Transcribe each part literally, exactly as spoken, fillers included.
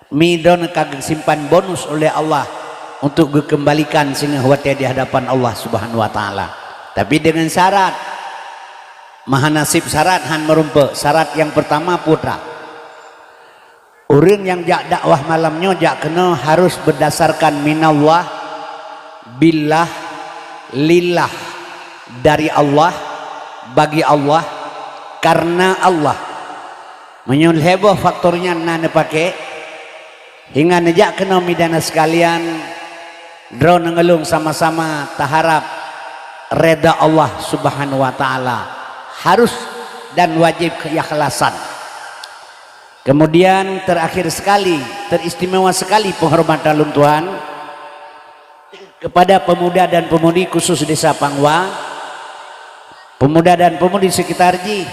Mi droeneuh ka geusimpan bonus oleh Allah untuk geukeumbalikan singoh watée di hadapan Allah Subhanahu wa Taala. Tapi deungon syarat, mahanasib syarat han meurumpok. Syarat nyang peurtama putra. Ureuëng nyang jak dakwah malam nyoe jak keunoe harus berdasarkan minallah, billah, lillah, dari Allah, bagi Allah, karena Allah. Meunyoe lhée boh faktor nyan na neupaké, hingga neujak keunoe, mi dan sekalian, droeneuh ngon lôn sama-sama taharab reda Allah Subhanahu wa Taala, harus dan wajib keikhlasan. Kemudian terakhir sekali, teristimewa sekali penghormatan lôn tuan kepada pemuda dan pemudi khusus Desa Pangwa, pemuda dan pemudi sekitar jih.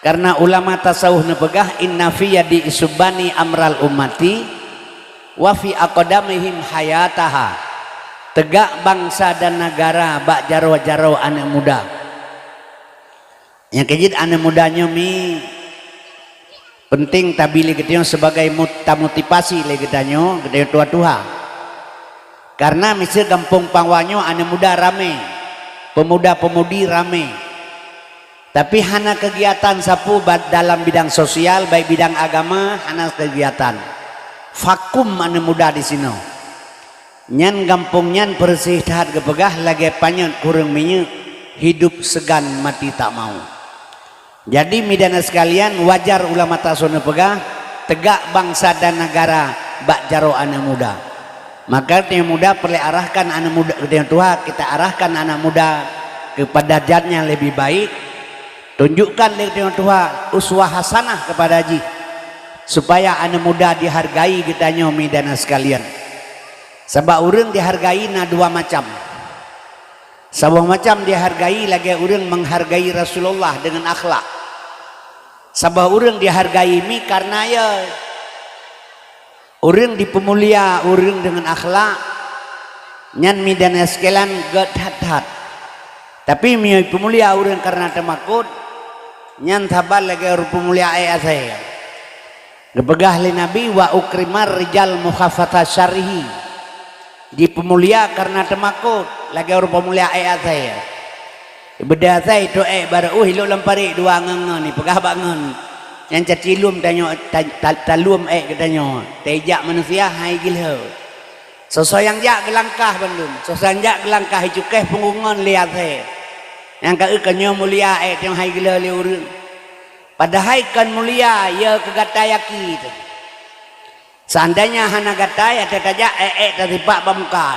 Karena ulama tasawuf neupeugah, "Inna fi yadi isubani amral ummati wa fi aqdamihim hayataha." Tegak bangsa dan negara bak jaroe-jaroe aneuk muda. Nyang keujeuet aneuk muda nyoe mi penting tabi lé geutanyoe sebagai mot-, tamotivasi lé geutanyoe, geutanyoe tuha-tuha. Karena miseue gampông Pangwa nyoe aneuk muda ramé, pemuda-pemudi ramé. Tapi hana kegiatan sapeue ba-, dalam bidang sosial, baik bidang agama, hana kegiatan. Vakum aneuk muda di sinoe. Nyan gampông nyan peureuseh that geupeugah lagée panyöt kureueng minyeuk, hidup segan mati tak mau. Jadi, mi dan sekalian, wajar ulama tasawuf neupeugah, tegak bangsa dan negara bak jaroe aneuk muda. Maka, aneuk muda peureulée arahkan aneuk muda, geutanyoe tuha, kita arahkan anak muda kepada jalan yang lebih baik, tunjukkan lé geutanyoe tuha uswah hasanah kepada jih, supaya aneuk muda dihargai geutanyoe, mi dan sekalian. Sabab ureuëng dihargai na dua macam. Saboh macam dihargai lagée ureuëng menghargai Rasulullah deungon akhlak. Saboh ureuëng dihargai mi karena ya ureuëng dipeumulia ureuëng deungon akhlak, nyan mi dan sekalian gét that-that. Tapi mi peumulia ureuëng karena teumakot, nyan saban lagée ureuëng peumulia ék asée. Geupeugah lé Nabi, "Wa ukrimar rijal mukhafata syarihi." Jipeumulia karena teumakot, lagée ureuëng peumulia ék asée. Beudée asée itu ék barô uh ilok lam parit dua ngon-ngon, ipeugah bak ngon. Nyang caci lom tanyoe, ta-, ta-, talom ék geutanyoe. Teujak manusia hai gilho. Soe-soe nyang jak geulangkah bandum. Soe-soe nyang jak geulangkah icukéh punggong ngon lé asée. Nyang ka eu ka nyoe mulia ék teuh hai gilho lé ureuëng. Padahai kon mulia, ya keu gata yaki teuh. Seandainya hana gata, ya teuh tajak ék-ék tasipak bak muka.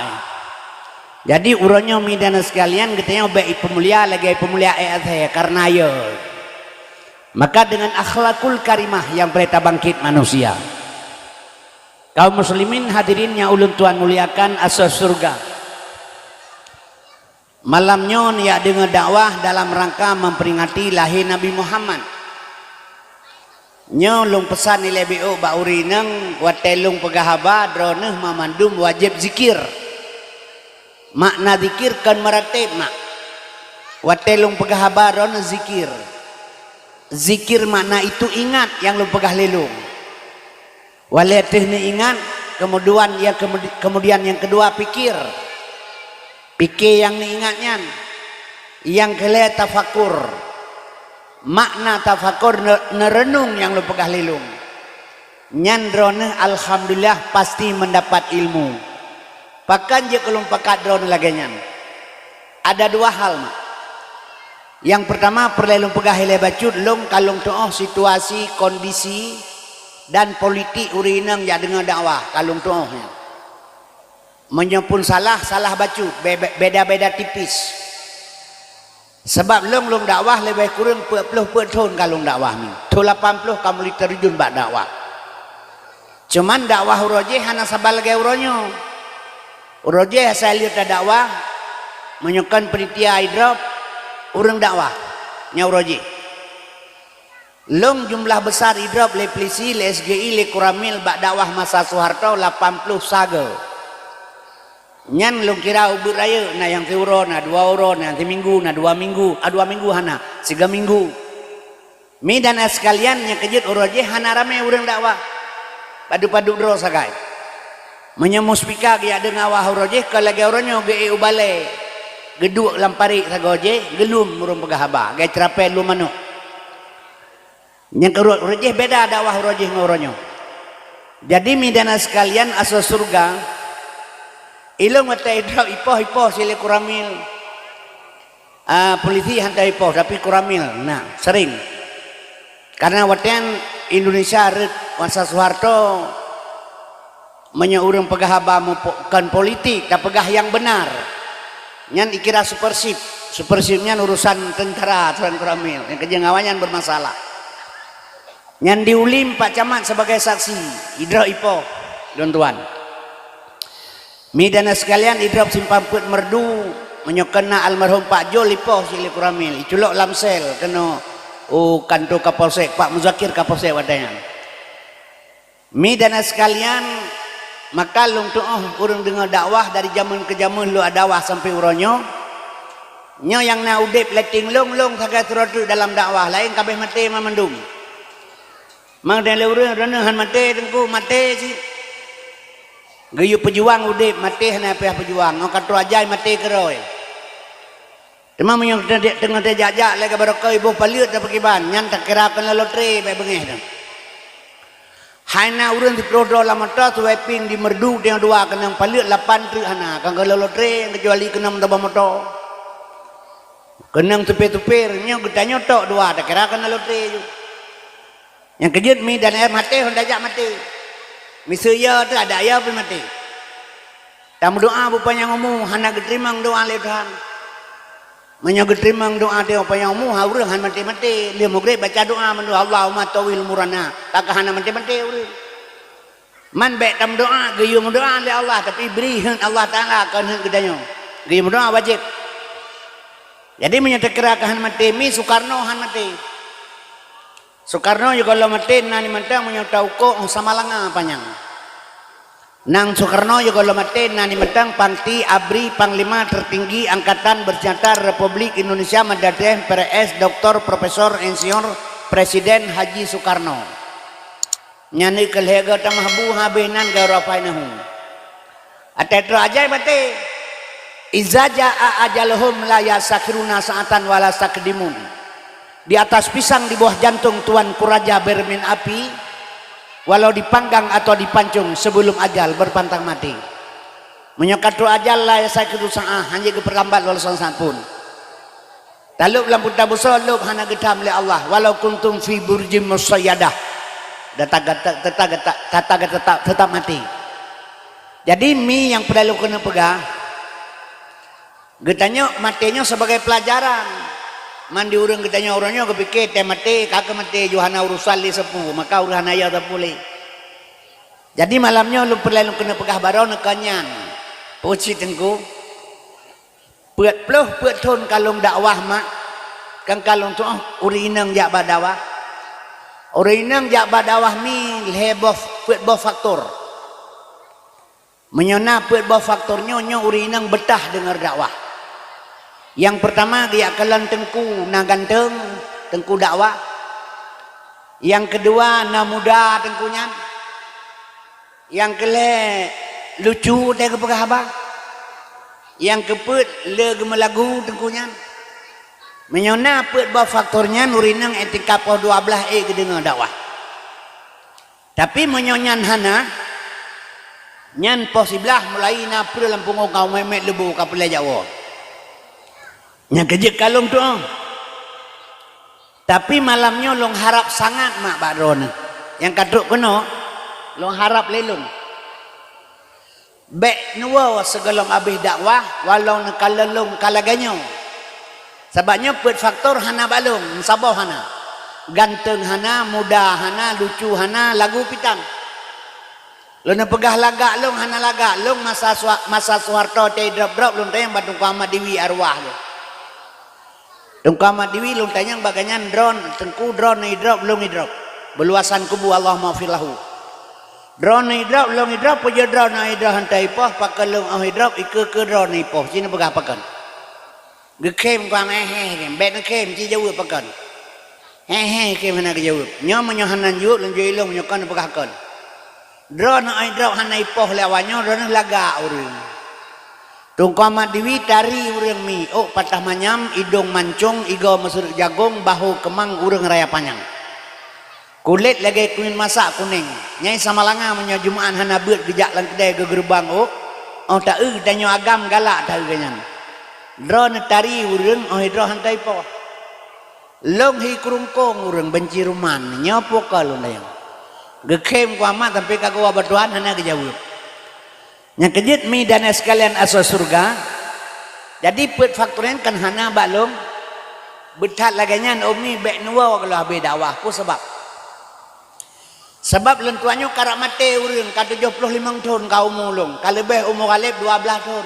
Jadi, uroe nyoe mi dan sekalian, geutanyoe bék ipeumulia lagée ipeumulia ék asée, karena ya. Maka dengan akhlakul karimah yang boleh tabangkit manusia. Kaum muslimin hadirin yang ulôn tuan muliakan, asoe syurga. Malam nyoe neujak deungoe dakwah dalam rangka memperingati lahé Nabi Muhammad. Nyoe lôn peusan ilée biôk bak ureuëng inong, watée lôn peugah haba, droeneuh mamandum wajéb zikir. Makna zikir kon meuratéb, mak. Watée lôn peugah haba, droeneuh zikir. Zikir makna itu ingat nyang lôn peugah lé lôn. Watée teuh neuingat, keumudian nyang keumudi-, keumudian nyang keudua pikir. Pikir nyang neuingat nyan. Nyang keulhée tafakur. Makna tafakur ne-, neureunong nyang lôn peugah lé lôn. Nyan droeneuh alhamdulillah pasti mendapat ilmu. Pakon jeuet keu lôn pakat droeneuh lagée nyan? Ada dua hal, mak. Nyang peurtama, peureulée lôn peugah ilée bacut, lôn ka lôn tuoh situasi, kondisi, dan politik ureuëng inong jak deungoe dakwah, ka lôn tuoh nyan. Meunyoe pun salah, salah bacut, be-, be-, beda-beda tipis. Sabab lôn, lôn dakwah leubeh kureueng peuet ploh peuet thon ka lôn dakwah nyoe. Thon lapan ploh ka mulai teurijun bak dakwah. Cuman dakwah uroe jéh hana saban lagée uroe nyoe. Uroe jéh asai lheueh tadakwah, meunyoe kon panitia idrop, ureuëng dakwah, nyan uroe jéh. Lôn jumlah besar idrop lé polisi, lé S G I, lé Koramil bak dakwah masa Soeharto lapan ploh sagoe. Nyan lôn kira ubit rayeuk, na nyang siuroe, na dua uroe, na nyang siminggu, na dua minggu, ah, dua minggu hana, sigoe minggu. Mi dan ai sekalian, nyang keujeuet uroe jéh hana ramé ureuëng dakwah. Padub-padub droe sagai. Meunyoe muspika geujak deungon awak uroe jih, kon lagée uroe nyoe geuék u balée, geuduek lam parit sagoe jih, geulum ureuëng peugah haba, lagée ceurapée lom manok. Nyang keurot uroe jih beda dakwah uroe jih ngon uroe nyoe. Jadi, mi dan sekalian, asoe syeuruga, ilong watée idrob ipoh-ipoh silée Koramil. Ah, polisi hana ipoh, tapi Koramil, nah, sering. Karena watée nyan Indonesia rhot masa Soeharto, meunyoe ureuëng peugah haba meupo-, kon politik, tapeugah nyang beunar. Nyan ikira supersip. Supersip nyan urusan tentara, urusan Koramil. Nyang keujeueng awaknyan bermasalah. Nyan diulim Pak Camat sebagai saksi, idrob ipoh, lôn tuan. Mi dan sekalian, idrob simpang peuet Merdu, meunyoe keunan almarhum Pak Jol ipoh silée Koramil, iculok lam sel keunoe u kantor Kapolsek, Pak Muzakir Kapolsek watée nyan. Mi dan sekalian, maka lôn tuoh ureuëng deungoe dakwah dari jameun keu jameun lôn dakwah sampoe uroe nyoe. Nyoe nyang na udeb lateng lôn-lôn sagai sidroe teuk dalam dakwah, laén ka abéh maté mandum. Mang dan lé ureuëng droeneueh hana maté teungku, maté cit. Geuyue peujuang udeb, maté hana payah peujuang. Ngon ka troh ajai maté keudroe. Teuma meunyoe teungoh tajak-jak lagée barokon iboh paleuet tapeukiban, nyan takira keunan lotre bék beungéh dong. Hai na ureuëng siplôh droe lam moto, siwai pieng di Merdu, teungoh dua keunong paleuet, lapan treuk hana, kon keunan lotre, kecuali keunong meutoba moto. Keunong supir-supir, nyoe geutanyoe tok dua, takira keunan lotre ju. Nyang keujeuet mi dan ayah maté, hon tajak maté. Miseue yo teuh, adak yo pih maté. Tameudoá beupanyang umu, hana geuteurimong doá lé Tuhan. Meunyoe geuteurimong doá teuh beupanyang umu, ha ureuëng hana maté-maté. Lheueh mugreb baca doá mandua, "Allahumma tawil umurana." Ka hana maté-maté ureuëng. Man bék tameudoá, geuyue meudoá lé Allah, tapi bri heuet Allah Taala, kon heuet geutanyoe. Geuyue meudoá wajéb. Jadi meunyoe takira keu hana maté, mi Soekarno hana maté. Soekarno jigoe lom maté na di mantong meunyoe taukoe óh Samalanga panyang. Nang Soekarno jigoe lom maté na di mantong pangti ABRI, Panglima Tertinggi Angkatan Bersenjata Republik Indonesia Madya Aceh, P R S, Doktor, Profesor, Insinyur, Presiden Haji Soekarno. Nyan keuh lhée goe tamah bu habéh nan garoe painahu. Até troh ajai maté. "Iza jaa ajaluhum la yastakhiruna sa'atan wa la yastaqdimun." Di atas pisang di bawah jantung Tuanku Raja bermain api, walau dipanggang atau dipancung sebelum ajal berpantang mati. Meunyoe ka troh ajal, la yastakhiru sa'ah, hana geupeulambat walau saát pun. Talôb lam buta busoe, lôb hana geutam lé Allah, walau kuntum fi burjim musayyadah. Dan taga-, tata-, tata-, tata-, tetap, tetap mati. Jadi, mi nyang peureulée keuneuk peugah, geutanyoe maté nyoe sebagai pelajaran. Man di ureuëng geutanyoe uroe nyoe geupike tée maté, ka keu maté, ju hana urusan lé sapeue, maka ureuëng hana yo sapeue lé. Jadi, malam nyoe lôn peureulée lôn keuneuk peugah baroe neuka nyan. Peue cit teungku? Peuet ploh peuet thon ka lôn dakwah mak, kan ka lôn tuoh ureuëng inong jak bak dakwah. Ureuëng inong jak bak dakwah mi lhée boh, peuet boh faktor. Meunyoe na peuet boh faktor nyoe, nyoe ureuëng inong beutah deungoe dakwah. Nyang peurtama geujak kalon teungku na ganteng, teungku dakwah. Nyang keudua na muda teungku nyan. Nyang keulhée lucu teuh geupeugah haba. Nyang keupeuet le geumeulagu teungku nyan. Meunyoe na peuet boh faktor nyan, ureuëng inong ék tingkat poh dua blaih ék geudeungoe dakwah. Tapi meunyoe nyan hana, nyan poh siblaih mulai na peue lam pungo ka meumet leubu ka peulée jawoe. Nyang keujeuet ka lôn tuoh. Tapi malam nyoe lôn harab sangat mak bak droeneueh. Nyang ka trok keunoe, lôn harab lé lôn. Bék neuwoe sigohlom abéh dakwah, walau neukalon lôn ka lagée nyoe. Sabab nyoe peuet faktor hana bak lôn, meusaboh hana. Ganteng hana, muda hana, lucu hana, lagu pitan. Lôn neupeugah lagak lôn hana lagak, lôn masa Suha-, masa Soeharto teuh idrop-drop lôn tanyong bak Teungku Ahmad Diwi arwah lôn. Teungku Ahmad Diwi lôn tanyong bak gobnyan droe, teungku droe idrop, lôn idrop. Beuluasan kubu Allahumma ghfir lahu. Droe idrop, lôn idrop, peue jeuet droe idrop hana ipoh, pakon lôn óh idrop, ikeue-keue droe ipoh, ci neupeugah pakon. Geukhém kuang, "Héh, héh, héh," bék neukhém, ci jaweueb pakon. "Héh, héh," khém hana geujaweueb. Nyoe meunyoe hana jaweueb, lôn jaweueb ilong, meunyoe kon neupeugah kon. Droeneuh ai droe hana ipoh lé awaknyoe, droeneuh lagak ureuëng. Teungku Ahmad Diwi tari ureuëng mi, ôk patah manyam, idong mancong, igoe meuseureuek jagong, bahô keumang ureuëng raya panyang. Kulét lagée kumin masak kunéng. Nyai Samalanga meunyoe Jumaat hana beuet geujak lam keudée geugeurubang ôk, óh taeu tanyoe agam galak taeu geuh nyan. Droeneuh tari ureuëng, óh droe hana ipoh. Lôn hi keurungkong ureuëng banci ruman, nyoe pue ka lôn dayang. Geukhém kuamat sampai ka geuwa bak Tuhan hana geujaweueb. Nyang keujeuet mi dan sekalian asoe syeuruga, jadi peuet faktor nyan kan hana bak lôn. Beuthat lagée nyan umi bék neuwoe geuloh habéh dakwah, peue sabab? Sabab lôn tuan nyoe karap maté ureuëng ka tujoh ploh limong thon ka umu lôn, ka leubeh umu Ghaleb dua blaih thon.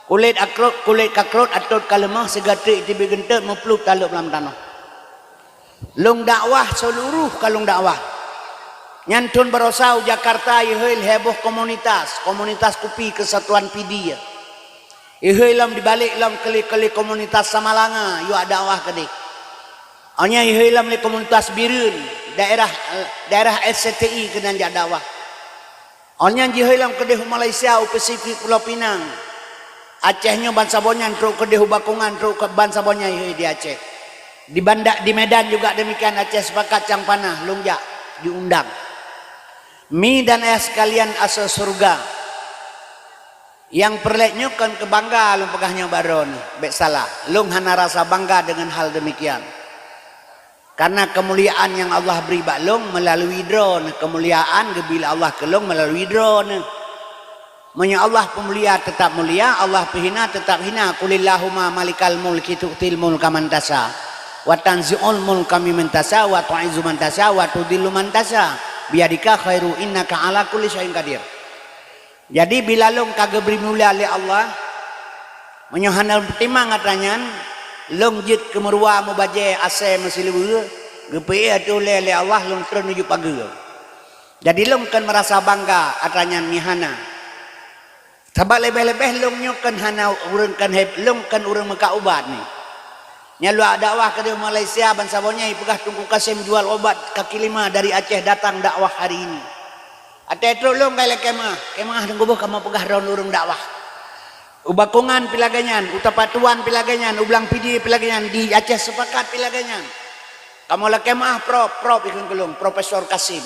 Kulét akrot, kulét kakrot, atot ka leumoh, sigateuk teubiet geunteut, meuplup talop lam tanoh. Lôn dakwah seuluruh ka lôn dakwah. Nyan thon barosa u Jakarta ihôi lhée boh komunitas, komunitas kupi Kesatuan Pidie. Ihôi lom dibalek lom keu lé-keu lé komunitas Samalanga yuak dakwah keudeh. Awak nyan ihôi lom lé komunitas Bireuen, daerah, daerah S C T I keunan jak dakwah. Awak nyan jihôi lom keudeh u Malaysia, u Pasifik Pulo Pinang. Aceh nyoe bansaboh nyan trok keudeh u Bakongan, trok keu bansaboh nyan ihôi di Aceh. Di Banda, di Medan juga demikian, Aceh Sepakat Cang Panah, lôn jak diundang. Mi dan ayah sekalian asoe syeuruga. Nyang peureulée nyoe kon keu bangga lôn peugah nyoe bak droeneuh, bék salah. Lôn hana rasa bangga deungon hal deumikian. Kareuna keumuliaan nyang Allah bri bak lôn meulalui droeneuh, keumuliaan geubri lé Allah keu lôn meulalui droeneuh. Meunyoe Allah peumulia teutab mulia, Allah peuhina teutab hina. Qulillahumma malikal mulki tu'til mulka man tasya, wa tanzi'ul mulka mimman tasya, wa tu'izzu man tasya, wa tudhillu man tasya, biyadika khairu innaka ala kulli syai'in qadir. Jadi bila lôn ka geubri mulia lé Allah, meunyoe hana lôn peutimang atra nyan, lôn jeuet keu meuruwa mubajée asée meusileue, geupeuék ateueh ulée lé Allah lôn treun uju pageue. Jadi lôn kon meurasa bangga atra nyan mi hana. Sabab leubeh-leubeh lôn nyoe kon hana ureuëng kon heb, lôn kon ureuëng meukat ubat ni. Nyan luwah dakwah keudeh Malaysia bansaboh nyan ipeugah Teungku Kasim jual obat kaki lima dari Aceh datang dakwah hari ini. Até trok lôn kai lé kemah, kemah teungku boh kamoe peugah droe ureuëng dakwah. U Bakongan pi lagée nyan, u Tapatuan pi lagée nyan, u Blang Pidie pi lagée nyan, di Aceh Sepakat pi lagée nyan. Kamoe lakée meuah prop, prop ikheun keu lôn, Profesor Kasim.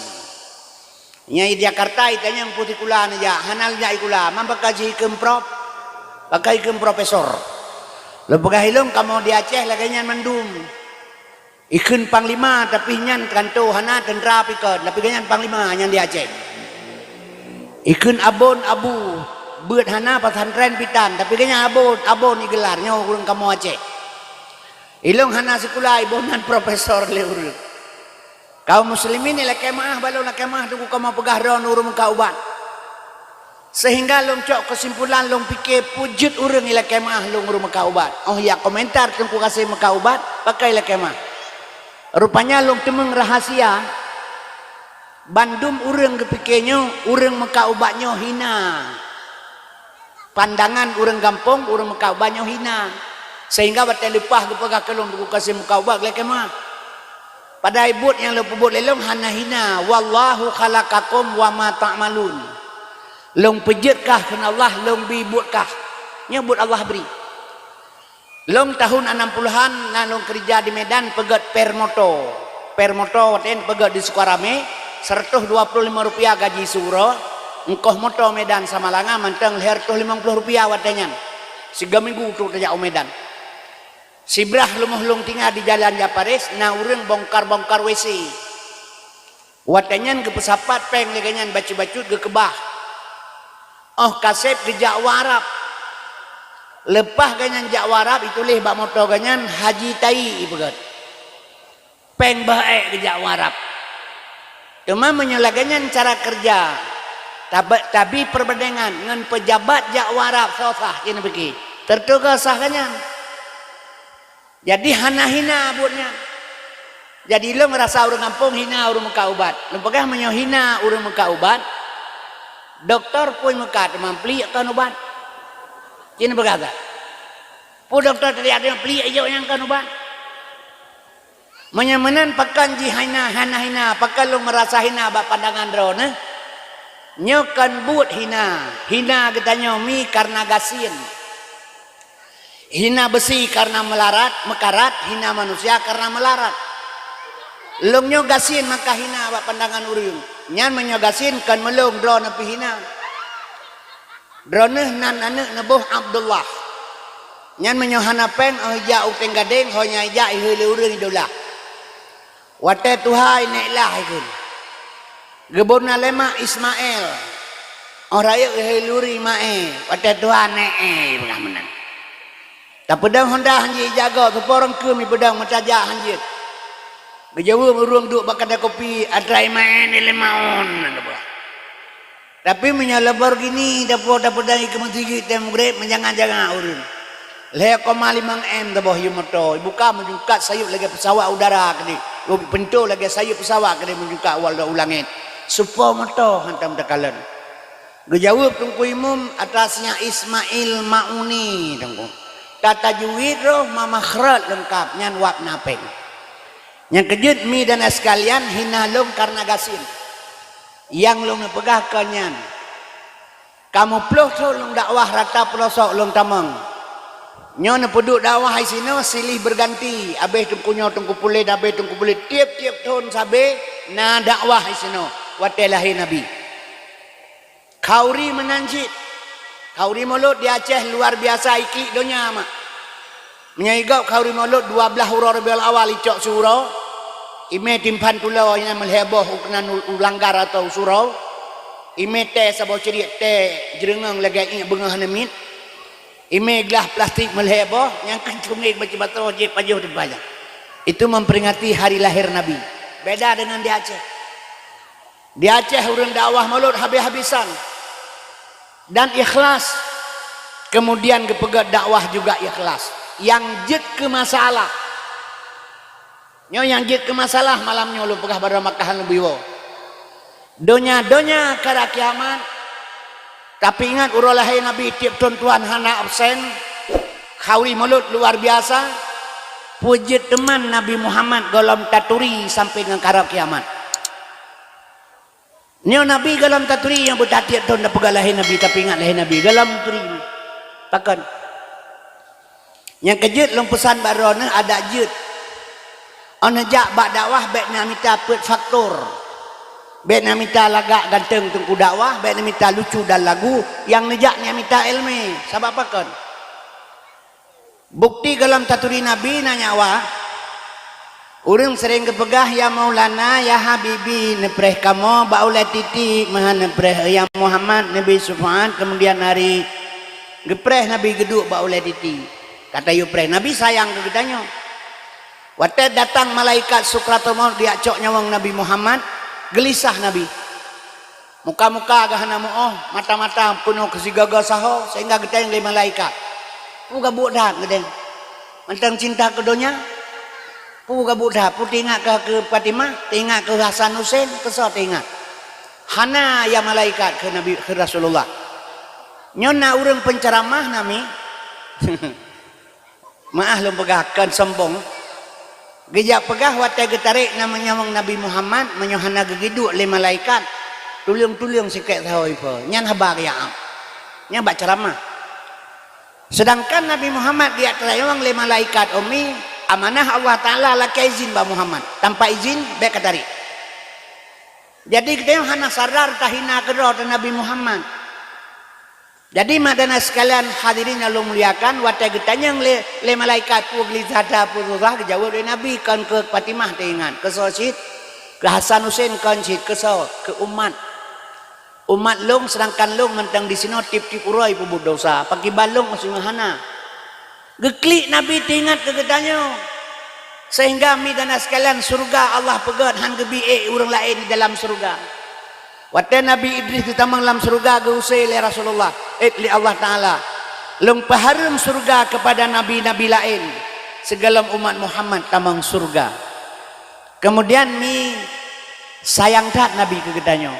Nyang di Jakarta itanyong peue sikula neujak, hana neujak sikula, man pakon jih ikheun prop, pakon ikheun profesor. Lôn peugah ilôn kamoe di Aceh lagée nyan mandum. Ikheun panglima, tapi nyan kanto hana teuntra pih kon, tapi gobnyan panglima nyang di Aceh. Ikheun abon abu, beuet hana pesantren pih tan, tapi gobnyan abon, abon igelar nyoe ureuëng kamoe Aceh. Ilôn hana sikula, iboh nan profesor lé ureuëng. Kaum muslimin ilakée meuah, bak lôn lakée meuah teungku kamoe peugah droe ureuëng meukat ubat. Sehingga lôn cok keusimpulan, lôn pike peue jeuet ureuëng ilakée meuah lôn ureuëng meukat ubat. Óh jak komentar Teungku Kasim meukat ubat, pakon ilakée meuah. Rupanya lôn teumeung rahasia, bandum ureuëng geupike nyoe ureuëng meukat ubat nyoe hina. Pandangan ureuëng gampông, ureuëng meukat ubat nyoe hina. Sehingga watée leupah geupeugah keu lôn Teungku Kasim meukat ubat, lakée meuah. Padahai buet nyang lôn peubuet lé lôn hana hina, "Wallahu khalaqakum wa ma ta'malun." Lôn peujeuet kah kheun Allah, lôn bi buet kah. Nyoe buet Allah bri. Lôn tahun anam puluhan na lôn keurija di Medan peugét per moto. Per moto watée nyan peugét di Sukaramé, seratus dua puluh lima rupiah gaji siuroe, ongkoh moto Medan Samalanga mantong lhée reutôh limong ploh rupiah watée nyan. Sigoe minggu trok tajak u Medan. Sibrah leumoh lôn tinggai di Jalan Japaris, na ureuëng bongkar-bongkar W C. Watée nyan geupeusapat péng lagée nyan bacut-bacut geukeubah. Óh ka seb geujak u Arab. Leupah gobnyan jak u Arab, ituléh bak moto gobnyan Haji Tai ipeugét. Péng bah ék geujak u Arab. Teuma meunyoe lagée nyan cara keureuja, tabe-, tabi peureubandengan ngon peujabat jak u Arab, soe sah, ci neupike. Teuntée ka sah gobnyan. Jadi hana hina buet nyan. Jadi lôn rasa ureuëng gampông hina ureuëng meukat ubat. Lôn peugah meunyoe hina ureuëng meukat ubat, dokto peue meukat teuma pliek kon ubat. Ci neupeukaza. Peue dokto teuliak teuma pliek ijok nyang kon ubat. Meunyoe meunan pakon jih hina, hana hina, pakon lôn meurasa hina bak pandangan droeneuh? Nyoe kon buet hina. Hina geutanyoe mi kareuna gasien. Hina beusi kareuna meularat, meukarat, hina manusia kareuna meularat. Lôn nyoe gasien maka hina bak pandangan ureuëng. Nyan meunyoe gasien kon meulôn droeneuh pih hina. Droeneuh nan aneuëk neuboh Abdullah. Nyan meunyoe hana péng, óh ijak u Teng Gadeng, ho nyang ijak ihôi lé ureuëng idolah. Watée tuha inék lah ikheun. Geubona lé mak Ismail. Óh rayeuk ihôi lé ureuëng Ismail. Watée tuha nék éh peugah meunan. Tapeudong honda hanjeuet ijaga, teuporong keuh mipeudong meutajak hanjeuet. Geujaweueb ureuëng duek bak kada kopi, atra Ismail ni lima on. Tapi meunyoe Lamborghini dapo-dapo dai keu meusigit tém mugreb, meujangan-jangan ureuëng. Lhée koma limong M taboh yue moto, ibuka meujungkat sayeuep lagée peusawat udara keudeh, pintoe lagée sayeuep peusawat keudeh meujungkat u, u langét. Supo moto hantom takalon. Geujaweueb Teungku Imum atas nyang Ismail Mauni Teungku. Tatajwid roh ma makhraj leungkab nyan wab na péng. Nyang keujeuet mi dan sekalian hina lôn kareuna gasien. Nyang lôn neupeugah kon nyan. Kamoe ploh thon lôn dakwah rata peulosok lôn tamong. Nyoe neupeuduek dakwah isinoe silih beuganti, abéh teungku nyoe teungku puléh, abéh teungku puléh, tieb-tieb thon sabe na dakwah isinoe watée lahé Nabi. Khauri meunan cit. Khauri Mulod di Aceh luar biasa iklik donya mak. Meunyoe igob khauri Mulod dua blaih uroe Rabiul Awal icok siuroe, imé timphan tulo nyang meulhée boh u keunan u, u langgar atau u suroe, imé tée saboh ciriek tée jeureungeung lagée iék beungoh hana miet, imé glah plastik meulhée boh nyang keuntungék baca-baca jih pajoh di bajang. Itu memperingati hari lahir Nabi. Beda dengan di Aceh. Di Aceh ureuëng dakwah Mulod habéh-habésan dan ikhlas. Kemudian geupeugét dakwah juga ikhlas. Nyang jeuet keu masalah. Nyoe nyang jeuet keu masalah malam nyoe lôn peugah bak droe Makkah lôn biwoe. Donya-donya kara kiamat. Tapi ingat uroe lahé Nabi tieb thon Tuhan hana absen. Khauri Mulod luar biasa. Peue jeuet teuma Nabi Muhammad gohlom taturi sampai ngon kara kiamat. Nyoe Nabi gohlom taturi nyang beutatiet thon tapeugah lahé Nabi, tapi ingat lahé Nabi gohlom turi. Pakon? Nyang keujeuet lôn peusan bak droeneuh adak jeuet. Óh neujak bak dakwah bék na mita peuet faktor. Bék na mita lagak ganteng teungku dakwah, bék na mita lucu dan lagu, nyang neujak na mita iéleumé. Sabab pakon? Bukti gohlom taturi Nabi na nyawa. Ureuëng sering geupeugah, "Ya Maulana, ya Habibi, neupreh kamoe bak ulée titi, meuhan neupreh ya Muhammad, neubi syufaat keumudian hari." Geupreh Nabi geuduek bak ulée titi. Ka tayue preh, Nabi sayang keu geutanyoe. Watée datang malaikat sukratul maut geujak cok nyawöng Nabi Muhammad, geulisah Nabi. Muka-muka geuh hana meuoh, mata-mata peunoh keu sigaga saho, sehingga geutanyong lé malaikat, "Peue gabuek that geudeng? Mantong cinta keu donya? Peue gabuek that? Peue teuingat keu, keu Fatimah? Teuingat keu Hasan Husen? Keu soe teuingat?" "Hana, ya malaikat," kheun Nabi, kheun Rasulullah. Nyoe na ureuëng penceramah nami. Meu'ah lôn peugah, kon sombong. Geujak peugah watée geutarek na meunyoe Nabi Muhammad, meunyoe hana geugeuduek lé malaikat, tuleueng-tuleueng sikek sahoe ipo. Nyan haba geujak am. Nyan bak ceuramah. Seudangkan Nabi Muhammad geujak tanyong lé malaikat ummi, amanah Allah Taala lakée izin bak Muhammad. Tanpa izin, bék ka tarek. Jadi, geutanyoe hana sadar tahina keudroe teuh Nabi Muhammad. Jadi, mak dan sekalian hadirin nyang lôn muliakan, watée geutanyong lé, lé malaikat peue geulisah that, peue susah, geujaweueb lé Nabi, "Kon keu Fatimah teuingat, keu soe cit? Keu Hasan Husen kon cit, keu soe? Keu umat. Umat lôn, seudangkan lôn mantong disinoe tieb-tieb uroe peubuet desya, pakriban lôn singoh hana." Geuklik Nabi teuingat keu geutanyoe. Sehingga mi dan sekalian, syeuruga Allah peugét han geubi ék ureuëng laén di dalam syeuruga. Watée Nabi Idris geutamong lam syeuruga geuuse lé Rasulullah, eh, lé Allah Taala, "Lôn peuhareuem syeuruga keupada nabi-nabi laén, sigohlom umat Muhammad tamong syeuruga." Keumudian mi sayang that Nabi keu geutanyoe.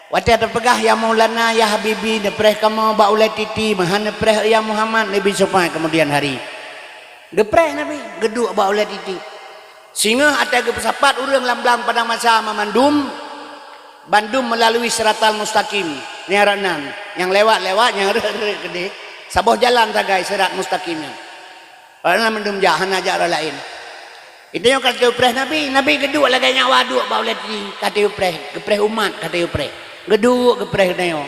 Watée teupeugah, "Ya Maulana, ya Habibi, neupreh kamoe bak ulée titi, meuhan neupreh ya Muhammad, neubi syufaat keumudian hari." Geupreh Nabi, geuduek bak ulée titi. Singoh watée geupeusapat ureuëng lam blang padang mahsyar mandum, Bandum meulalu siratal mustaqim, nyan rot nan. Nyang lewat-lewat, nyang rhot-rhot keudeh, saboh jalan sagai sirat mustaqim nyan. Rot nan bandum jak, hana jak rot laén. Geutanyoe ka teupreh Nabi, Nabi geuduek lagée nyan awak duek bak ulée tri, ka teupreh, geupreh umat ka teupreh. Geuduek geupreh geutanyoe.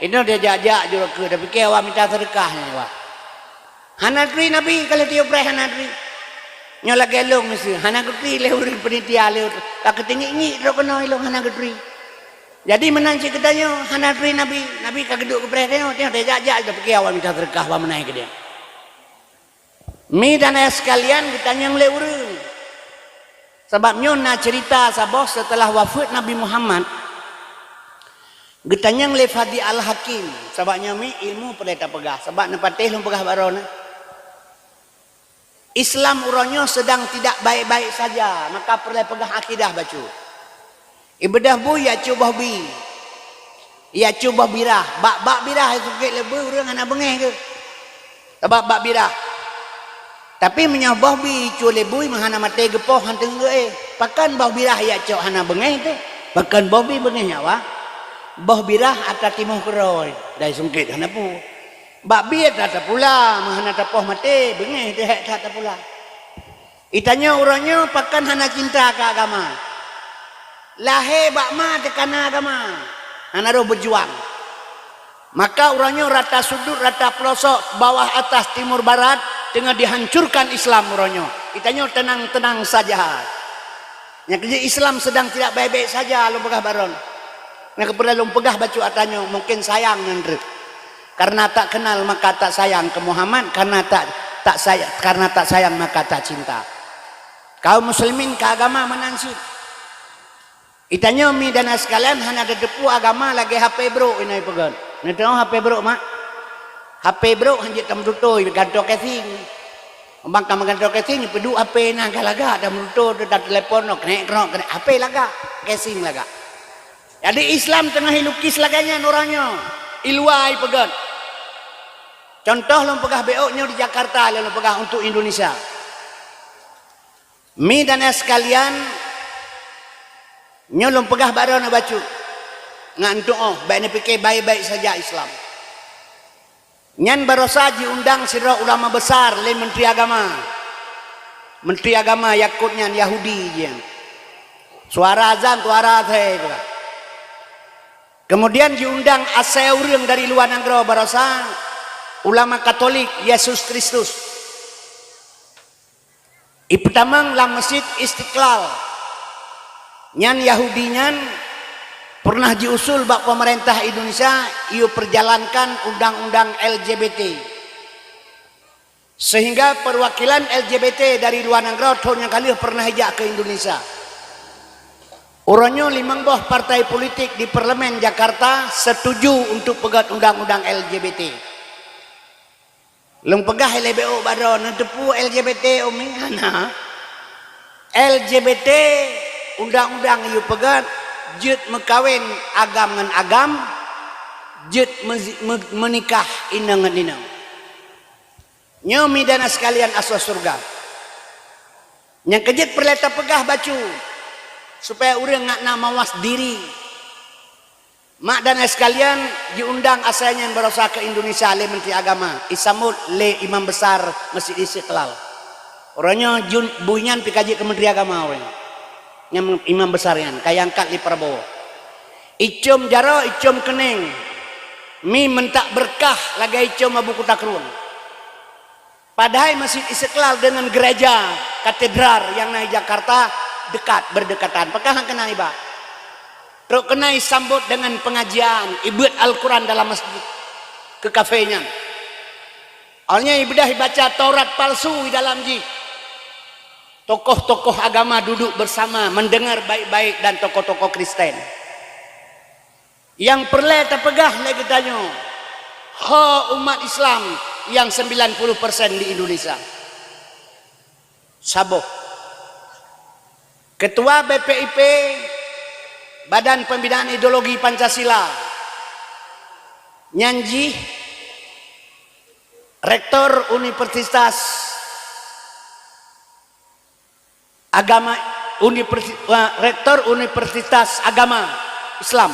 Inoe dia jak-jak jurok keu, tapike awak mita seudeukah nyan awak. Hana turi Nabi ka lheueh tiyupreh, hana turi. Nyoe lagée lôn miseue, hana geuturi lé ureuëng peunitia lé, ka keutinggi-inggi droe keunoe ilôn hana geuturi. Jadi meunan cit geutanyoe hana turi Nabi, Nabi ka geuduek geupreh tanyoe, tanyoe tajak-jak tapike awak mita seudeukah bak meunan keudeh. Mi dan ayah sekalian, geutanyong lé ureuëng. Sabab nyoe na ceurita saboh seuteulah wafeuet Nabi Muhammad, geutanyong lé Fadi Al-Hakim, sabab nyoe mi ilmu peureulée tapeugah, sabab neupatéh lôn peugah baroe na. Islam uroe nyoe sedang tidak baik-baik saja, maka peureulée peugah akidah bacut. Ibeudôh bui ya cu boh bi, ya cu boh birah, bak-bak birah sungkét lé bui ureuëng hana beungéh geuh. Sabab bak birah. Tapi meunyoe boh bi cu lé bui meuhana maté geupoh hana teungeue, eh. Pakon boh birah ya cok hana beungéh teuh? Pakon boh bi beungéh nyawa? Boh birah atra timoh keurôi, dai sungkét hana pu. Bak bi atra tapula, meuhana tapoh maté, beungéh teuh hék that tapula. Itanyoe uroe nyoe pakon hana cinta keu agama. Lahé bak ma teukana agama, hana roh beujuang. Maka uroe nyoe rata sudut, rata peulosok, bawah atas, timur barat, teungoh dihancurkan Islam uroe nyoe. Itanyoe tenang-tenang saja. Nyang keujeuet Islam sedang tidak baik-baik saja, lôn peugah baroe. Nyang keupeureulee lôn peugah bacut ata nyoe, mungkin sayang nyan treuk. Karena tak kenal maka tak sayang ke Muhammad, karena tak, tak saya, karena tak sayang maka tak cinta. Kaum muslimin keu agama meunan cit. Itanyoe mi dan sekalian hana tateupeue agama lagée H P brok inoe peugah. Neuteupeue H P brok mak? H P brok hanjeuet tameututôi gantoe casing. Bang ka meugantoe casing peuduek H P na ka lagak tameututôi teuh tatelepon noh krék-krék krék H P lagak, casing lagak. Jadi Islam teungoh ilukis lagée nyan uroe nyoe, iluwa ipeugét. Contoh lôn peugah bék nyoe di Jakarta lôn peugah untuk Indonesia. Mi dan ayah sekalian, nyoe lôn peugah baroe na bacut. Ngat euntôh, bék neupike baik-baik saja Islam. Nyan barosa jiundang sidroe ulama besar lé Menteri Agama. Menteri Agama Yakut nyan Yahudi jih. Suara azan, suara asai tu. Kemudian jiundang asai ureuëng dari luwa nanggroe barosa ulama Katolik Yesus Kristus. Ipeutamong lam Masjid Istiqlal. Nyan Yahudi nyan pernah jiusul bak pemerintah Indonesia, iyue perjalankan undang-undang L G B T. Sehingga perwakilan L G B T dari luwa nanggroe thon nyang ka lheueh pernah ijak ke Indonesia. Uroe nyoe limong boh partai politik di Parlemen Jakarta setuju untuk peugét undang-undang L G B T. Lôn peugah ilée bék baroe neuteupeue L G B T umi hana. L G B T undang-undang iyue peugét jeuet meukawen agam ngon agam, jeuet meuzi-, meu-, meunikah inong ngon inong. Nyoe mi dan ayah sekalian asoe syeuruga. Nyang keujeuet peureulée tapeugah bacut supaya ureuëng ngat na mawas diri. Mak dan ayah sekalian, jiundang asai nyan barosa ke Indonesia lé Menteri Agama, isambot lé Imam Besar Masjid Istiqlal. Uroe nyoe jun bui nyan pih ka jeuet keu Menteri Agama uroe nyoe. Nyang Imam Besar nyan ka iangkat lé Prabowo. Icom jaroe, icom keuneng, mi meuntak beureukat lagée icom Abu Kuta Krueng. Padahai Masjid Istiqlal dengan gereja katedral nyang na di Jakarta dekat, berdekatan. Pakon han keunan iba? Trok keunan isambot dengan pengajian, ibeuet Al-Quran dalam masjid keu kafé nyan. Awaknyan ibeudôh ibaca Taurat palsu di dalam jih. Tokoh-tokoh agama duduk bersama, mendengar baik-baik dan tokoh-tokoh Kristen. Nyang peureulée tapeugah lé geutanyoe, ho umat Islam nyang sembilan puluh persen di Indonesia. Saboh. Ketua B P I P, Badan Pembinaan Ideologi Pancasila, nyan jih Rektor Universitas Agama, Universi-, eh, Rektor Universitas Agama. Islam.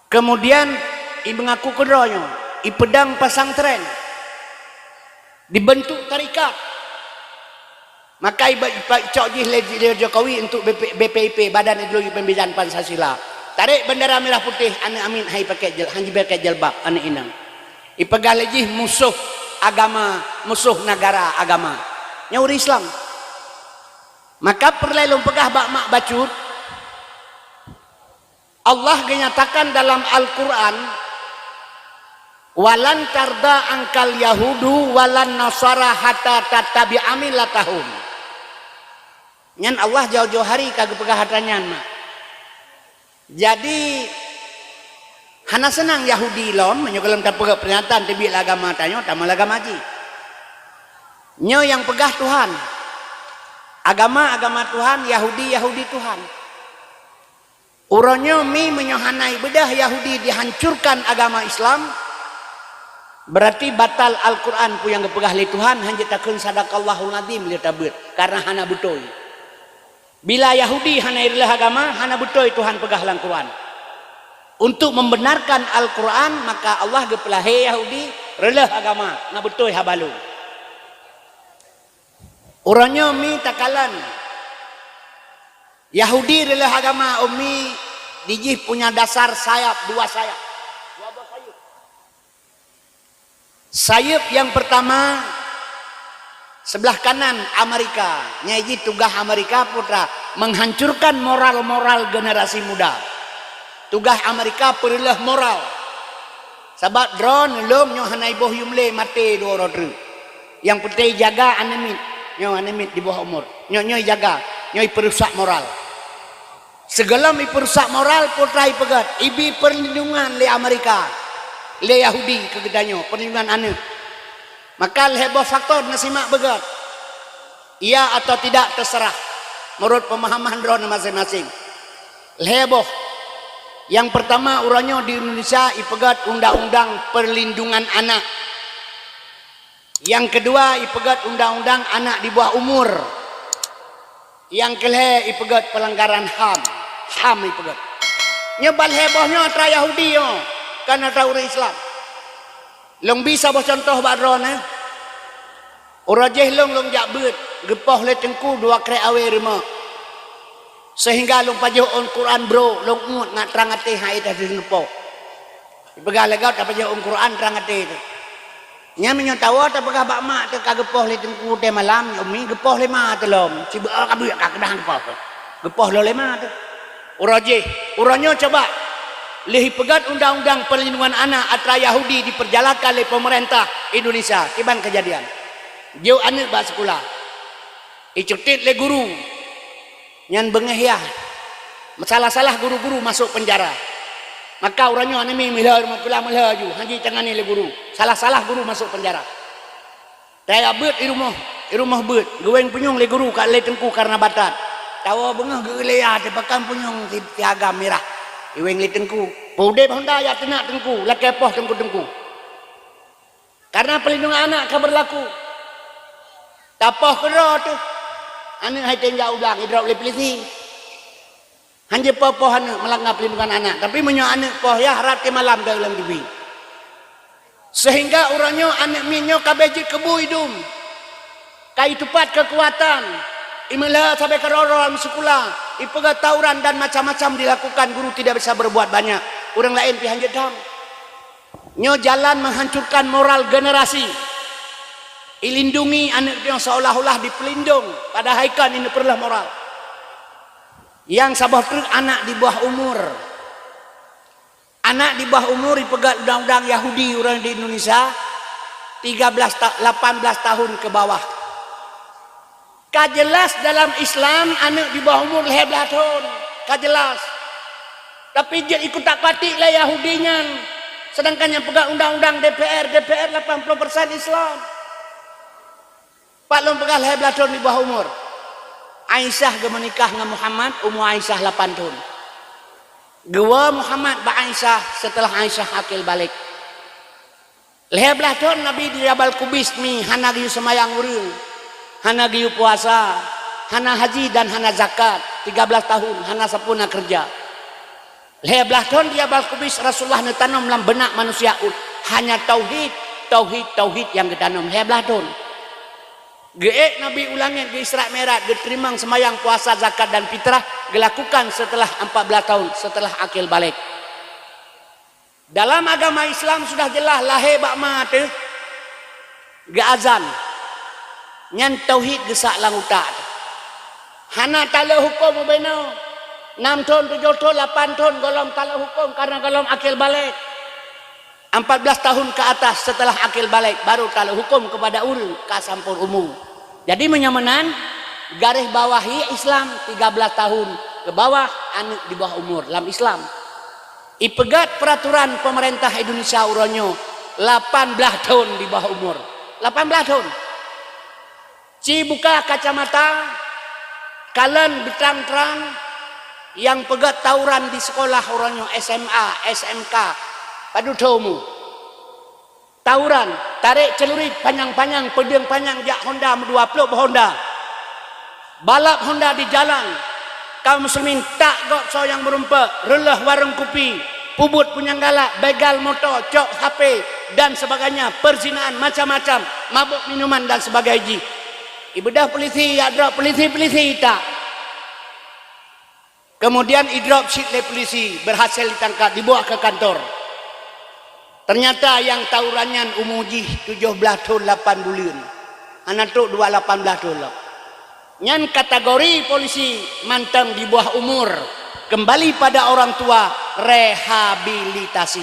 Kemudian, imeungaku keudroe nyoe, ipeudong pesantren, dibentuk tarekat. Maka iba-, ipa-, icok jih lé, lé Jokowi untuk B P, B P I P, Badan Ideologi Pembinaan Pancasila. Tarek bendera merah putih, aneuk amiet hai pakai jil-, han jipakai jilbab, aneuk inong. Ipeugah lé jih musoh agama, musoh negara agama. Nyoe ureueng Islam. Maka peureulée lôn peugah bak mak bacut, Allah genyatakan dalam Al-Quran, "Walan tarda angkal yahudu walan nasara hatta tattabi'a millatahum." Nyan Allah jauh-jauh hari ka geupeugah atra nyan, mak. Jadi, hana seunang Yahudi lom, meunyoe gohlom tapeugah peuringatan teubiet lé agama tanyoe, tamong lé agama jih. Nyoe nyang peugah Tuhan. Agama, agama Tuhan, Yahudi, Yahudi Tuhan. Uroe nyoe mi meunyoe hana ibeudah Yahudi dihancurkan agama Islam, berarti batal Al-Quran peue nyang geupeugah lé Tuhan, hanjeuet takheun sadaqallahul azim lé tabeuet, karena hana beutôi. Bila Yahudi hana ireuloh agama, hana beutôi Tuhan peugah lam Quran. Untuk membenarkan Al-Quran, maka Allah geupeulahé Yahudi reuloh agama, na beutôi haba lôn. Uroe nyoe mi takalon, Yahudi reuloh agama umi dijih punya dasar sayap, dua sayap. Sayap yang pertama, sebelah kanan Amerika. Nyai jih tugaih Amerika peue atra, menghancurkan moral-moral generasi muda. Tugaih Amerika peureuloh moral. Sabab droeneuh lom nyoe hana iboh yum lé maté dua uroe treuk. Nyang peunteng jaga aneuk miet. Nyoe aneuk miet di bawah umur. Nyoe, nyoe jaga, nyoe peurusak moral. Sigohlom ipeurusak moral, peue atra ipeugét, ibi perlindungan lé Amerika, lé Yahudi keu geutanyoe, perlindungan aneuk. Maka lhée boh faktor na simak beugét. Iya atau tidak terserah, menurut pemahaman droeneuh masing-masing. Lhée boh. Yang pertama, uroe nyoe di Indonesia ipeugét undang-undang perlindungan anak. Nyang keudua, ipeugét undang-undang anak di bawah umur. Nyang keulhée, ipeugét pelanggaran HAM. HAM ipeugét. Nyoe ban lhée boh nyoe atra Yahudi nyoe, kon atra ureuëng Islam. Lôn bi saboh cuntoh bak droeneuh. Uroe jéh lôn, lôn jak beuet, geupoh lé teungku dua krek awé rumoh. Seuhingga lôn pajoh ôn Quran brôk, lôn uet ngat trang até hai dah geupôh. Ipeugah lé gob tapajoh ôn Quran trang até teuh. Nyan meunyoe tawoe tapeugah bak mak teuh ka geupoh lé teungku teuh malam, nyoe umi geupoh lé ma teuh lom. Sibeuet ka buet ka keudang geupoh. Geupoh lom lé ma teuh. Uroe jéh, uroe nyoe coba. Lheueh ipeugét undang-undang perlindungan anak atra Yahudi diperjalankan lé pemerintah Indonesia. Kiban kejadian. Jok aneuk bak sikula. Icutit lé guru. Nyan beungéh yah. Salah-salah guru-guru masuk penjara. Maka uroe nyoe aneuk miet meulhö, rumoh sikula meulhö ju, han jitangani lé guru. Salah-salah guru masuk penjara. Tajak beuet i rumoh, i rumoh beuet. Geuwéng punyueng lé guru ka lé teungku karena batat. Tawoe beungéh geueu lé yah, teupakan punyueng si, si agam mirah. Iwéng lé teungku. Peudeb honda jak teunak teungku, lakée poh teungku-teungku. Karena perlindungan anak ka berlaku. Tapoh keudroe teuh. Aneuk hai tém jak u blang, idrop lé polisi. Han jipoh-poh aneuk meulanggar perlindungan anak. Tapi meunyoe aneuk poh yah, rot malam deuh lam T V. Sehingga uroe nyoe aneuk miet nyoe ka bék jeuet keu bu idum. Ka itupat keukuatan. Imeulhö sabe keurôh-rôh lam sikula. Ipeugét tawuran dan macam-macam dilakukan, guru tidak bisa berbuat banyak. Ureuëng laén pih han jeuet dong. Nyoe jalan menghancurkan moral generasi. Ilindungi aneuk nyoe seolah-olah dipeulindong, padahai kan ini perlah moral. Nyang saboh treuk anak di bawah umur. Anak di bawah umur ipeugét undang-undang Yahudi ureuëng di Indonesia, tiga belas ta-, lapan belas tahun ke bawah. Ka jelas dalam Islam aneuk di bawah umur lhée blaih thon. Ka jelas. Tapi jeuet ikutak-katik lé Yahudi nyan. Sedangkan nyang peugah undang-undang D P R, D P R lapan puluh persen Islam. Pat lôn peugah lhée blaih thon di bawah umur. Aisyah geumeunikah ngon Muhammad, umur Aisyah lapan thon. Geuwoe Muhammad bak Aisyah setelah Aisyah akil baligh. Lhée blaih thon Nabi di Jabal Kubais mi hana geuyue seumayang ureuëng, hana geuyue puasa, hana haji dan hana zakat, tiga belas tahun hana sapeue na keureuja. Lhèe blaih thôn di Jabal Qubais Rasulullah neutanom lam beunak manusia, hanya tauhid, tauhid, tauhid nyang geutanom lhèe blaih thôn. Geuék Nabi u langét, geu-Isra Mi'raj, geuteurimong seumayang, puasa, zakat dan fitrah geulakukan seuteulah ampat blaih thôn seuteulah akil balek. Dalam agama Islam sudah jeulaih lahé bak ma teuh geuazan. Nyan tauhid geusak lam utak teuh. Hana taleuek huköm ubé nyoe. Nam thôn, tujoh thôn, lapan thôn gohlom taleuek huköm karena gohlom akil balek. Ampat blaih tahun ke atas seuteulah akil balek baru taleuek huköm keupada ureuëng ka sampoe umu. Jadi meunyoe meunan, garéh bawah ie Islam tiga blaih tahun keu bawah aneuëk di bawah umur lam Islam. Ipeugét peuraturan peumeurintah Indonesia uroe nyoe lapan blaih thôn di bawah umur. Lapan blaih thôn. Ci buka kacamata, kalon beutrang-trang nyang peugét tawuran di sikolah uroe nyoe, S M A, S M K, padub thôn umu. Tawuran, tarek celurit panyang-panyang, peudeueng panyang jak honda meudua ploh boh honda. Balap honda di jalan. Kaum muslimin tak gob soe nyang meurumpok, reuloh warong kupi, peubuet punyang galak, begal moto, cok H P, dan sebagainya, perzinaan macam-macam, mabök minuman dan sebagainya jih. Ibeudôh polisi, jak drop polisi, polisi tak. Kemudian idrop cit lé polisi, berhasil ditangkap, dibawa ke kantor. Ternyata nyang tawuran nyan umu jih tujoh blaih thôn lapan buleuen. Hana trok dua lapan blaih thôn lom. Nyan kategori polisi mantong di bawah umur, kembali pada orang tua, rehabilitasi.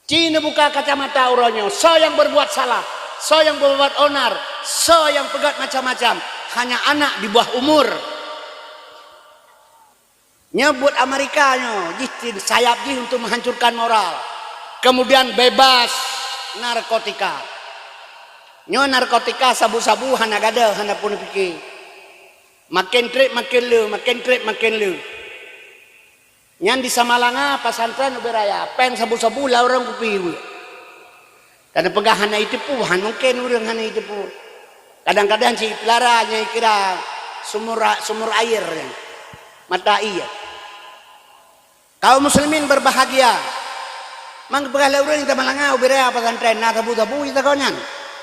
Ci neubuka kacamata uroe nyoe, soe nyang berbuat salah, soe nyang berbuat onar, soe nyang peugét macam-macam, hanya anak di bawah umur. Nyoe buet Amerika nyoe, jih tin sayap jih untuk menghancurkan moral. Kemudian bebas narkotika. Nyoe narkotika sabu-sabu hana gadôh, hana pun pike. Maken treb maken le, maken treb maken le. Nyan di Samalanga, pesantren ubé raya, péng sabu-sabu lam ureuëng kupi weuek. Karena peugah hana jiteupeue, han mungken ureuëng hana jiteupeue. Kadang-kadang cit peulara nyang kira sumur, sumur air nyan, mata air. Kaum muslimin berbahagia. Mang peugah lé ureuëng di Samalanga ubé raya pesantren na sabu-sabu jih sagoe nyan.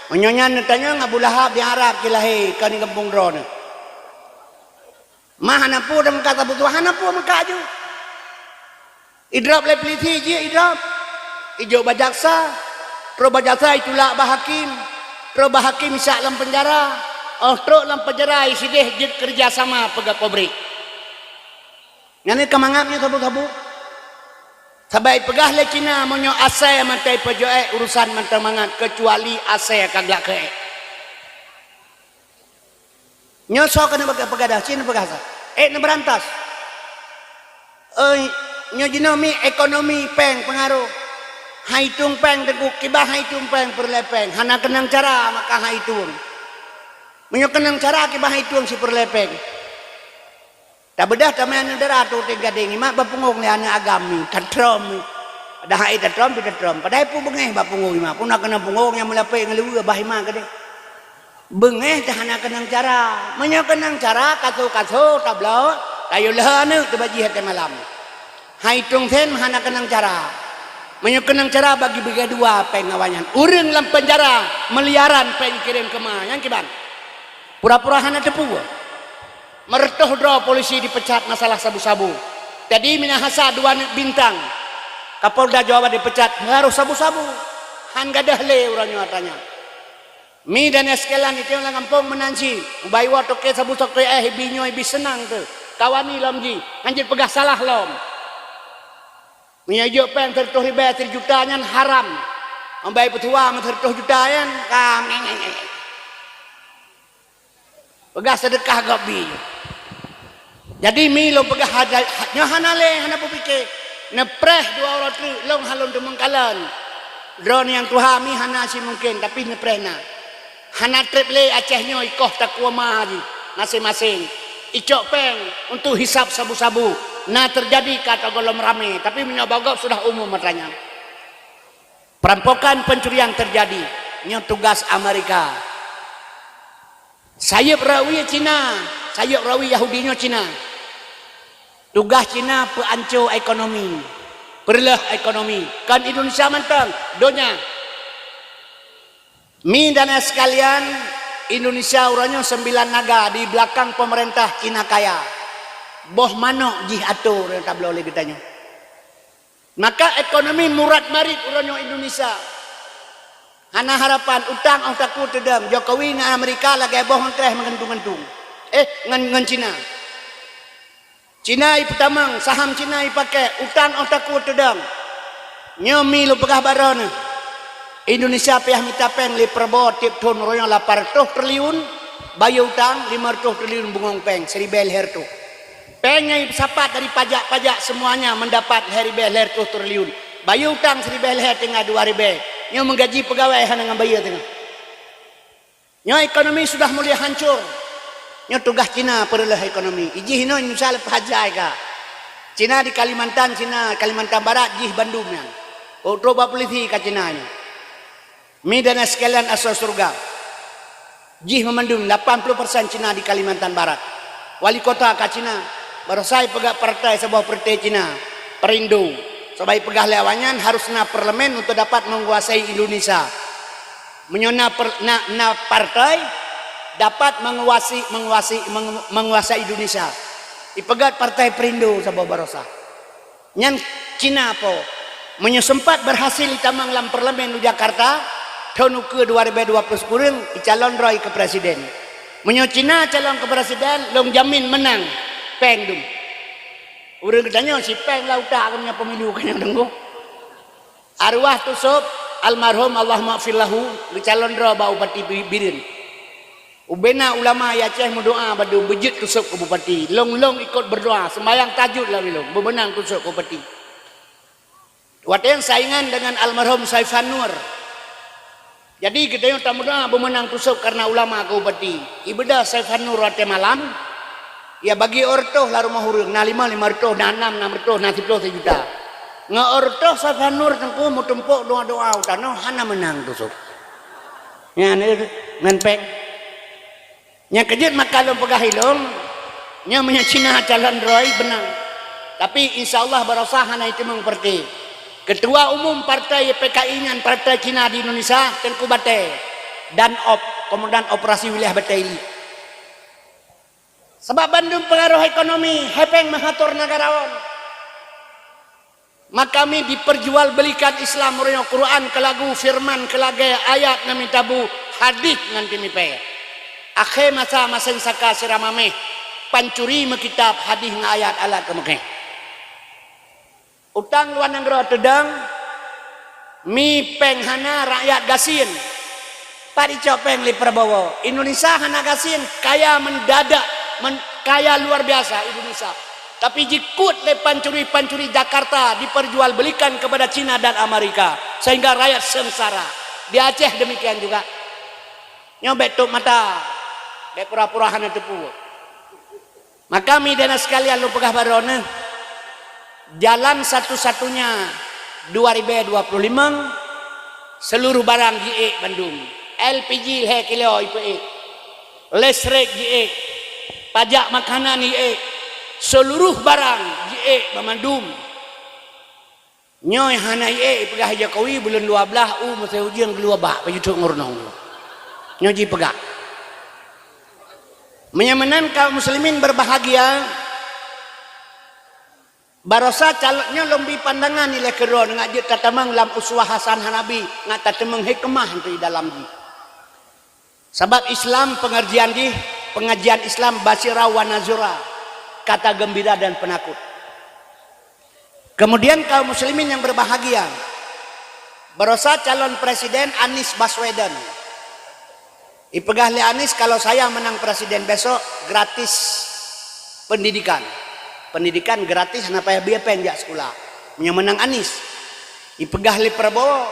Meunyoe nyan neutanyong Abu Lahab di Arab cit lahé kon di gampông droeneuh. Ma hana peue dan meukat sabu-sabu, hana peue meukat ju. Idrop lé polisi jih idrop. Ijok bak jaksa. Trok bak jaksa itulak bak hakim. Trok bak hakim isak lam penjara. Óh trok lam penjara isideh jeuet kerja sama peugah kobrek. Nyan ka mangat nyoe sabu-sabu. Sabai peugah lé Cina meunyoe asai mantong ipeujok ék urusan mantong mangat keucuali asai ka glak keu ék. Nyoe soe keuneuk peugah, peugah dah, cit neupeugah sa. Ék neubeurantas. Oi, nyoe jinoe mi ekonomi péng peungaroh. Han itueng péng teungku, kiban han itueng péng peureulée péng. Hana keunong cara maka han itueng. Meunyoe keunong cara kiban han itueng si peureulée péng. Tabeudôh tamé aneuk dara tu teugadeng imak bak pungong lé aneuk agam mi, tatrom mi. Dah hai tatrom pi tatrom. Padahai peue beungéh bak pungong imak. Peue na keunong pungong nyang meulapék ngon luweue bah imak keudeh. Beungéh dah hana keunong cara. Meunyoe keunong cara, kaso-kaso tabloe, tayue lheueh aneuk teubajih até malam. Han itueng sen hana keunong cara. Meunyoe keunong cara bagi bagi dua péng awaknyan. Ureuëng lam penjara miliaran péng kirém keuma. Nyan kiban. Pura-pura hana teupeue. Meureutoh droe polisi dipecat masalah sabu-sabu. Jadi Minahasa dua aneuk bintang Kapolda Jawa Barat dipecat pengaroh sabu-sabu. Han gadôh lé uroe nyoe atra nyan. Mi dan Eskelan itong lam gampông meunan cit, ubak iwoe toke sabu-sabu éh ibi nyoe ibi seunang teuh. Kawani lom jih, han jeuet peugah salah lom. Meunyoe ijok péng sireutoh ribée sijuta nyan haram. Ambai peutuha meusireutoh juta nyan ka. Peugah seudeukah gob bi. Jadi mi lôn peugah hada-, nyoe hana lé, hana beupike. Neupreh dua uroe treuk lôn han lôn teumeung kalon. Droeneuh nyang tuha mi hana si mungken, tapi neupreh na. Hana treb lé Aceh nyoe ikoh takue ma jih maséng-maséng. Icok péng untuk hisab sabu-sabu. Na teujadi ka tagohlom ramé, tapi meunyoe bak gob sudah umum atra nyan. Perampokan, pencurian teujadi. Nyoe tugas Amerika. Sayeup rawi Cina, sayeup rawi Yahudi nyoe Cina. Tugaih Cina peuancô ekonomi, peureuloh ekonomi. Kon Indonesia mantong, donya. Mi dan sekalian, Indonesia uroe nyoe sembilan naga di belakang pemerintah Cina kaya. Boh manok jih atô ureuëng tabloe lé geutanyoe. Maka ekonomi murat marit uroe nyoe Indonesia. Hana harapan, utang óh takue teudong. Jokowi ngon Amerika lagée boh ngon kreh meugantung-gantung. Eh, ngon, ngon Cina. Cina ipeutamong, saham Cina ipakée, utang óh takue teudong. Nyoe mi lôn peugah baroe neuh. Indonesia payah mita péng lé Prabowo tieb thon uroe nyoe lapan reutôh triliun, bayeue utang lima reutôh triliun, bungong péng siribée lhée reutôh. Péng nyang ipeusapat dari pajak-pajak semuanya mendapat lhée ribée lhée reutôh triliun. Bayeue utang siribée lhée teungoh dua ribée. Nyoe meugaji peugawée hana ngon bayeue teungoh. Nyoe ekonomi sudah mulai hancur. Nyoe tugaih Cina peureuloh ekonomi. Ijih inoe Indonesia leupah jai ka. Cina di Kalimantan, Cina Kalimantan Barat jih bandum nyan. Trok bak polisi ka Cina nyoe. Mi dan sekalian asoe syeuruga. Jih meumandum lapan puluh persen Cina di Kalimantan Barat. Wali kota ka Cina. Barosa ipeugah partai saboh partai Cina, Perindo. Sabab ipeugah lé awaknyan harus na parlemen untuk dapat menguasai Indonesia. Meunyoe na per-, na, na partai dapat menguasai, menguasai, mengu-, menguasai Indonesia. Ipeugah partai Perindo saboh barosa. Nyan Cina po. Meunyoe sempat berhasil itamong lam parlemen u Jakarta, thon ukeue dua ribée dua puluh sikureueng, icalon droe keu presiden. Meunyoe Cina calon keu presiden, lôn jamin menang. Péng dum. Ureuëng geutanyoe si péng lam utak keu meunyoe pemilu keu nyang deungoe. Arwah Tusop, almarhum, Allahumma ghfir lahu, geucalon droe bak Bupati Bi-, Bireuen. Ubena ulama i Aceh meudoa bak dum beujeuet Tusop keu bupati. Lôn-lôn ikot berdoa, sembahyang tahajud lam ilôn, beumeunang Tusop keu bupati. Watée nyan saingan dengan almarhum Saifan Nur. Jadi geutanyoe tameudoa beumeunang Tusop karena ulama keu bupati. Ibeudôh Saifan Nur watée malam, ya bagi ôh reutôh lam rumoh ureuëng, na lima, lima reutôh, na nam, nam reutôh, na siplôh, sijuta. Ngon ôh reutôh Saifan Nur teungku meutumpok doa-doa u tanoh hana meunang Tusop. Nyan ngon péng. Nyang keujeuet maka lôn peugah ilôn, nyoe meunyoe Cina calon droe beunang. Tapi insya Allah barosa hana iteumong partai. Ketua umum partai P K I nyan partai Cina di Indonesia, Teungku Batée, Danop, Komandan Operasi Wilayah Batée Iliek. Sabab bandum pengaruh ekonomi, hai péng meuatur negarawan. Maka mi diperjualbelikan Islam meureunoe Quran keu lagu, firman keu lagée, ayat ngon mita bu, hadih ngon teumipée. Akhé masa maséng saka sira maméh, pancuri meukitab, hadih ngon ayat alat keu meukéh. Utang luwa nanggroe teudong, mi péng hana, rakyat gasien. Pat icok péng lé Prabowo? Indonesia hana gasien, kaya mendadak, men-, kaya luar biasa Indonesia. Tapi jikut lé pancuri-pancuri Jakarta diperjualbelikan kepada Cina dan Amerika, sehingga rakyat sengsara. Di Aceh demikian juga. Nyoe bék tutup mata, bék pura-pura hana teupeue. Maka mi dan sekalian lôn peugah baroe neuh, jalan satu-satunya dua ribée dua puluh lima, seluruh barang jiék bandum. L P G lhée kilo ipeuék, listrik jiék, pajak makanan jiék, seluruh barang jiék bandum. Nyoe hana iék ipeugah Jokowi buleuen dua blaih u meusé ujeuen geuluwa bak pajutok ngon runoe. Nyoe jipeugah. Meunyoe meunan kaum muslimin berbahagia, barosa calon nyoe lôn bi pandangan ilée keudroe ngat jeuet tatamong lam uswah hasanah Nabi, ngat tatamong hikmah di dalam jih. Sabab Islam pengajian jih, pengajian Islam basyirah wa nazirah, kata gembira dan penakut. Kemudian kaum muslimin yang berbahagia, barosa calon presiden Anies Baswedan. Ipeugah lé Anies, kalau saya menang presiden besok, gratis pendidikan. Pendidikan gratis, hana payah bie péng jak sekolah. Meunyoe menang Anies. Ipeugah lé Prabowo,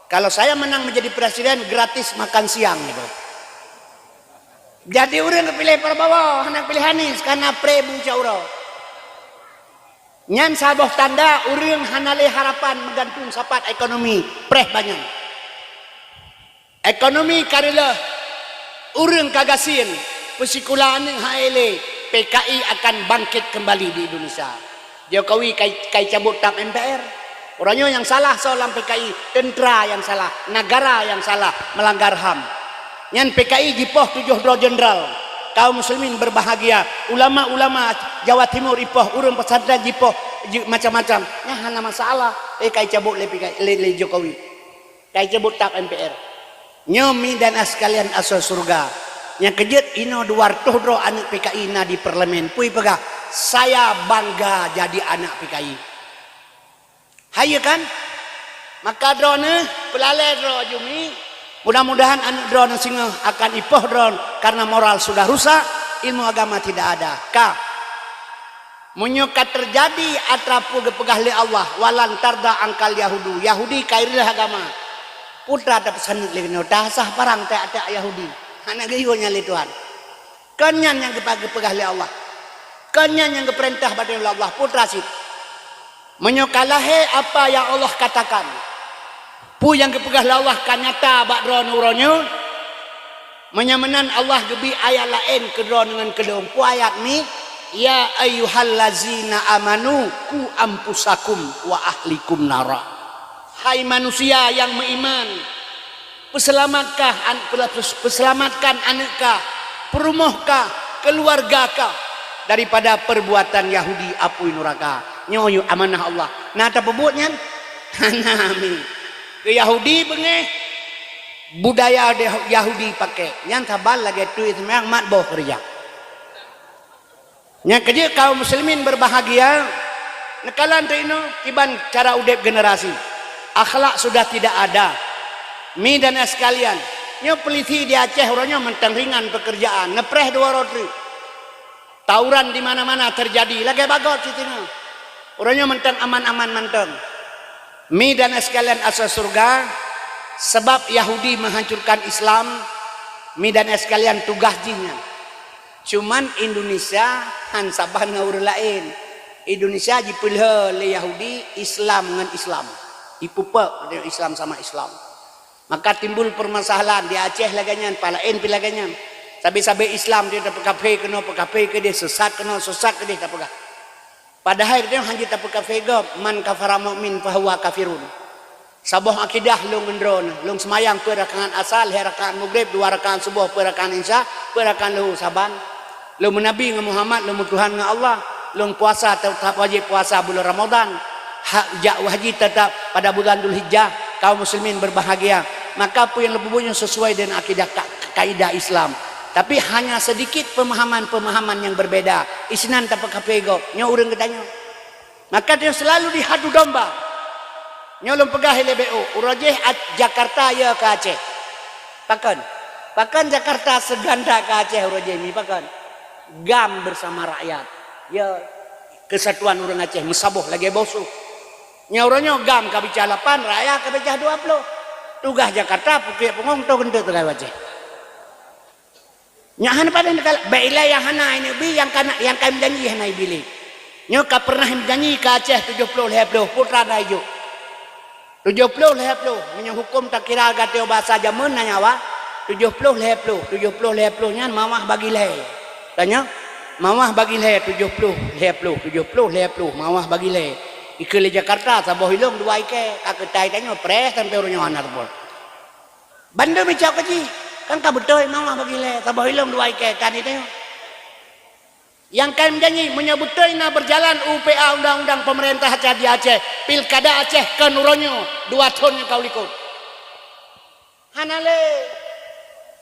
kalau saya menang menjadi presiden, gratis makan siang, gitu. Jadi ureuëng geupiléh Prabowo, hana geupiléh Anies, karena pré bu cak uroe. Nyan saboh tanda ureuëng hana lé harapan meugantung sapat ekonomi, preh banyan. Ekonomi ka reuloh, ureuëng ka gasien, peusikula aneuëk han ék lé, P K I akan bangkit kembali di Indonesia. Jokowi kai, kai cabut tap M P R. Uroe nyoe nyang salah soe lam P K I, teuntera nyang salah, negara nyang salah, melanggar ham. Nyan P K I jipoh tujoh droe jenderal. Kaum muslimin berbahagia, ulama-ulama Jawa Timur ipoh, ureuëng pesantren jipoh, ji-, macam-macam. Nyan hana masalah. Eh, kai cabut lé P K I, lé, lé Jokowi. Kai cabut tap M P R. Nyoe mi dan sekalian asoe syeuruga. Nyang keujeuet inoe dua reutôh droe aneuëk P K I na di parlemen. Peue peugah, "Saya bangga jadi anak P K I." Hai, ya kan? Maka droeneuh peulalée droe aju mi. Mudah-mudahan aneuëk droeneuh singoh akan ipoh droe karena moral sudah rusak, ilmu agama tidak ada. Ka. Meunyoe ka teujadi atra peue geupeugah lé Allah, "Walan tarda angkal Yahudu," Yahudi ka ireueh agama. Peue atra tapeusaneut lé nyoe, tasah parang tajak-tajak Yahudi. Hana geuyue nyan lé Tuhan. Kon nyan nyang geupa-, geupeugah lé Allah. Kon nyan nyang geupeurintah bak droe lé Allah, peue atra cit. Meunyoe ka lahé apa nyang Allah katakan, peue nyang geupeugah lé Allah ka nyata bak droeneuh uroe nyoe, meunyoe meunan Allah geubri ayat laén keu droeneuh ngon keu lôn. Peue ayat nyan? "Ya ayyuhallazina amanu qu anfusakum wa ahlikum nara." Hai manusia nyang meuiman, peuseulamatkah an-, peuseulamatkan aneuëk kah, peurumoh kah, keuluwarga kah daripada peurbuatan Yahudi apui nuraka. Nyoe yue amanah Allah. Na tapeubuet nyan? Hana mi. Keu Yahudi beungéh, budaya de-, Yahudi pakai. Nyan saban lagée tuet seumayang mat boh keureuja. Nyang keujeuet kaum muslimin berbahagia, neukalon teuinoe kiban cara udeb generasi. Akhlak sudah tidak ada. Mi dan sekalian, nyoe polisi di Aceh uroe nyoe mantong ringan pekerjaan, neupreh dua droe treuk. Tawuran di mana-mana terjadi, lagée bagot cit nyoe. Uroe nyoe mantong aman-aman mantong. Mi dan sekalian asoe syeuruga, sebab Yahudi menghancurkan Islam, mi dan sekalian tugas jih nyan. Cuman Indonesia han saban ngon ureuëng laén. Indonesia jipeulheueh lé Yahudi Islam ngon Islam. Ipeupok Islam sama Islam. Maka timbul permasalahan di Aceh lagée nyan, pat laén pih lagée nyan. Sabe-sabe Islam dia tapeukaphé keunoe, peukaphé keudeh, sesat keunoe, sesat keudeh tapeugah. Padahai geutanyoe hana jeuet tapeukaphé gob, "Man kafara mu'min fahuwa kafirun." Saboh akidah lôn ngon droeneuh, lôn seumayang peuet rakaat asar, lhée rakaat maghrib, dua rakaat suboh, peuet rakaat isya, peuet rakaat luhur saban. Lôn meunabi ngon Muhammad, lôn meutuhan ngon Allah, lôn puasa teutab wajéb puasa buleuen Ramadhan. Hak jak haji teutab pada buleuen Dzulhijjah, kaum muslimin berbahagia. Maka peue nyang lôn peubuet nyoe sesuai deungon akidah ka-, kaidah Islam. Tapi hanya sedikit pemahaman-pemahaman yang berbeda. Isinan tapeukaphé gob. Nyoe ureuëng geutanyoe. Maka dia selalu dihadu domba. Nyoe lôn peugah ilée B O, uroe jih Jakarta ya keu Aceh. Pakon? Pakon Jakarta seuganda keu Aceh uroe jih mi pakon? GAM bersama rakyat. Ya, kesatuan ureuëng Aceh meusaboh lagée boh su. Nyoe uroe nyoe GAM ka bicah lapan, rakyat ka bicah dua ploh. Tugaih Jakarta pukek pungong toh keuneuk teuka Aceh. Nyak hana padan kala, bék ilée nyang hana ineuk bi, nyang ka na, nyang ka meujanji hana ibi lé. Nyoe ka peureunah meujanji keu Aceh tujoh ploh lhée ploh, peue atra na ijok. Tujoh ploh lhée ploh, meunyoe huköm takira gata basa jameun na nyawa, tujoh ploh lhée ploh, tujoh ploh lhée ploh nyan mawah bagi lhée. Tanyoe, mawah bagi lhée tujoh ploh lhée ploh, tujoh ploh lhée ploh mawah bagi lhée. Ikeue lé Jakarta saboh ilong dua ikée, ka keutai tanyoe preh sampoe uroe nyoe hana teupeu. Bandum icok keu jih, kan ka beutôi mawah bagi lhée, saboh ilong dua ikée kan itu. Nyang ka meujanji, meunyoe beutôi na beujalan U P A undang-undang peumeurintah Aceh di Aceh, pilkada Aceh kon uroe nyoe, dua thon nyang ka u likot. Hana lé.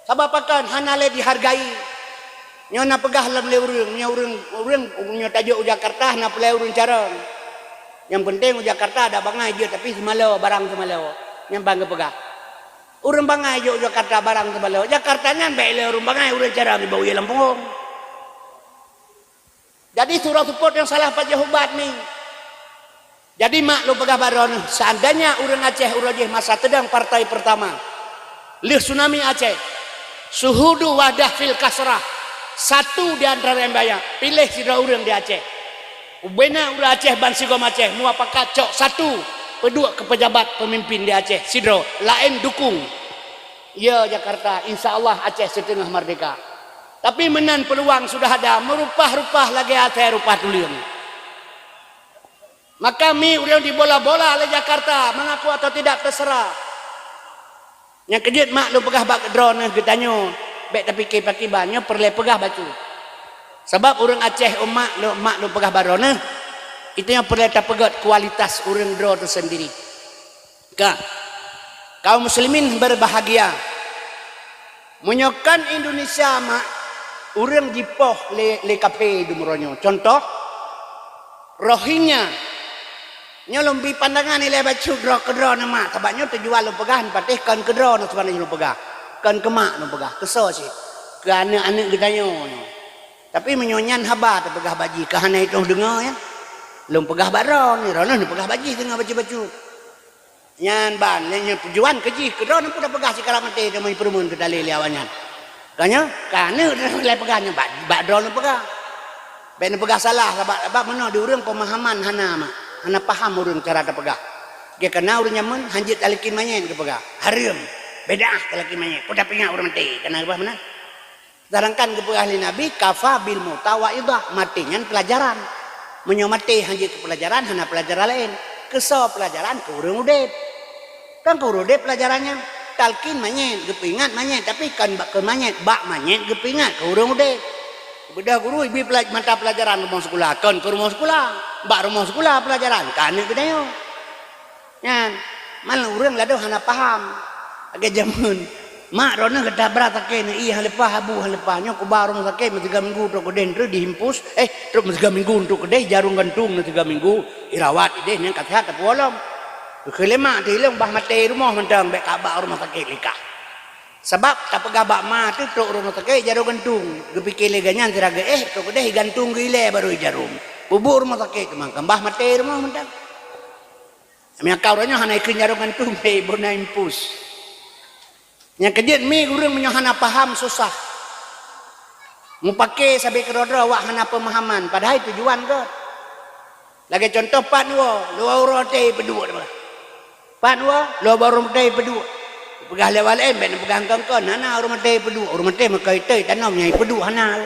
Sabab pakon hana lé dihargai. Nyoe na peugah lom lé ureuëng, nyoe ureuëng, ureuëng nyoe tajok u Jakarta hana peulai ureuëng carông. Nyang penting u Jakarta ada bangai jeuet tapi seumalo, barang seumalo. Nyang ban geupeugah. Ureuëng bangai jok Jakarta barang teubaloe. Jakarta nyan bék lé ureuëng bangai, ureuëng carông iboh ie lam punggong. Jadi surah seupôt nyang salah pajoh ubat ni. Jadi mak lôn peugah bak droeneuh, seandainya ureuëng Aceh uroe jih masa teudong partai pertama, lheueh tsunami Aceh, syuhudu wahdah fil kasrah, satu di antara nyang banyak, piléh sidroe ureuëng di Aceh. Ubena ureuëng Aceh ban sigom Aceh muapakat cok satu peuduek keu peujabat peumimpin di Aceh sidroe, laén dukung. Ya Jakarta, insya Allah Aceh siteungoh merdeka. Tapi meunan peuluang sudah ada, meurupah-rupah lagée asée rupah tuleueng. Maka mi ureuëng dibola-bola lé Jakarta, mengaku atau tidak terserah. Nyang keujeuet mak lôn peugah bak droeneuh geutanyoe, bék tapike pakiban, nyoe peureulée peugah bacut. Sabab ureuëng Aceh umat lôn, mak lôn peugah bak droeneuh, itu nyang peureulée tapeugét kualitas ureuëng droe teusendiri. Ka, kaum muslimin berbahagia. Meunyoe kon Indonesia mak, ureuëng jipoh lé, lé kaphé di meurônyoe. Contoh, Rohingya. Nyoe lôn bi pandangan ilée bacut droe keudroe neuh mak, sabab nyoe tujuan lôn peugah patéh kon keudroe neuh sebenarnya lôn peugah. Kon keu mak lôn peugah, keusoe cit. Keu aneuëk-aneuëk geutanyoe nyoe. Tapi meunyoe nyan haba teupeugah bak jih, ka hana itong deungoe ya. Lôn peugah bak droe neuh, droe neuh neupeugah bak jih deungoe bacut-bacut. Nyan ban, nyan, nyan tujuan keu jih, keudroe neuh pun tapeugah sikara maté teuma jipeureumeun keu dalé lé awaknyan. Ka nyoe, ka aneuëk lé peugah nyoe, bak, bak droe neuh peugah. Bék neupeugah salah, sabab, sabab meunoe di ureuëng peumahaman hana mak, hana paham ureuëng cara tapeugah. Geukeuna ureuëng jameun hanjeuet talakén manyét geupeugah, hareuem, beudah talakén manyét, peue tapeuingat ureuëng maté, kana geupeugah meunan. Sedangkan geupeugah lé Nabi, "Kafa bil mauta wa'idhah," maté nyan peulajaran. Meunyoe maté hanjeuet keu peulajaran, hana peulajaran laén. Keusoe peulajaran keu ureuëng udeb. Kan keu ureuëng udeb peulajaran nyan. Talakén manyét, geupeuingat manyét, tapi kon bak keu manyét, bak manyét geupeuingat keu ureuëng udeb. Beudôh guru ibi peula-, mata peulajaran rumoh sikula, kon keu rumoh sikula, bak rumoh sikula peulajaran, ka aneuëk geutanyoe. Nyan, malah ureuëng ladôm hana paham. Lagée jameun, mak droeneuh gata brat sakét neuh, ié han leupah, abu han leupah. Nyoe kuba rumoh sakét meusiga minggu trok keudeh treuk diimpus, eh, trok meusiga minggu trok keudeh jarum gantung neuh siga minggu, irawat ideh nyan ka seuhat tapeuwolom. Keu lé mak teuh ilong bah maté rumoh mantong bék ka bak rumoh sakét likah. Sabab tapeugah bak ma teuh trok rumoh sakét jarum gantung, geupike lé gobnyan sira geuéh trok keudeh igantung geuilée barô ijarum. Peubuet rumoh sakét teuma kan bah maté rumoh mantong. Meunyo ka uroe nyoe hana ikheun jaroe gantung, hei, bona impus. Nyang keujeuet mi ureuëng meunyoe hana paham susah. Mupake sabe keudroe-droe awak hana peumahaman, padahai tujuan gét. Lagée contoh pat woe, luwa ureuëng maté peuduek. Pat woe, luwa ureuëng maté peuduek. Peugah lé awak laén, bék neupeugah kon-kon, hana ureuëng maté peuduek, ureuëng maté meukai-tai tanom nyang peuduek hana.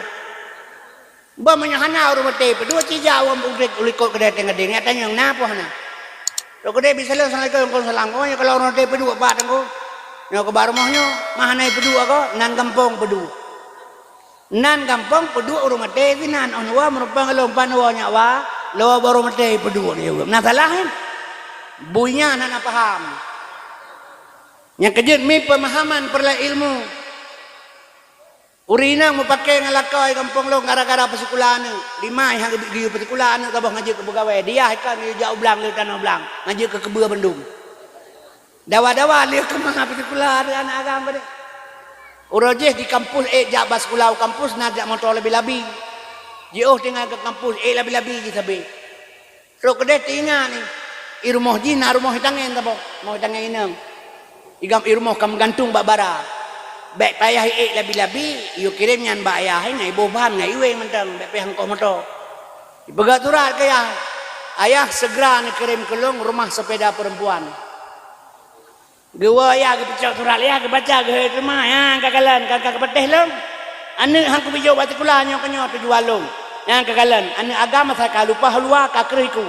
Bah meunyoe hana ureuëng maté peuduek, cijak ureuëng udeb u likot keudeh teuh gadeng, nyak tanyong na peue hana. Trok keudeh bisaleueng assalamualaikum, waalaikumsalam. Oh, nyoe kalau ureuëng maté peuduek bak teungku. Nyoe keuba rumoh nyoe, mah hana peuduek ko, nan gampông peuduek. Nan gampông peuduek ureuëng maté sinan, oh nyoe meurumpang lôn pan woe nyak wa, lôn baru maté peuduek ni ureuëng. Na salah kan? Bui nyan hana paham. Nyang keujeuet mi peumahaman peureulée ilmu. Ureuëng inong mupake ngon lakoe gampông lôn gara-gara peusikula aneuëk. Limai han geubit geuyue peusikula aneuëk saboh ngajeuet keu peugawée. Diah ikan geuyue jak u blang lé tanoh blang. Ngajeuet keu keubeue bandum. Dawa-dawa lé keumah peusikula aneuëk agam padé. Uroe jih di kampus ék jak bak sikula u kampus na jak moto labi-labi. Jiôh tinggai keu kampus ék labi-labi jih sabe. Trok keudeh teuingat ni, i rumoh jih na rumoh itangén saboh, rumoh itangén inong. Igam i rumoh ka meugantung bak bara. Bék payah iék labi-labi, iyue kirém nyan bak ayah, na iboh ban, na iweng mantong, bék payah ngkoh moto. Ipeugah surat keu ayah, "Ayah, segera neukirém keu lôn rumah sepeda perempuan." Geuwoe ayah geupeucok surat ayah geubaca geuhôi teuma, "Nyang ka kalon, ka, ka keupatéh lôn. Aneuëk han kubijoe bak sikula nyoe keuh nyoe tujuan lôn. Nyang ka kalon, aneuëk agam asai ka lumpah luwa ka kreueh iku.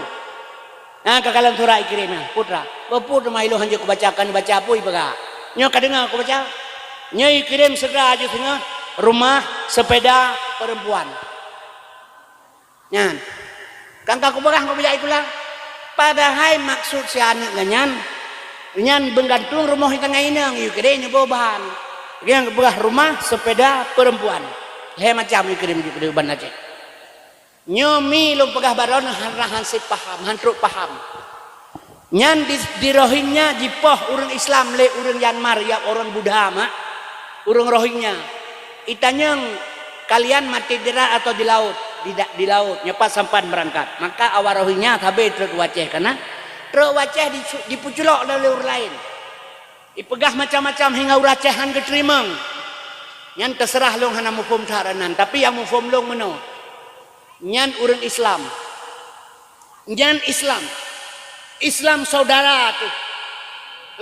Nyang ka kalon surat ikirém nyan, putra." Peue-peue teuma ilôn hanjeuet kubaca, kon baca peue ipeugah. Nyoe ka deungoe kubaca. Nyoe ikirém segera jih singoh rumah sepeda perempuan. Nyan. Kan ka kupeugah ngon bijak itulah. Padahai maksud si aneuëk nyan, nyan meugantung rumoh itanggai inong, iyue kirém nyoe boh ban. Nyang kupeugah rumah sepeda perempuan. Lhée macam iyue kirém iyue kirém ban Aceh. Nyoe mi lôn peugah baroe neuh hana han sép paham, han trok paham. Nyan di, di Rohingya jipoh ureuëng Islam lé ureuëng Myanmar, ya ureuëng Buddha mak, ureuëng Rohingya. Itanyong kalian mati di darat atau di laut? Di, da- di laut, nyoe pat sampan beurangkat. Maka awak Rohingya sabe trok u Aceh kana, trok u Aceh di, dipeuculok lé ureuëng laén. Ipeugah macam-macam hingga ureuëng Aceh han geuteurimong. Nyan teuseurah lôn hana muphom that nan, tapi nyang muphom lôn meunoe. Nyan ureuëng Islam. Nyan Islam. Islam saudara tu.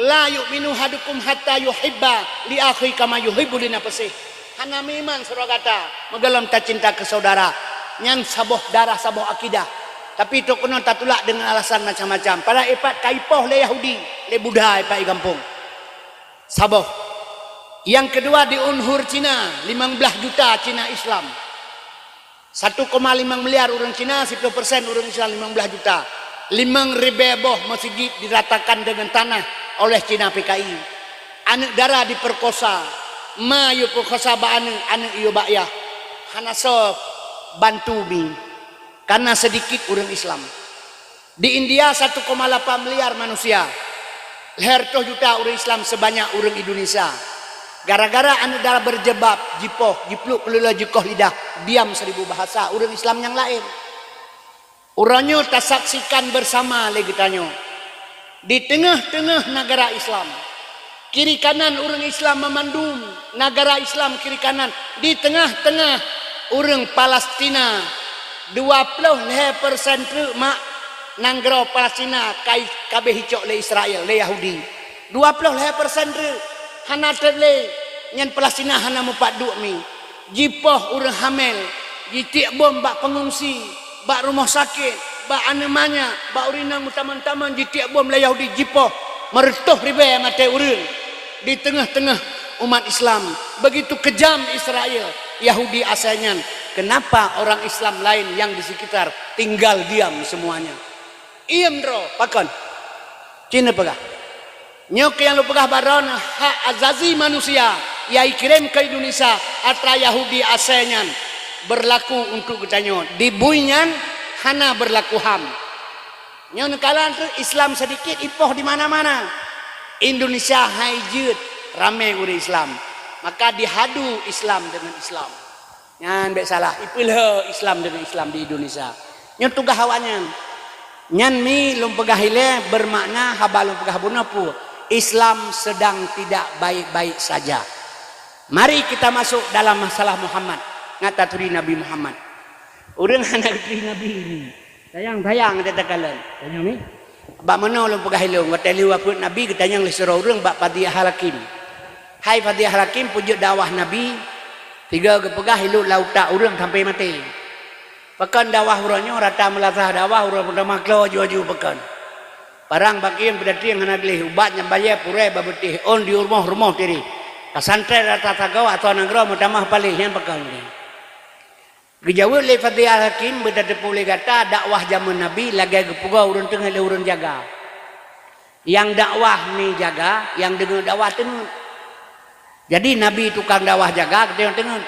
La yu'minu ahadukum hatta yuhibba li akhi kama yuhibbu li nafsih. Hana meuiman sidroe gata, meugohlom tacinta keu syedara. Nyan saboh darah, saboh akidah. Tapi trok keunoe tatulak deungon alasan macam-macam. Padahai ipat ka ipoh lé Yahudi, lé Buddha ipat i gampông. Saboh. Nyang keudua di unhur Cina, limong blaih juta Cina Islam. Satu koma lima miliar ureuëng Cina, siplôh persen ureuëng Islam, limong blaih juta. Limong ribée boh meuseujid diratakan deungon tanah oleh Cina P K I. Aneuëk dara diperkosa, ma yue peukosa bak aneuëk, aneuëk yue bak yah. Hana soe bantu mi, karena sedikit ureuëng Islam. Di India satu koma lapan miliar manusia, lhée reutôh juta ureuëng Islam sebanyak ureuëng Indonesia. Gara-gara aneuëk dara berjilbab, jipoh, jipluek keulula, jikoh lidah, diam seribu bahasa ureuëng Islam nyang laén. Uroe nyoe tasaksikan bersama lé geutanyoe. Di teungoh-teungoh nagara Islam, kiri kanan ureuëng Islam meumandum, nagara Islam kiri kanan, di teungoh-teungoh ureuëng Palestina, dua ploh lhée persen treuk mak nanggroe Palestina kai kabeh icok lé Israel, lé Yahudi. Dua ploh lhée persen treuk, hana treb lé, nyan Palestina hana mupat duek mi. Jipoh ureuëng hamel, jitiek bom bak pengungsi, bak rumoh sakét, bak aneuëk manyak, bak ureuëng inong meutamong-tamong jitiek bom lé Yahudi jipoh, meureutôh ribée maté ureuëng di teungoh-teungoh umat Islam. Begitu kejam Israel, Yahudi asai nyan. Kenapa orang Islam lain yang di sekitar tinggal diam semuanya? Iem droe, pakon? Cina peugah. Nyoe keuh nyang lôn peugah baroe, hak azazi manusia nyang ikirém keu Indonesia atra Yahudi asai nyan berlaku untuk geutanyoe. Di bui nyan hana berlaku ham. Nyoe neukalon treuk Islam sedikit ipoh di mana-mana. Indonesia hai jeuet ramé ureuëng Islam. Maka dihadu Islam dengan Islam. Nyan bék salah, ipeulheueh Islam deungon Islam di Indonesia. Nyoe tugaih awaknyan. Nyan mi lôn peugah ilée, bermakna haba lôn peugah bunoe peue? Islam sedang tidak baik-baik saja. Mari kita masuk dalam masalah Muhammad. Ngat taturi Nabi Muhammad. Ureuëng hana geuturi Nabi ni. Sayang-sayang dia takalon. Tanyong ni. Bak meunoe lôn peugah ilôn, watée lheueh wafeuet Nabi geutanyong lé sidroe ureuëng bak Fadhiyah Al-Hakim. Hai Fadhiyah Al-Hakim, peue jeuet dakwah Nabi, tiga geupeugah ilôt lam utak ureuëng sampai maté. Pakon dakwah uroe nyoe rata meulasah dakwah, uroe peutamah klo aju-aju pakon. Parang bak iem peudatieng hana gleh, ubat nyang bayée purée bak beutéh, ôn di rumoh-rumoh tireh. Ka santet rata sagoe, asoe nanggroe meutamah paléh, nyan pakon. Geujaweueb lé Fadhiyah Al-Hakim, beutateupeue lé gata, dakwah jameun Nabi lagée geupeugah ureuëng teungeut lé ureuëng jaga. Nyang dakwah mi jaga, nyang deungoe dakwah teungeut. Jadi Nabi tukang dakwah jaga, geutanyoe teungeut.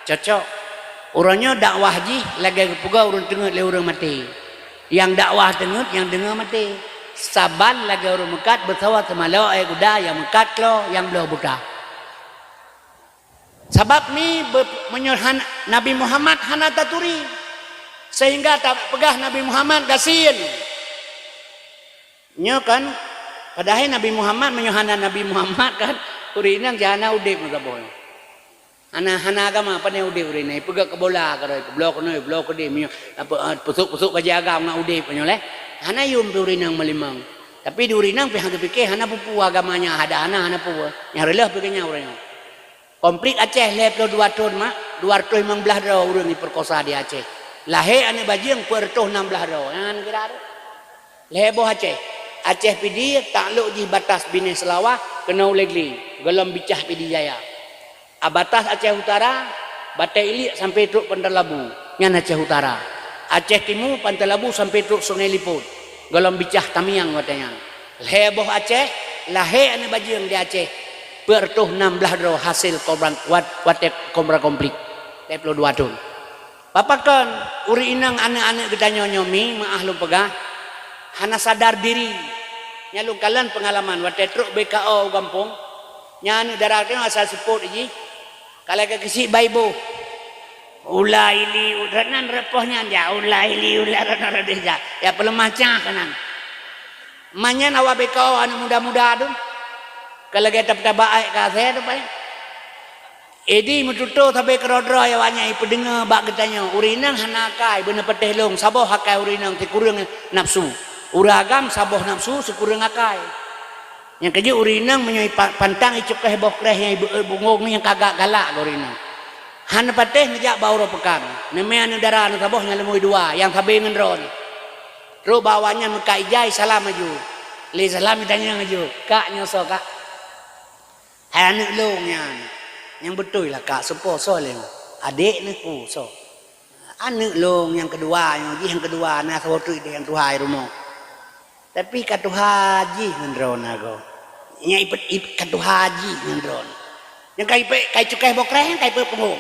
Cocok. Uroe nyoe dakwah jih lagée geupeugah ureuëng teungeut lé ureuëng maté. Nyang dakwah teungeut, nyang deungoe maté. Saban lagée ureuëng meukat beusawa seumalok, éh guda nyang meukat klo, nyang bloe buta. Sabab mi be-, meunyoe han-, Nabi Muhammad hana taturi, sehingga tapeugah Nabi Muhammad gasien. Nyoe kan, padahai Nabi Muhammad, meunyoe hana Nabi Muhammad kan, ureuëng inong jih hana udeb meusaboh. Hana, hana agama, pane udeb ureuëng inong. Ipeugét keu bola keudroe, bloe keunoe, bloe keudeh, meunyoe apa, ah, peusok-peusok bajée agam ngon udeb nyoe lé. Hana yum pih ureuëng inong meulimong. Tapi di ureuëng inong pih hana geupike hana peue-peue agamanya, hada hana, hana peue. Nyang reuloh pih keu nyan ureuëng inong. Konflik Aceh lhée ploh dua thon mak, dua reutôh limong blaih droe ureuëng jipeukosa di Aceh. Lahé aneuëk bajeueng peuet reutôh nam blaih droe. Nyan kira tu. Lhée boh Aceh. Aceh Pidie taklok jih batas Binéh Seulawah keunoe Ulee Glé, gohlom Bicah Pidie Jaya. A batas Aceh Utara, Batée Iliek sampai trok Pantai Labu, nyan Aceh Utara. Aceh Timu, Pantai Labu sampai trok Sungai Liput, gohlom Bicah Tamiang watée nyan. Lhée boh Aceh, lahé aneuëk bajeueng di Aceh, peuet reutôh nam blaih droe hasé kobran wat-, watée kobra konflik, lhée ploh dua thon. Pakon ureuëng inong aneuëk-aneuëk geutanyoe nyoe mi meuáh lôn peugah, hana sadar diri. Nyan lôn kalon peungalaman watée trok B K O u gampông, nyan aneuëk dara geutanyoe asai seupôt jih, ka lagée keusiek bak iboh. Ula ili, u-, nan repoh nyan jak, ula ili, ula rot-rot deh jak. Ya peuleumah cah keunan. Manyan awak B K O aneuëk muda-muda tu. Ka lagée tab-, tabak aek ka asée tu pai. Idi meututoe sabe keudroe-droe awaknyan ipeudeungoe bak geutanyoe, ureuëng inong hana akai, beuneupatéh lông, saboh akai ureuëng inong sikureueng nafsu. Ureuëng agam saboh nafsu sikureueng akai. Nyang keujeuet ureuëng inong meunyoe ipa-, pantang icukéh boh kréh nyang ibeuet bungong nyang ka galak keu ureuëng inong. Hana patéh neujak bak uroe peukan. Neumè aneuk dara neusaboh nyang leumui dua, nyang sabe ngon droeneuh. Trok bak awaknyan meukat ija, salam aju. Lé salam itanyong aju, "Kak, nyoe soe, Kak?" "Hai aneuk lôn nyan." "Nyang beutôi lah, Kak, soe po, soe lé?" "Adék neuh." "Oh, soe?" "Aneuk lôn nyang keudua nyoe, jih nyang keudua na saboh teuk idéh nyang tuha i rumoh. Tapi ka tuha jih ngon droeneuh goe. Nyan ipeu-, ip-, ka tuha jih ngon droeneuh. Nyang ka ipeu-, ka icukéh boh kréh, ka ipeu punggong."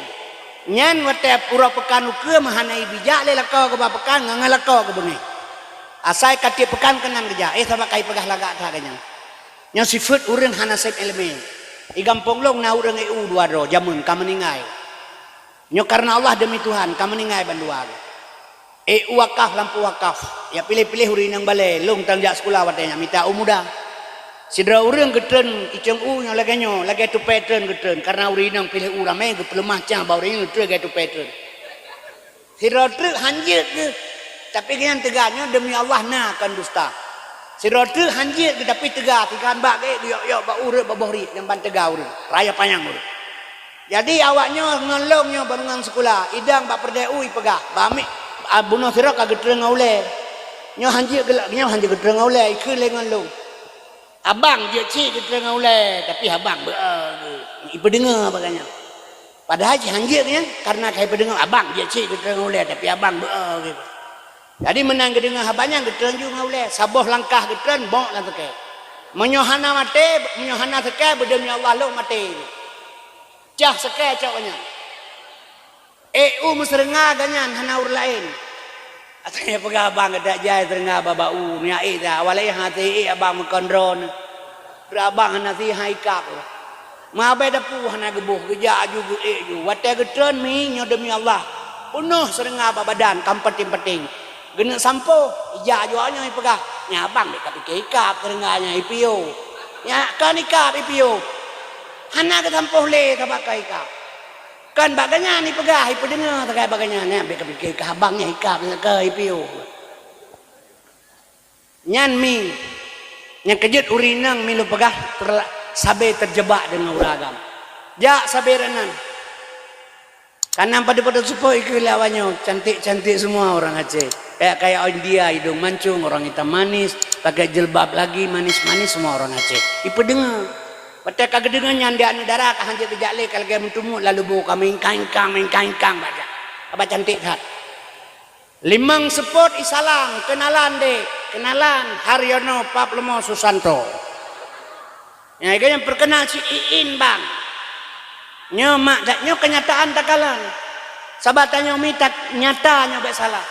Nyan watèe uroe peukan ukeue meuhana ibijak lé lakoe geuba peukan ngon, ngon lakoe geubeungéh. Asai ka tiep peukan keunan geujak, eh, sabab ka ipeugah lagak that geuh nyan. Nyoe sifeuet ureueng hana sép ileumèe. I gampông lôn na ureueng E U dua droe, jameun ka meuninggai. Nyoe kareuna Allah deumi Tuhan, ka meuninggai bandua. E U wakaf, lampôh wakaf. Ya piléh-piléh ureueng inong balè, lôn tan jak sikula watèe nyan mita u muda. Sidroe ureueng geutreun icong u nyoe lagèe nyoe, lagèe tupèe treun geutreun. Kareuna ureueng inong piléh u ramè geupeuleumah cang bak ureueng inong treun lagèe tupèe treun. Sidroe treuk hanjeuet geuh, tapi geuhnyan teuga nyoe deumi Allah na kon dusta. Sidroe treuk hanjeuet geuh tapi teuga, sikan bak geuék geuyok-yok bak ureueng bak boh riek nyang ban teuga ureueng, raya panyang ureueng. Jadi awak nyoe ngon lôn nyoe baroe ngon sikula, idong bak peureudèe u ipeugah, "Bak mi-, a, bunoe sidroe ka geutreun ngon ulèe." Nyoe hanjeuet geulak, nyoe hanjeuet geutreun ngon ulèe, ikheun lé ngon lôn. "Abang jeuet cit geutreun ngon ulèe, tapi abang beu-e geuh." Ipeudeungoe bak geuhnyan. Padahai cit hanjeuet nyan, kareuna ka ipeudeungoe, "Abang jeuet cit geutreun ngon ulèe, tapi abang beu-e geuh." Jadi meunan geudeungoe haba nyan geutreun ju ngon ulèe, saboh langkah geutreun bok lam sukée. Meunyoe hana maté, meunyoe hana sukée, beudeumi Allah lôn maté. Cah sukée cok nyan. E U meuseureunga geuhnyan hana ureueng laén. Asai peugah abang gata jai seureunga bak-bak u, nyak ék that, awai lé hana ék abang meukon droeneuh. Abang hana si hai kab. Meuabée dapu hana geuboh, geujak aju geuék ju. Watée geutreun mi nyoe deumi Allah. Peunoh seureunga bak badan, kam paténg-paténg. Geuneuk sampoe, ijak aju awak nyoe ipeugah, "Nyan abang bèk kapike ikab seureunga nyan ipiôh. Nyan kon ikab ipiôh." Hana geusampoe lé sabab ka ikab. Kon bak geuhnyan ipeugah, ipeudeungoe sagai bak geuhnyan, "Nyan bèk kapike ikab abang nyan ikab seureunga ipiôh." Nyan mi, nyang keujeuet ureueng inong mi lôn peugah terla-, sabe teujeubak deungon ureueng agam. Jak sabe rot nan. Ka na padub-padub seupôt ikheun lé awak nyoe, cantik-cantik semua orang Aceh. Kayak-kayak India, hidung mancung, orang hitam manis, pakai jilbab lagi, manis-manis semua orang Aceh. Ipeudeunger. Watèe ka geudeungoe nyan di aneuk dara ka hanjeuet geujak lé, ka lagèe meuteumut lalu boh ka meungkang-ingkang, meungkang-ingkang bak jak. Haba cantik that. Limong seupôt isalam, kenalan dek, kenalan Haryono Paplomo Susanto. Nyang lagèe nyan perkenal si Iin bang. Nyoe mak dat nyoe kenyataan takalon. Sabab tanyoe mita nyata nyoe bèk salah.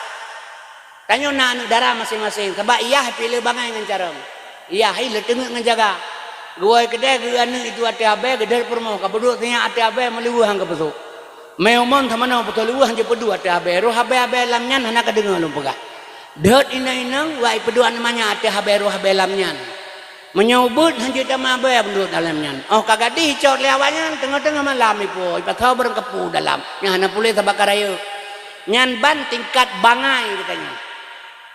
Tanyoe na aneuk dara maséng-maséng, sabab iyah piléh bangai ngon carông. Iyah hai le teungeut ngon jaga. Geuwoe keudè geu aneuk itu ateueh abèe geudeuet peurumoh, ka peuduek sinyak ateueh abèe meuliweuh han geupeusok. Mé umon samanoe peutoh liweuh han jipeuduek ateueh abèe, roh abèe-abèe lam nyan hana kadeungoe lôn peugah. Deuet inong-inong wak ipeuduek aneuk manyak ateueh abèe roh abèe lam nyan. Meunyoe ubeuet han jeuet tamah abèe peuduek dalam nyan. Óh ka gadih icok lé awak nyan teungoh-teungoh malam ipuwoe, ipasoe barang kapu dalam. Nyan hana puléh sabab ka rayeuk. Nyan ban tingkat bangai geutanyoe.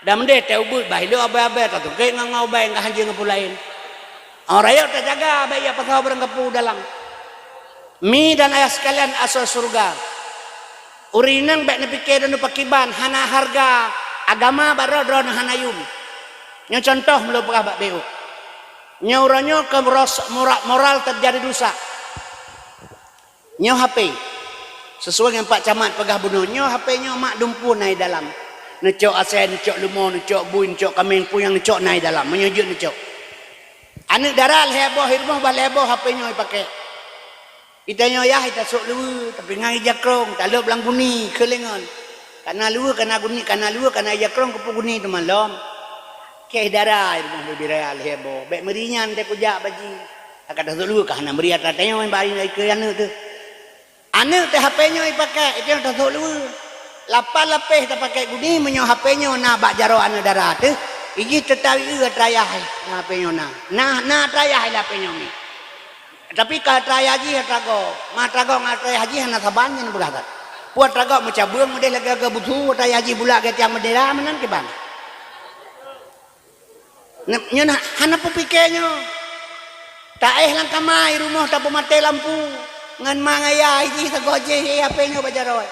Dan meudeh teuh ubeuet bah ilok abèe-abèe tatungkét ngon, ngon ubèe ngon hanjeuet ngon peue laén. Óh rayeuk tajaga bèk ijak pasoe barang kapu dalam. Mi dan ayah sekalian asoe syeuruga. Ureueng inong bèk neupike droeneuh pakriban hana hareuga agama bak droe, droeneuh hana yum. Nyoe cuntoh meulôn peugah bak B O. Nyoe uroe nyoe keu ros-, mora-, moral teujadi rusak. Nyoe H P. Sesuai ngon Pak Camat peugah bunoe, nyoe H P nyoe mak dumpeue na i dalam. Neucok asèe, neucok leumo, neucok bui, neucok kaméng, peue nyang neucok na i dalam. Meunyoe jeuet neucok. Aneuk dara lhèe boh i rumoh, bah lhèe boh H P nyoe ipakè. Itanyoe yah itasok luweue, tapi ngon ija krông, talop lam guni, keulengon. Kana luweue, kana guni, kana luweue, kana ija krông, keupeue guni teuma lom. Kèe dara i rumoh bubé raya lhèe boh, bèk meuri nyan teuh kujak bak jih. Ka tasok luweue ka hana meuri atra tanyoe bak aneuk teuh. Aneuk teuh H P nyoe ipakè, itanyoe tasok luweue. Lapan lapéh tapakè guni meunyoe H P nyoe na bak jaroe aneuk dara teuh, ijih teutawi eu atra yah, na H P nyoe na. Na, na atra yah lam H P nyoe mi. Tapi ka atra yah jih atra gob, ma atra gob ngon atra yah jih hana saban nyan peugah that. Peue atra gob meucabeueng meudeh lagèe-lagèe busu, atra yah jih bulak lagèe tiang bendera meunan kiban. Nyoe na hana peupike nyoe. Taéh lam kama i rumoh tapeumaté lampu. Ngon ma ngon yah jih sagoe jih, yah pih nyoe bak jaroe.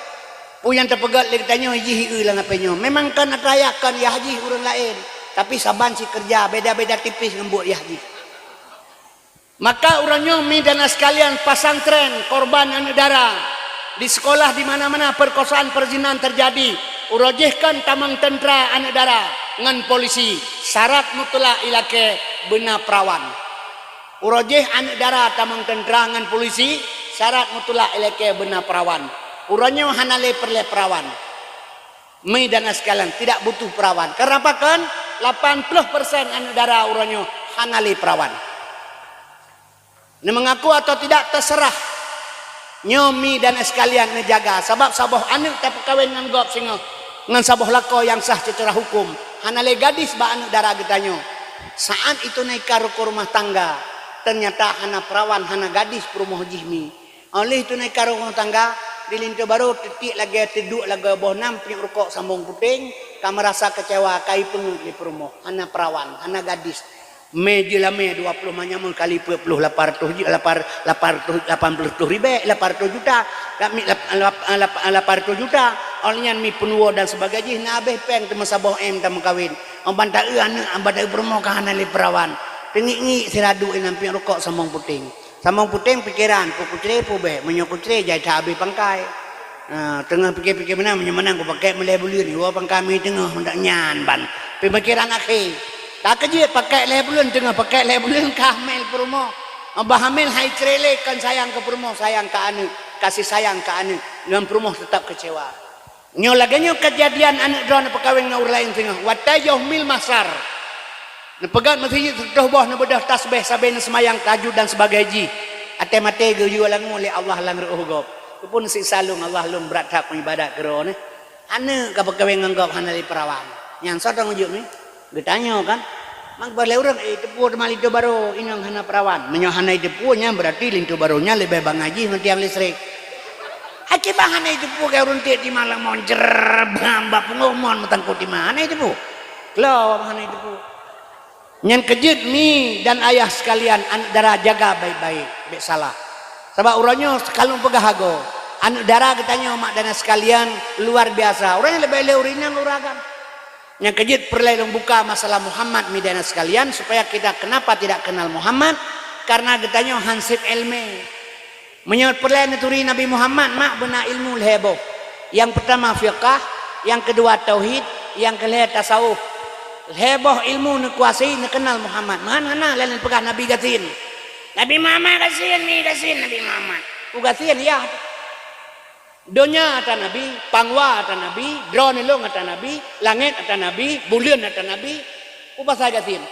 Peue nyang teupeugét lé geutanyoe jih ié lam hapé nyoe. Memang kon atra yah kon yah jih ureuëng laén, tapi saban cit keureuja, beda-beda tipis ngon buet yah jih. Maka uroe nyoe mi dan sekalian, pesantren korban aneuëk dara, di sekolah di mana-mana perkosaan perzinan terjadi, uroe jih kon tamong teuntra aneuëk dara ngon polisi, syarat mutlak ilakée beuna perawan. Uroe jih aneuëk dara tamong teuntra ngon polisi, syarat mutlak ilakée beuna perawan. Uroe nyoe hana lé peureulée perawan. Mi dan sekalian, tidak butuh perawan. Kenapa kon? Lapan puluh persen aneuëk dara uroe nyoe hana lé perawan. Neumeungaku atau tidak, terserah. Nyoe mi dan sekalian neujaga, sabab saboh aneuëk tapeukawen ngon gob singoh ngon saboh lakoe nyang sah secara hukum. Hana lé gadis bak aneuëk dara geutanyoe. Saat itu naika rukon rumah tangga, ternyata hana perawan, hana gadis peurumoh jih mi. Óh lheueh itu naika rukon rumah tangga, di linto barô teutiek lagée teuduek lagée boh nam pinyueng rukok sambong puténg, ka meurasa keucewa, ka ipeungeuet lé peurumoh, hana perawan, hana gadis. Mé jeulamé dua ploh manyam kali peuet ploh, lapan ratus ju-, lapan, lapan ratus, lapan ploh ribée, lapan ratus juta. Lap-, lap-, lap-, lap-, lapan ratus juta. Óh lheueh nyan mi peunuwoe dan sebagainya jih, na habéh péng teuma saboh M tameukawen. Ban taeu aneuëk, ban taeu peurumoh ka hana lé perawan. Teungiek-ngiek sira duek inan pinyueng rukok sambong puténg. Sambong puténg pikeran, peue kucre, peue bék. Meunyoe kucre, jai that habéh pangkai. Ha, teungoh pike-pike meunan, meunyoe meunan kupakèk meulhèe buleuen, iwoe pangkai mi teungoh, meudak nyan ban. Peumikiran akhé. Ka keujeuet pakèk lhèe buleuen, teungoh pakèk lhèe buleuen ka hamil peurumoh. Bah hamil hai cre lé, kon sayang keu peurumoh, sayang keu aneuëk, kasih sayang keu aneuëk, ngon peurumoh teutap keucewa. Nyoe lagèe nyoe keujadian aneuëk droeneuh peukawen ngon ureuëng laén singoh. Watèe yoh mil mahsyar, neupeugöt meuseujid sireutôh boh, neubeudôh tasbeh sabe, neuseumayang tahajud dan sebagai jih. Até maté geuyue langue lé Allah lam reuôh gob. Keupeue neusiksa lôn Allah, lôn brat that peuibadat keu droeneuh. Aneuëk ka peukawen ngon gob hana lé peurawan. Nyan soe tanggung jaweueb nyoe? Geutanyoe kan? Mang bah lé ureuëng, eh, teupeue teuma linto barô, inong hana peurawan. Meunyoe hana jiteupeue, nyan beurati linto barô nyan leubeh bangai jih ngon tiang listrik. Aci bah hana jiteupeue, keu ureuëng tiek di malam mon, jer, bam, bak pungoh mon meutangkot di ma, hana jiteupeue. Klo, hana jiteupeue. Nyan keujeuet mi dan ayah sekalian, aneuëk dara jaga baik-baik, bék salah. Sabab uroe nyoe ka lôn peugah agoe, aneuëk dara geutanyoe mak dan ayah sekalian luar biasa. Ureuëng nyang leubeh lé ureuëng inong ureuëng agam. Nyang keujeuet peureulée lôn buka masalah Muhammad mi dan ayah sekalian, supaya kita kenapa tidak kenal Muhammad? Karena geutanyoe hanseb ilmu. Meunyoe peureulée neuturi Nabi Muhammad, mak beuna ilmu lhée boh. Nyang peutama fiqah, nyang keudua tauhid, nyang keulhée tasawuf. Lhée boh ilmu neukuasai, neukeunal Muhammad. Meuhan hana lé neupeugah Nabi gasien. Nabi Muhammad gasien, mi gasien Nabi Muhammad. Peue gasien, ya. Donya ata Nabi, pangwa ata Nabi, droeneuh lôn ata Nabi, langét ata Nabi, buleuen ata Nabi, peue pasai gasien.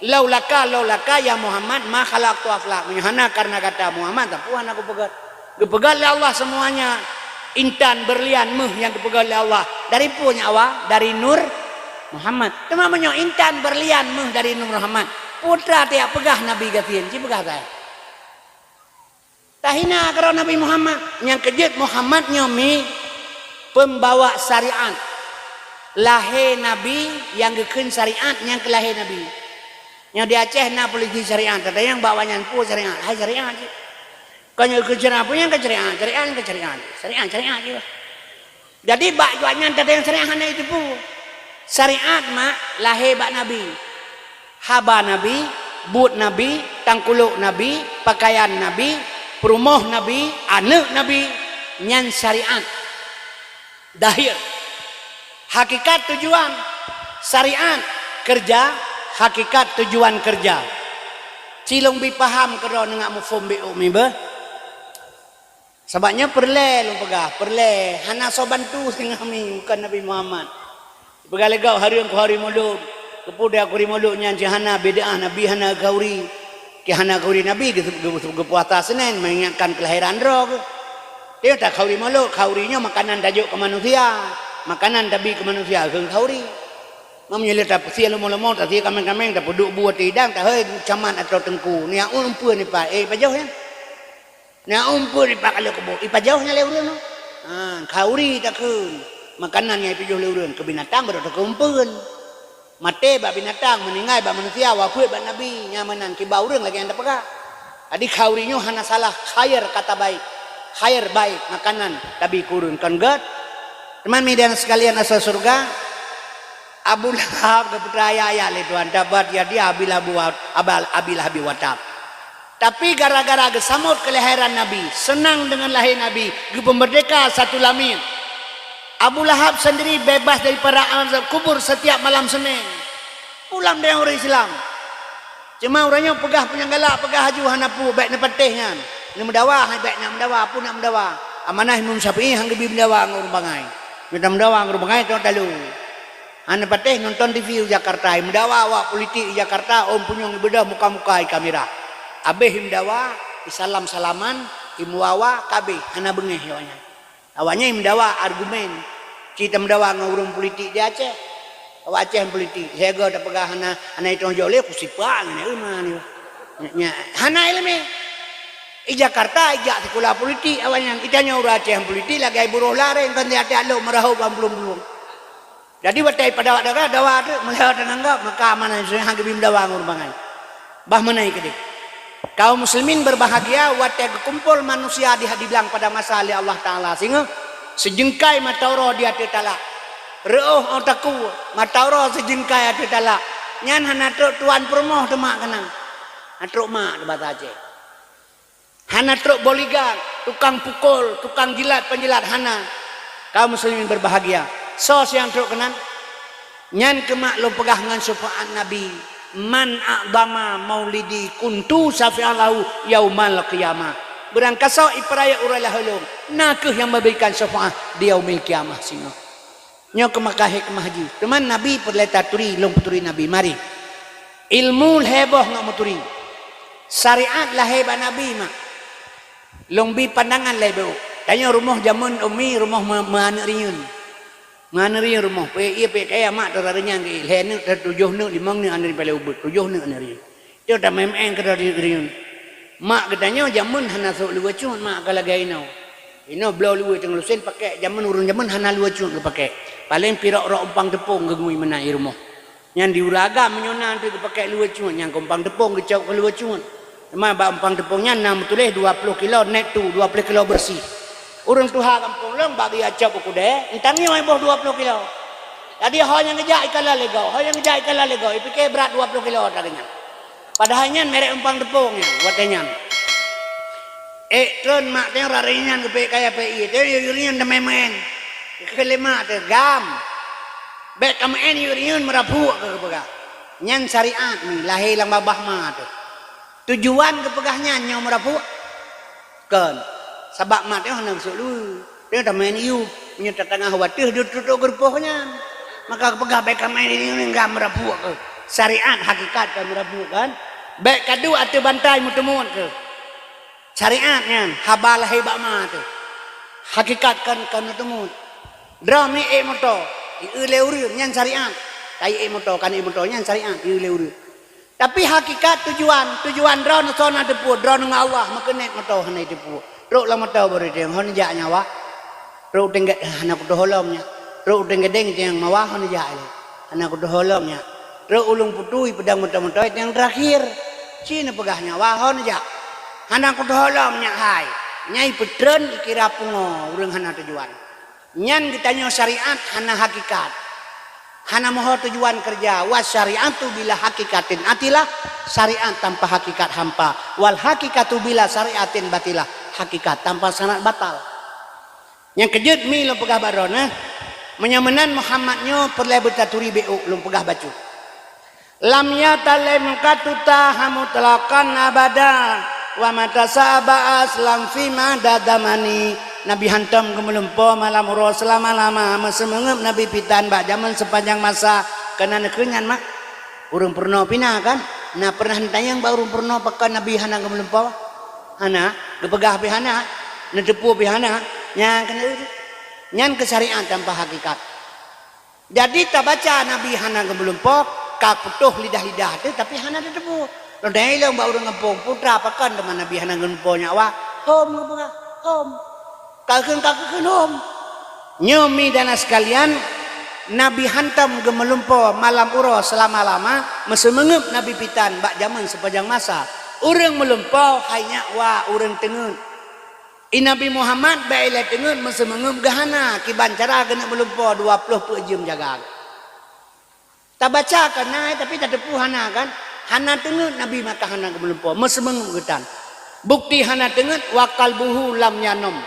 Laulaka, laulaka ya Muhammad, ma khalaqtu aflak. Meunyoe hana kareuna gata Muhammad, sapeue hana kupeugöt. Geupeugöt lé Allah seumuanya, intan, beurlian, méuh nyang geupeugöt lé Allah. Dari peue nyan awai? Dari nur Muhammad. Teuma meunyoe intan, beurlian, méuh dari nur Muhammad, peue teuma tajak peugah Nabi gasien, ci peugah sagai. Tahina keudroe Nabi Muhammad. Nyang keujeuet Muhammad nyoe mi peumbawa syariat. Lahé Nabi nyang geukheun syariat nyang keu lahé Nabi. Nyoe di Aceh na polisi syariat, teuntang nyang bak awaknyan peue syariat, hai syariat cit. Kon nyoe geukheun syariat, peue nyang keu syariat, syariat nyang keu syariat. Syariat, syariat cit. Jadi bak awaknyan teuntang syariat hana jiteupeue. Syariat mak lahé bak Nabi. Haba Nabi, buet Nabi, tangkulok Nabi, pakaian Nabi, peurumoh Nabi, aneuëk Nabi, nyan syariat. Dahir. Hakikat tujuan syariat, keureuja, hakikat tujuan keureuja. Cilong bi paham keudroe neungak muphom bi umi beuh. Sabab nyoe peureulée lôn peugah, peureulée hana soe bantu singoh mi, bukon Nabi Muhammad. Peugah lé gob hareuem khauri mulod. Keupeue deh khauri mulod nyan cit hana bid'ah, Nabi hana khauri. Cit hana khauri Nabi geu-, geu-, geupuasa Senin mengingatkan kelahiran droe geuh. Dia tak khauri mulod, khauri nyoe makanan tajok keu manusia. Makanan tabi keu manusia kheun khauri. Meunyoe lé tapeusie leumo-leumo, tasie kaméng-kaméng, tapeuduek bu ateueh idang, tahôi camat atau teungku. Nia umpun ipat, eh, pajoh nyan. Na umpun ipat kalo keubo, ipajoh nyan lé ureuëng nyoe. Ha, khauri takheun. Makanan nyang ipajoh lé ureuëng keu binatang, barô takheun umpun. Maté bak binatang, meuninggai bak manusia, wafeuet bak Nabi, nyan meunan kiba ureuëng lagée nyang tapeugah. Jadi khauri nyoe hana salah, khair kata baik. Khair, baik, makanan tabi keu ureuëng kon gét. Teuma mi dan sekalian asai syeuruga, Abu Lahab geupeuteuayah-ayah lé Tuhan, tabbat yada Abi Lahab wa, Abal-, Abi Lahab wa tab. Tapi gara-gara geusamot keulahiran Nabi, seunang deungon lahé Nabi, geupeumeurdeka satu lamit. Abu Lahab sendiri bebas daripada azab kubur setiap malam Senin. Pulang deungon ureuëng Islam. Cuma ureuëng nyoe peugah peue nyang galak, peugah laju hana peue, bék neupatéh nyan. Neumeudawa, hai bék nyan meudawa, peue nak meudawa. Amanah Imam Syafi'i han geubi meudawa ngon ureuëng bangai. Meunyoe tameudawa ngon ureuëng bangai, teuh talu. Hana patéh nonton T V u Jakarta, meudawa awak politik di Jakarta, ôn punyueng ibeudôh muka-muka i kamera. Abéh imeudawa, isalam-salaman, imeuwawa, ka abéh, hana beungéh awaknyan. Awaknyan imeudawa argumen. Ci tameudawa ngon ureuëng politik di Aceh. Awak Aceh politik, siaga tapeugah hana, hana itong jolé, kusipak ngon iman. Nya, hana iéleumé. I Jakarta ijak sikula politik awaknyan. Itanyoe ureuëng Aceh politik lagée buroh lareng, kon tiat-tiat lok meurahôk bak blueng-blueng. Jadi watée pada awak dawa, dawa teuk meulheueh teunanggap, maka amanah Islam han geubi meudawa ngon ureuëng bangai. Bah meunan keudeh. Kaum muslimin berbahagia watée geukumpol manusia di, dibilang pada masa lé Allah Taala singoh, sijeungkai mata uroe di ateueh talak. Reuôh ôk takue, mata uroe sijeungkai ateueh talak. Nyan hana trok tuan peurumoh teuh mak keunan. Hana trok mak teuh basa Aceh. Hana trok bodyguard, tukang pukul, tukang jilat penjilat hana. Kaum muslimin berbahagia. Soe nyang trok keunan? Nyan keuh mak lôn peugah ngon syafa'at Nabi, "Man a'dhama maulidi kuntu syafi'an lahu yaumal qiyamah." Beurangkasoe ipeurayeuk uroe lahé lôn, na kheueh nyang meuberikan syafa'at di yaumil qiyamah singoh. Nyoe keumakah hikmah jih. Teuma Nabi peureulée taturi, lôn peuturi Nabi. Mari. Ilmu lhée boh ngon meuturi. Syariat lahé bak Nabi mak. Lôn bi pandangan lhée boh. Tanyoe rumoh jameun umi, rumoh meu-, meu aneuk riyeuen. Meu aneuk riyeuen rumoh. Peuék ié peuék kayée mak teuh rayeuk nyan geuék. Lhée neuk, teuh tujoh neuk, limong neuk aneuk riyeuen paléng ubeut. Tujoh neuk aneuk riyeuen. Nyoe tameuén keudroe riyeuen. Mak geutanyoe jameun hana sôk luweue cut mak ka lagée inoe. Inoe bloe luweue teungoh lusen pakék, jameun ureuëng jameun hana luweue cut geupakék. Paleng pirok rok umpang teupông geugui meunan i rumoh. Nyan di ureuëng agam meunyoe na teuk geupakék luweue cut, nyang keu umpang teupông geucok keu luweue cut. Teuma bak umpang teupông nyan na meutuléh dua ploh kilo net tu, dua ploh kilo beureuséh. Ureuëng tuha gampông lôn bak geuyue cok u keudè, eunteuk nyoe boh dua ploh kilo. Jadi ho nyang geujak ikalon lé gob, ho nyang geujak ikalon lé gob, ipike brat dua ploh kilo atra geuh nyan. Padahai nyan merek umpang teupông nyan, watée nyan. Ék treun mak teuh rari nyan geupék kayée pék ié, teuh yue nyan teumé-mén. Keu lé mak teuh gam. Bék kameuén yue nyan meurapuk keu geupeugah. Nyan syariat ni lahé lam babah ma teuh. Tujuan geupeugah nyan nyoe meurapuk? Kon. Sabab mak teuh hana geusôk luweue. Teuh tamén yub, meunyoe tatangah wateuh deuh tutoe geurupoh nyan. Maka geupeugah bék kamén ini ningga meurapuk keuh. Syariat hakikat ka meurapuk kan? Bék kaduek ateueh bantai meuteumut keuh. Syariat nyan haba lahé bak ma teuh. Hakikat kan, kan meuteumut. Droe mi ék moto, ié lé ureuëng nyan syariat. Kai ék moto, kan ék moto nyan syariat, ié lé ureuëng. Tapi hakikat tujuan, tujuan droeneuh soe na teupeu, droeneuh ngon Allah, meukeunét moto hana teupeu. Trok lam moto baru teueng, hon jak nyawa. Trok teueng hana kutoh holom nyak. Trok teueng gedeng teueng mawa hon jak lé. Hana kutoh holom nyak. Trok ulung putui pedang moto-moto nyang terakhir. Ci neupeugah nyawa hon jak. Hana kutoh holom nyak hai. Nyai peutreun ikira pungo ureuëng hana tujuan. Nyan geutanyoe syariat hana hakikat. Hana meuho tujuan keureuja. Wa syariatu bila hakikatin atilah, syariat tanpa hakikat hampa. Wal hakikatu bila syariatin batilah, hakikat tanpa syarat batal. Nyang keujeuet mi lôn peugah bak droeneuh, meunyoe meunan Muhammad nyoe peureulée beutaturi bék lôn peugah bacut. Lam yatalem katuta hamutlaqan abada, wa mata sa'aba aslam fi mada zamani. Nabi hantom geumeulumpo malam uroe seulama-lama, meuseumeungeup Nabi pitan bak jameun seupanjang masa. Keunan keu nyan mak, ureuëng peurunoe pih na kan? Na pernah neutanyong bak ureuëng peurunoe pakon Nabi hana geumeulumpo? Hana, geupeugah pih hana, neuteupeue pih hana. Nyan keunan, nyan keu syariat tanpa hakikat. Jadi tabaca Nabi hana geumeulumpo, ka putôh lidah-lidah teuh, tapi hana teuteupeue. Lôn tanyong ilong bak ureuëng gampông, "Putra, pakon teuma Nabi hana geumeulumpo nyak wa?" "Hom," geupeugah, "hom." Ka kheun, ka kheun hom. Nyoe mi dan sekalian, Nabi hantom geumeulumpo malam uroe seulama-lama, meuseumeungeup Nabi pitan bak jameun seupanjang masa. Ureuëng meulumpo hai nyak wa ureuëng teungeut. I Nabi Muhammad bèk ilèe teungeut meuseumeungeup geuh hana, kiban cara keuneuk meulumpoe dua ploh peuet jeuem jaga. Tabaca kan na, tapi tateupeue hana kan? Hana teungeut Nabi maka hana geumeulumpoe, meuseumeungeup geutan. Bukti hana teungeut, wa qalbuhu lam yanom.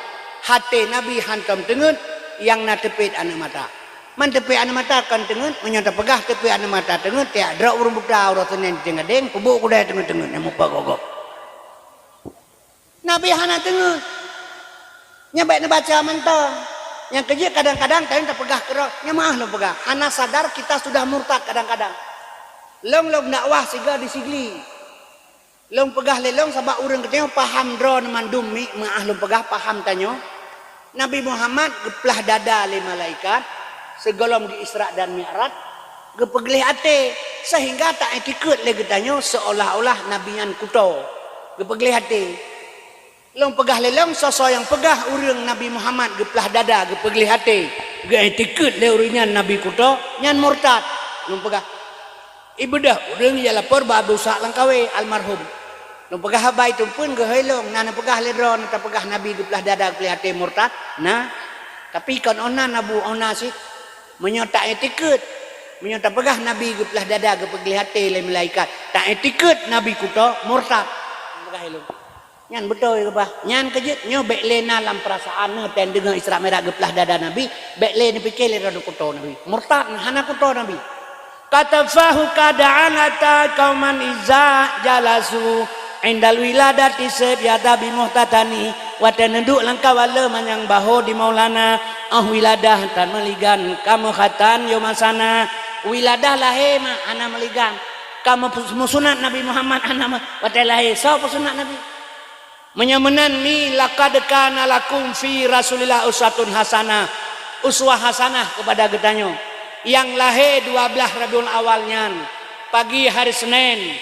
Até Nabi hantom teungeut, nyang na teupet aneuk mata. Man teupet aneuk mata kon teungeut, meunyoe tapeugah teupet aneuk mata teungeut, tiak droe ureueng buta, uroe Senin teugadeng, peubuet keudè teungeut-teungeut nyang mupat gogob. Nabi hana teungeut. Nyan bèk neubaca mantong. Nyang keujeuet kadang-kadang tanyoe tapeugah keudroe, nyan meu'ah lôn peugah. Hana sadar kita sudah murtad kadang-kadang. Lôn, lôn dakwah sigoe di Sigli. Lôn peugah lé lôn sabab ureueng geutanyoe paham droeneuh mandum mi, meu'ah lôn peugah paham tanyoe. Nabi Muhammad geuplah dada lé malaikat sigohlom di Isra dan Mi'raj, geupeugleh até, sehingga ta-itikeuet lé geutanyoe seolah-olah Nabi nyan kuto. Geupeugleh até. Lôn peugah lé lôn, soe-soe nyang peugah ureueng Nabi Muhammad geuplah dada, geupeugleh até, geu-itikeuet lé ureueng nyan Nabi kuto, nyan murtad. Lôn peugah. Ibeudôh ureueng jak lapor bak Abu Ishaq Langkawi, almarhum. Lôn peugah haba itu pun geuhôi lôn, na neupeugah lé droeneuh tapeugah Nabi geuplah dada, geupeugleh até, murtad? Na. Tapi kon 'oh nan Abu, 'oh na cit. Meunyoe ta-itikeuet, meunyoe tapeugah Nabi geuplah dada, geupeugleh até lé malaikat, ta-itikeuet Nabi kuto, murtad. Lôn peugah lé lôn. Nyan beutôi keubah. Nyan keujeuet nyoe bèk lé na lam peurasaan neuh, tan deungoe Isra Mi'raj geuplah dada Nabi, bèk lé neupike lé droeneuh kuto Nabi. Murtad, hana kuto Nabi. Katafahu kada'an ata kauman iza jalasu indal wiladati seb yada bi muhtatani. Watèe neuduek lam kawala manyang baho di Maulana, 'oh wiladah tan meuligan ka meukhatan yôh masana. Wiladah lahé ma hana meuligan. Ka meusunat Nabi Muhammad hana ma-, watèe lahé. Soe peusunat Nabi? Meunyoe meunan mi laqad kana lakum fi Rasulillah uswatun hasanah, uswah hasanah keupada geutanyoe. Nyang lahé dua blaih Rabiul Awal nyan, pagi hari Senin,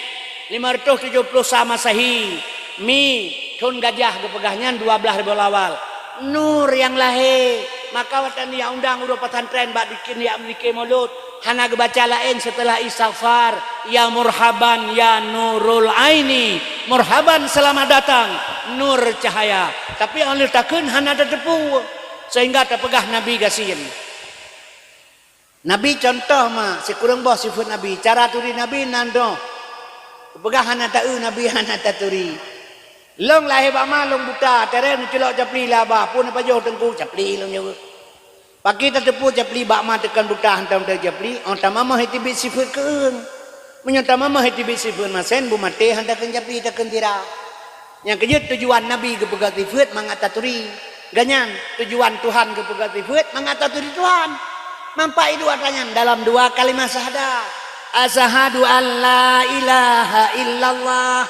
lima ratus tujoh puluh sa Masehi, mi thon gajah geupeugah nyan dua blaih Rabiul Awal. Nur nyang lahé, maka watèe jak undang ureueng pesantren bak bikin jak zikir Maulud, hana geubaca laén seuteulah istighfar, "Ya murhaban ya nurul aini, murhaban selamat datang nur cahaya." Tapi 'oh lheueh takheun hana tateupeue, sehingga tapeugah Nabi gasien. Nabi contoh ma sikureueng boh sifeuet Nabi, cara turi Nabi nan droe. Peugah hana taeu Nabi hana taturi. Lôn lahé bak ma lôn buta, teureung neuculok capli laba, peue neupajoh teungku capli lôn jaweueb. Pakri tateupeue capli bak ma teukon buta hantom teu capli, 'oh tamamah iteubiet sifeuet keueung. Meunyoe tamamah iteubiet sifeuet masen, beumaté han takheun capli takheun tira. Nyang keujeuet tujuan Nabi geupeugah sifeuet mangat taturi. Ganyan tujuan Tuhan geupeugah sifeuet mangat taturi Tuhan. Manfaat dua tanyan dalam dua kalimah syahadat. Asyhadu an la ilaha illallah.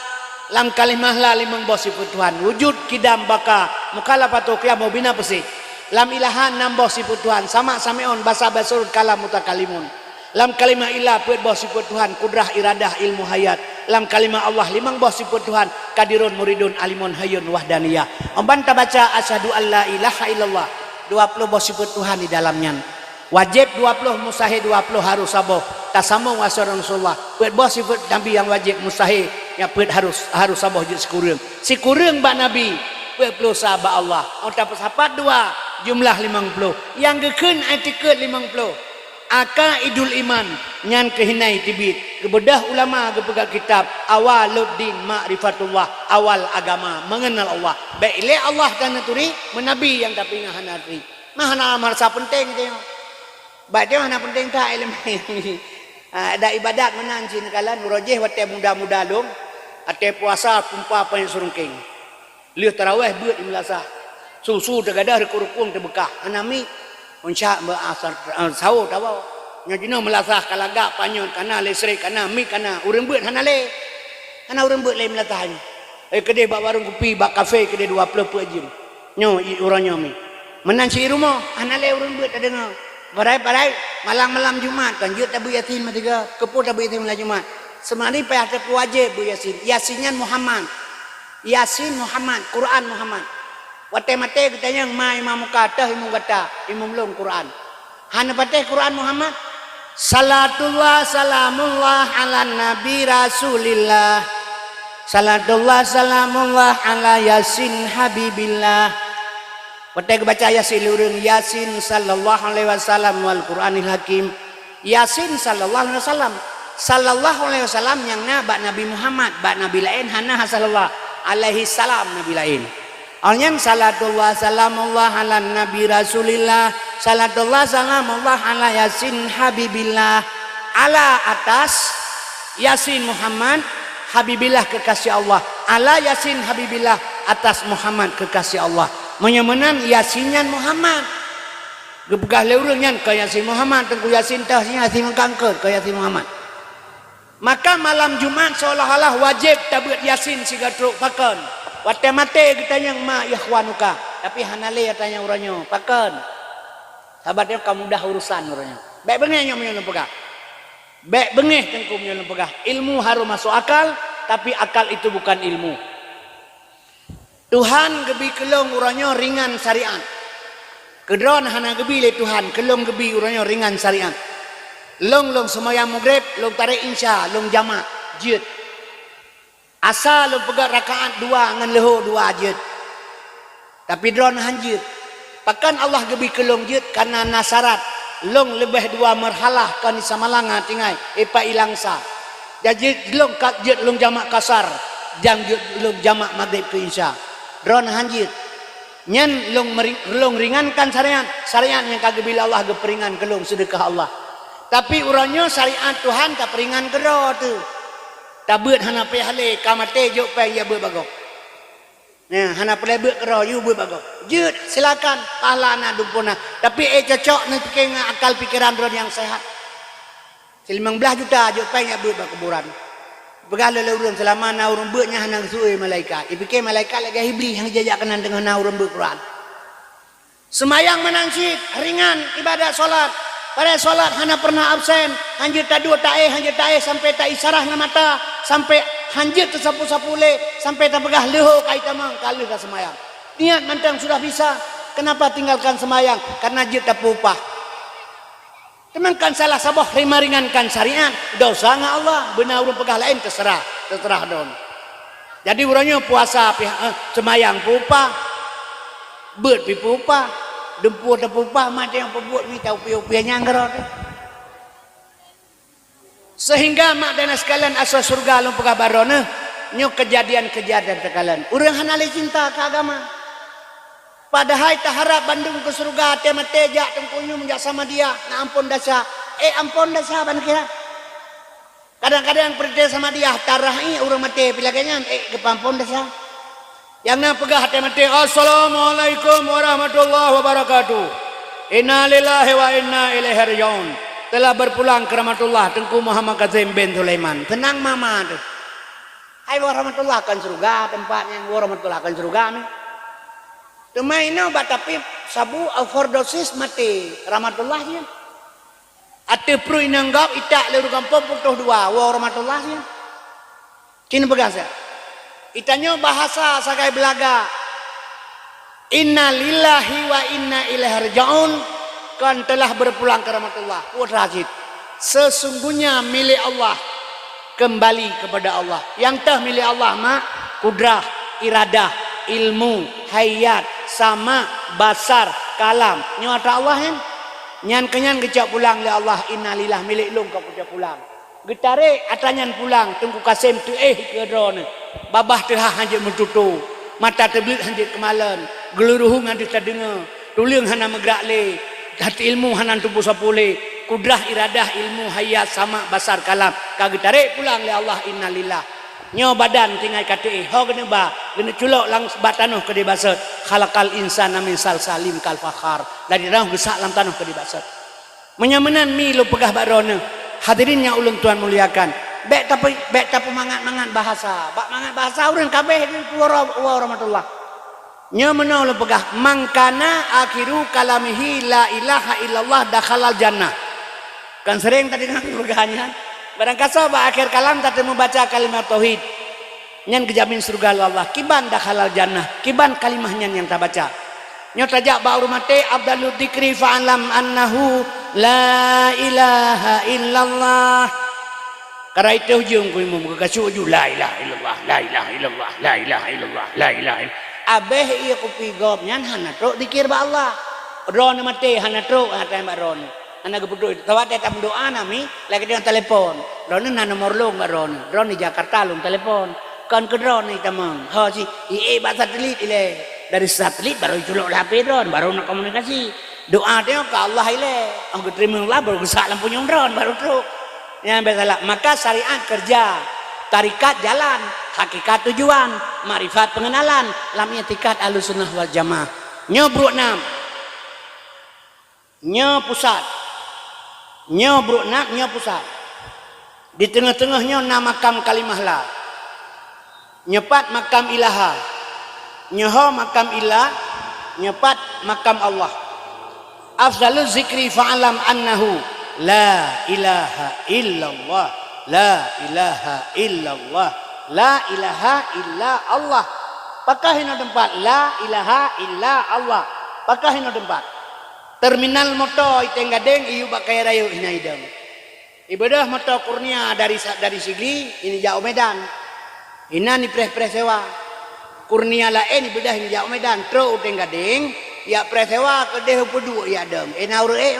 Lam kalimah la limong boh sifeuet Tuhan, wujud, kidam, baka, mukhalafatu, qiyam, bina, peusi. Lam ilaha nam boh sifeuet Tuhan, sama, sami'un, basa, basirun, kalam, mutakalimun. Lam kalimah ilah peuet boh sifeuet Tuhan, kudrah, iradah, ilmu, hayat. Lam kalimah Allah limong boh sifeuet Tuhan, qadirun, muridun, alimun, hayyun, wahdaniyah. Amban tabaca asyhadu an la ilaha illallah, dua ploh boh sifeuet Tuhan di dalam nyan. Wajéb dua ploh, mustahé dua ploh, harôh saboh. Tasamong waseuet Rasulullah. Peuet boh sifeuet Nabi nyang wajéb, mustahé nyang peuet harôh, harôh saboh jeuet sikureueng. Sikureueng bak Nabi, peuet ploh sa bak Allah. 'Oh tapeusapat dua, jumlah limong ploh. Nyang geukheun itikeuet limong ploh. Aqaidul iman, nyan keuh hina iteubiet. Geubeudôh ulama geupeugah kitab, Awwaluddin Ma'rifatullah, awal agama, mengenal Allah. Bèk ilèe Allah ka neuturi, meunabi nyang tapeugah hana turi. Mah hana marasa peunteng tanyoe. Bak tanyoe hana peunteng that ileumèe. Ah, dan ibadat meunan cit neukalon, uroe jéh watèe muda-muda lom, watèe puasa kumpa panyang seureungkeng. Lheueh tarawèh beuet di meulasah. Su-su teugadôh, rukung-rukung teubeukah. Hana mi. Uncak beu asar, ah, sawo tawoe. Nyoe jinoe meulasah ka lagak, panyöt ka na, listrik ka na, mik ka na. Ureueng beuet hana lé. Hana ureueng beuet lé meulasah nyoe. Eh, keudéh bak warong kupi, bak kafe keudéh dua ploh peuet jeuem. Nyoe i uroe nyoe mi. Meunan cit i rumoh, hana lé ureueng beuet tadeungoe. Padahai, padahai malam-malam Jumat kan jeuet tabeuet Yasin meusigoe, keupeue tabeuet Yasin malam Jumat. Seumari payah tapeuwajéb beuet Yasin. Yasin nyan Muhammad. Yasin Muhammad, Quran Muhammad. Watèe maté geutanyong, "Ma imam muka?" "Toh imum gata." "Imum lôn Quran." Hana patéh Quran Muhammad? Salatullah salamullah ala Nabi Rasulillah. Salatullah salamullah ala Yasin Habibillah. Watée geubaca Yasin lé ureuëng, "Yasin sallallahu alaihi wasallam wal Qur'anil Hakim." Yasin sallallahu alaihi wasallam. Sallallahu alaihi wasallam nyang na bak Nabi Muhammad, bak nabi laén hana sallallahu alaihi salam nabi laén. Awak nyan salatullah salamullah ala nabi Rasulillah, salatullah salamullah ala Yasin Habibillah. Ala atas Yasin Muhammad Habibillah kekasih Allah. Ala Yasin Habibillah atas Muhammad kekasih Allah. Meunyoe meunan Yasin nyan Muhammad. Geupeugah lé ureuëng nyan keu Yasin Muhammad, Teungku Yasin teuh Yasin meukangkeut keu Yasin Muhammad. Maka malam Jumat seolah-olah wajéb tabeuet Yasin sigoe trok pakon. Watée maté geutanyong ma ikhwanuka, tapi hana lé tanyong uroe nyoe pakon. Sabat nyoe ka mudah urusan uroe nyoe. Bék beungéh nyoe meunyoe lôn peugah. Bék beungéh Teungku meunyoe lôn peugah. Ilmu harus masuk akal, tapi akal itu bukan ilmu. Tuhan geubi keu lôn uroe nyoe ringan syariat. Keu droe hana geubi lé Tuhan, keu lôn geubi uroe nyoe ringan syariat. Lôn, lôn seumayang Maghrib, lôn tarek Isya, lôn jamak, jeuet. Asa lôn peugét rakaat dua ngon leuhô dua jeuet. Tapi droe han jeuet. Pakon Allah geubi keu lôn jeuet? Kareuna na syarat. Lôn leubeh dua meurhalah kon di Samalanga tinggai, ipat ilang sa. Jadi lôn ka jeuet lôn jamak kasar, dan jeuet lôn jamak Maghrib keu Isya. Droe han jeuet. Nyan lôn meri-, lôn ringankan syariat, syariat nyang ka geubi lé Allah geupeuringan keu lôn, seudeukah Allah. Tapi uroe nyoe syariat Tuhan tapeuringan keudroe teuh. Tabeuet hana payah lé, ka maté jok péng ya beuet bagoe. Nah, hana peureulée beuet keudroe, yue beuet bagoe. Jeuet, silakan, pahala na, dumpeue na. Tapi ék cocok neupiké ngon akal pikeran droe nyang sehat. Silimong blaih juta jok péng ya beuet bak kuburan. Peugah lé ureuëng seulama na ureuëng beuet nyan hana geusui malaikat. Ipiké malaikat lagée Iblih nyang jijak keunan teungoh na ureuëng beuet Quran. Seumayang meunan cit ringan ibadat salat. Padahai salat hana pernah absen, hanjeuet taduek taéh, hanjeuet taéh sampai taisyarah ngon mata, sampai hanjeuet teusapu-sapu lé, sampai tapeugah leuhô kai tamong ka lheueh ka seumayang. Niat mantong sudah bisa, kenapa tinggalkan seumayang? Karena jeuet tapeuupah. Teuma kan salah saboh rimah ringankan syariat, dosa ngon Allah, beuna ureuëng peugah laén, terserah, terserah don. Jadi uroe nyoe puasa pih, eh, seumayang peuupah, beuet pih peuupah, dumpeue tapeuupah, maté nyang peubuet mita upie-upie nyang keudroe teuh. Sehingga mak dan sekalian asoe syeuruga lôn peugah baroe neuh, nyoe keujadian-keujadian teukalon. Ureuëng hana lé cinta keu agama. Padahai taharab bandum keu syeuruga, até maté jak Teungku Yum jak Samadiyah, na amphon desya. Eh, amphon desya ban kira. Kadang-kadang peurintah Samadiyah tarah ié ureuëng maté pih lagée nyan, ék geupeuamphon desya. Nyang na peugah até maté, "Assalamualaikum warahmatullahi wabarakatuh. Inna lillahi wa inna ilaihi raji'un." Telah berpulang ke rahmatullah Teungku Muhammad Kazim bin Sulaiman. Seunang mama teuh. Hai woe rahmatullah kon syeuruga, teumpat nyang woe rahmatullah kon syeuruga meuh. Teuma inoe bak tapi sabu overdosis maté rahmatullah nyan. Ateueh pruet inong gob itak lé ureuëng gampông putôh dua, woe rahmatullah nyan. Cit neupeugah sa. Itanyoe bahasa sagai beulaga, "Inna lillahi wa inna ilaihi raji'un," kon telah berpulang ke rahmatullah. Putra cit. Sesungguhnya milik Allah, kembali kepada Allah. Nyang teuh milik Allah mak, kudrah, iradah, ilmu, hayat, sama, basar, kalam. Nyoe atra Allah nyan. Nyan keunyan geucok pulang lé Allah, "Innalillah, milék lôn ka kucok pulang." Geutarek atra nyan pulang, Teungku Kasem teuéh keu droeneuh. Babah teuhah hanjeuet meututoe, mata teubleuet hanjeuet keumalon, geuluruhu ngon deuh tadeungoe, tuleueng hana meugrak lé, that ilmu hana tuboh sapeue lé, kudrah, iradah, ilmu, hayat, sama, basar, kalam, ka geutarek pulang lé Allah, innalillah. Nyoe badan tinggai ka teuéh, ho geuneuba, geuneuculok lam bak tanoh keudeh basot, khalaqal insana min salsalim kal fakhar, dari tanoh geusak lam tanoh keudeh basot. Meunyoe meunan mi lôn peugah bak droeneuh, hadirin nyang ulôn tuan muliakan, bék tapeu-, bék tapeumangat-mangat bahasa. Bak mangat bahasa ureuëng kabéh di puwoe ro-, woe rahmatullah. Nyoe meunoe lôn peugah, "Man kana akhiru kalamihi la ilaha illallah dakhalal jannah." Kan sering tadi ngon peugah nyan. Barangkasoe bak akhé kalam tateumeubaca kalimat tauhid. Nyan geujamin syeuruga lé Allah. Kiban dakhalal jannah, kiban kalimah nyan nyang tabaca. Nyoe tajak bak ureuëng maté, afdalu dzikri fa'lam annahu la ilaha illallah. Karai teuh ujong ku imum, geukasuk ju, "La ilaha illallah, la ilaha illallah, la ilaha illallah, la ilaha illallah." Abéh ie kupi gob nyan hana trok zikir bak Allah. Droeneuh maté hana trok hana bak droeneuh. Hana geupeuduek. Watée tameudoá nami lagée deungon telepon. Droeneuh na nomor lôn bak droeneuh. Droeneuh di Jakarta lôn telepon. Kon keu droeneuh tamong. Ho si ie bak satelit ilée. Dari satelit baru iculok lé H P droeneuh, baru na komunikasi. Doá teuh ka Allah ilée. Ong geuteurimong Allah baru geusak lam punyueng droeneuh baru trok. Nyang biasalah, maka syariat kerja, tarikat jalan, hakikat tujuan, makrifat pengenalan, lam i'tikad Ahlussunnah wal Jamaah. Nyoe brok nam. Nyoe pusat. Nyoe brok nam, nyoe pusat. Di teungoh-teungoh nyoe na makam kalimah la. Nyoe pat makam ilaha. Nyoe ho makam illa, nyoe pat makam Allah. Afdaluz zikri fa'lam annahu la ilaha illallah, la ilaha illallah, la ilaha illa Allah. Pakah inoe teumpat, la ilaha illa Allah. Pakah inoe teumpat. Terminal moto iteng gadeng iyup bak kaya rayeuk hina idong. Ibeudôh moto Kurnia dari sa-, dari Sigli, ini jak u Medan. Inan ipreh-preh sewa. Kurnia laén ibeudôh ini jak u Medan, trok u Teng Gadeng, yak preh sewa keudeh u Peuduek yak dong. Ena ureuëk ék.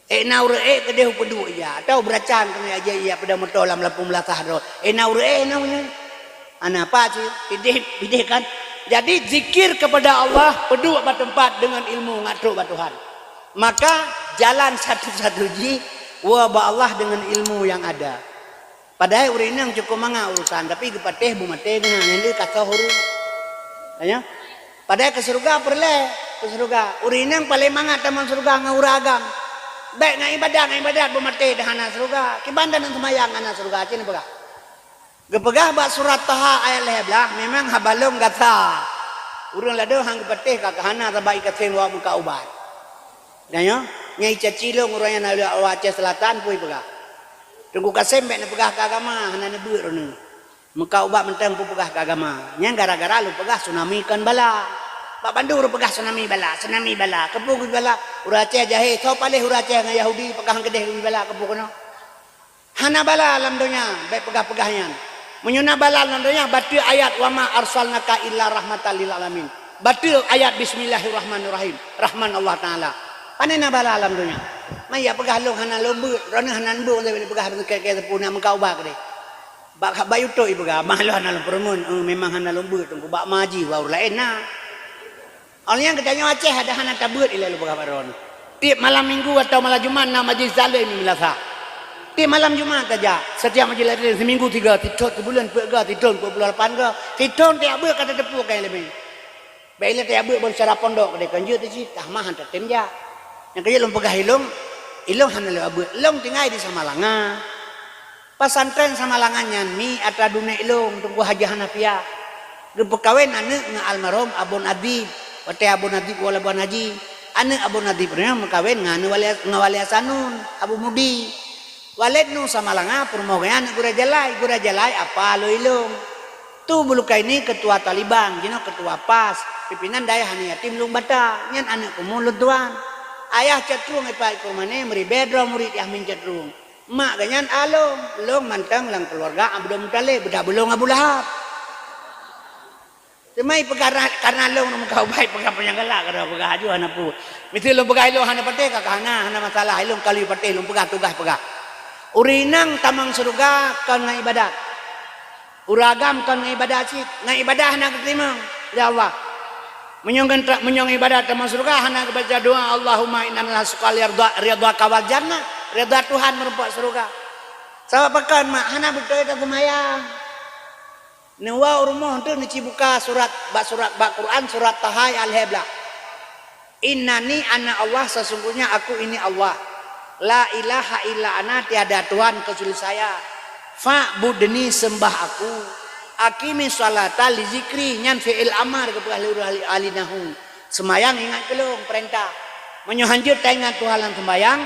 Ék na ureuëk ék keudeh u Peuduek yak. Atau beuracan keunoe aja yak peudong moto lam lapung beulasah droe. Ena ureuëk ék na unya. Ana apa cit? Pideh, pideh kan? Jadi zikir kepada Allah, peuduek bak teumpat dengan ilmu ngat trok bak Tuhan. Maka jalan satu-satu jih woe bak Allah dengan ilmu yang ada. Padahai ureuëng inong cukôp mangat urusan, tapi geupatéh bu maté geuh nyan lé ka soh ureuëng. Tanya? Padahai keu syeuruga peureulée, keu syeuruga. Ureuëng inong paleng mangat tamong syeuruga ngon ureuëng agam. Bék ngon ibadat, ngon ibadat bu maté dah hana syeuruga. Kiban dan seumayang hana syeuruga, cit neupeugah. Geupeugah bak surat Taha ayat lhée blaih, memang haba lôn gata. Ureuëng ladôm han geupatéh ka hana sabab ikaseng wak meuka ubat. Tanyoe, nyang icaci lôn ureuëng nyang na lheueh Aceh Selatan pui peugah. Teungku Kasem bék neupeugah keu agama, hana neubeuet droeneueh. Meuka ubat mantong peupeugah keu agama. Nyan gara-gara lôn peugah tsunami kon bala. Bak bandum ureuëng peugah tsunami bala, tsunami bala. Keupeue bala? Ureuëng Aceh jahé, soe paléh ureuëng Aceh ngon Yahudi peugah keudeh bala keupeue keunoe? Hana bala lam donya, bék peugah-peugah nyan. Meunyoe na bala lam donya, bateue ayat, "Wa ma arsalnaka illa rahmatan lil alamin." Bateue ayat, "Bismillahirrahmanirrahim." Rahman Allah Taala. Pane na bala lam donya? Maya peugah lôn hana lôn beuet, droeneuh hana beuet, lôn peugah keu seupôt na meuka ubat keudeh. Bak, bak YouTube ipeugah, "Bah lôn hana lôn peureumeun, eh, memang hana lôn beuet, teungku bak maji, bak ureuëng laén na." Awak nyan geutanyoe Aceh ada hana tabeuet ilée lôn peugah bak droeneuh. Tiep malam minggu atawa malam Jumat na majlis taklim di meunasah. Tiep malam Jumat tajak, setiap majlis taklim seminggu tiga, sithon sibuleuen peuet ga, sithon peuet puluh lapan ga, sithon tiap beuet ka tateupeue keu ileumèe. Bék ilée tiap beuet ban secara pondok keudeh kan jeuet cit, tah mah han tatem jak. Nyang keujeuet lôn peugah ilôn, ilôn hana lôn beuet, lôn tinggai di Samalanga. Pesantren Samalanga nyan mi atra dunek lôn, Teungku Haji Hanafiah. Geupeukawen aneuëk ngon almarhum Abon Adib. Watée Abon Adib woe Labuan Haji, aneuëk Abon Adib nyan meukawen ngon aneuëk Wali, ngon Wali Hasanun, Abu Mudi. Waled Nu Samalanga peurumoh geuhnyan aneuëk Gura Jalai, Gura Jalai apa lôn ilôn. Tu Bulukaini keutua Taliban, jinoe keutua pas, pimpinan dayah aneuk yatim Lueng Bata, nyan aneuëk kumu lôn tuan. Ayah Cot Trueng ipat Ikurmane meuribée droe murit Yahmin Cot Trueng. Mak geuhnyan a lôn, lôn mantong lam keuluwarga Abdul Muthalib, beudak beulông Abu Lahab. Teuma ipeugah ra-, karna lôn meuka ubat, peugah panyang galak, karna peugah aju hana peue. Miseue lôn peugah ilôn hana patéh, ka hana, hana masalah, ilôn ka lheueh patéh, lôn peugah tugaih peugah. Ureuëng inong tamong syeuruga kon ngon ibadat. Ureuëng agam kon ngon ibadat cit, ngon ibadat hana geuteurimong lé Allah. Meunyoe ngon tra-, meunyoe ngon ibadat tamong syeuruga, hana geubaca doa, "Allahumma inna nas'aluka ridha-, ridhaka wal jannah," ridha Tuhan meurumpok syeuruga. Sabab pakon mak hana beutôi taseumayang. Neuwoe u rumoh tu neucibuka surat, bak surat, bak Quran surat Taha ayat lhée blaih. "Innani ana Allah, sesungguhnya aku ini Allah. La ilaha illa ana, tiada Tuhan kecuali saya. Fa'budni, sembah aku. Aqimi sholata li zikri," nyan fi'il amar geupeugah lé ureuëng ahli, ahli nahwu. Seumayang ingat keu lôn, peurintah. Meunyoe hanjeuet taingat Tuhan lam seumayang,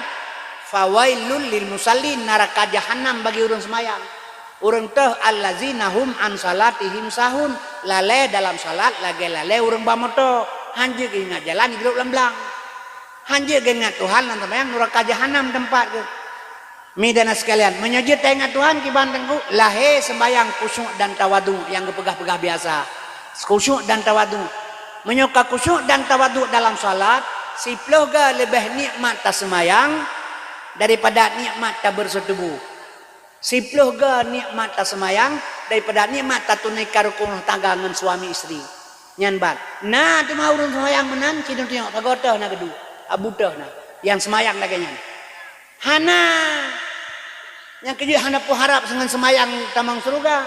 fawailul lil musallin, naraka jahanam bagi ureuëng seumayang. Ureuëng toh allazina hum an salatihim sahun, lalée dalam salat lagée lalée ureuëng ba moto, hanjeuet geuingat jalan jigrôp lam blang. Hanjeuet geuingat Tuhan lam seumayang, naraka jahanam teumpat geuh. Mi dan sekalian, meunyoe jeuet taingat Tuhan kiban teungku, lahé seumayang khusyuk dan tawadhu nyang geupeugah-peugah biasa. Khusyuk dan tawaduk. Meunyoe ka khusyuk dan tawaduk dalam salat, siploh ga leubeh nikmat taseumayang daripada nikmat tabeureusoh tuboh. Siploh ga nikmat taseumayang daripada nikmat tatunaikan rukun rumah tangga ngon suami istri. Nyan ban. Na teuma ureuëng seumayang meunan, sidroe teungoh, sagoe teuh na geuduek. Abu teuh na. Nyang seumayang lagée nyan. Hana. Nyang keujeuet hana peuharab seungon seumayang tamong syeuruga.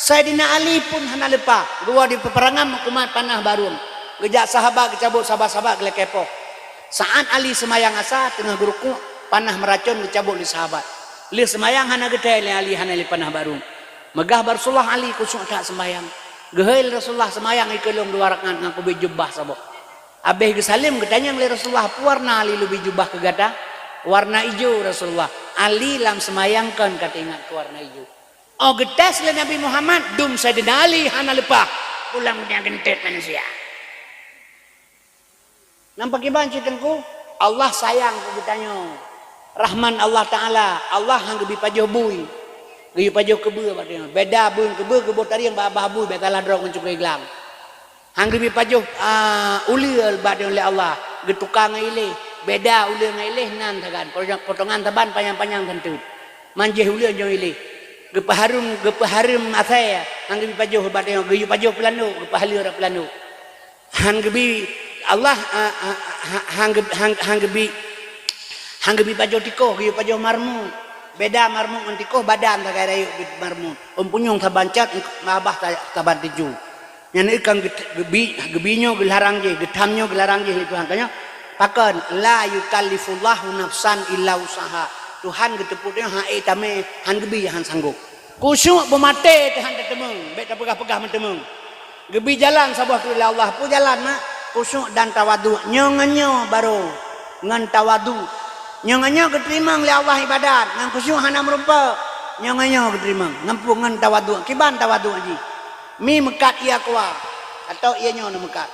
Saidina Ali pun hana leupah. Geuwoe di peuperangan meukumat panah barong. Geujak sahabat geucabot sahabat-sahabat geulakée poh. Saat Ali seumayang asa teungoh geurukuk, panah meuracon geucabot lé sahabat. Lheueh seumayang hana geuthée lé Ali hana lé panah barong. Meugah bak Rasulullah Ali khusyuk that seumayang. Geuhôi lé Rasulullah seumayang ikeulong dua rakaat ngon kubit jubah saboh. Abéh geusaleuem geutanyong lé Rasulullah, "Peue warna Ali leubeh jubah keu gata?" "Warna ijo, Rasulullah." Ali lam seumayang kon ka teuingat keu warna ijo. Oh geutés lé Nabi Muhammad, dum Saidina Ali hana leupah. Pulang dia geuntét manusia. Nampak kiban cit teungku, Allah sayang keu geutanyoe. Rahman Allah Ta'ala, Allah han geubi pajoh bui. Geuyue pajoh keubeue bak tanyoe. Beda bui keubeue geuboh tarieng bak babah bui, beda lah droe ngon cukée glang. Han geubi pajoh, a, uleue bak tanyoe lé Allah, geutuka ngon iléh. Beda uleue ngon iléh nan sagan, potongan saban panyang-panyang teunteut. Manjéh uleue nyoe iléh. Geupeuhareuem, geupeuhareuem asée, han geubi pajoh bak tanyoe, geuyue pajoh peulanok, geupeuhaleue rot peulanok. Han geubi Allah, a, a, ha-, han geu-, han, han geubi, han geubi pajoh tikoh, geuyue pajoh marmut. Beda marmut ngon tikoh, badan sagai rayeuk bit marmut. Ôn punyueng saban cot, babah sa-, saban tiju. Nyan kan geut-, geubi, geubi nyoe geularang jih, geutham nyoe geularang jih lé Tuhan. Tanyoe, pakon, "La yukallifullahu nafsan illa wus'aha." Tuhan geuteupeue tanyoe han ék tamé, han geubi, han sanggop. Khusyuk beumaté teuh han tateumeung, bék tapeugah-peugah meuteumeung. Geubi jalan saboh teuk lé Allah, peue jalan na? Khusyuk dan tawaduk. Nyoe ngon nyoe barô ngon tawaduk. Nyoe ngon nyoe geuteurimong lé Allah ibadat, ngon khusyuk hana meurumpok. Nyoe ngon nyoe geuteurimong, ngon peue? Ngon tawaduk. Kiban tawaduk jih? Mi meukat ié keuluwa, atau ié nyoe neumeukat.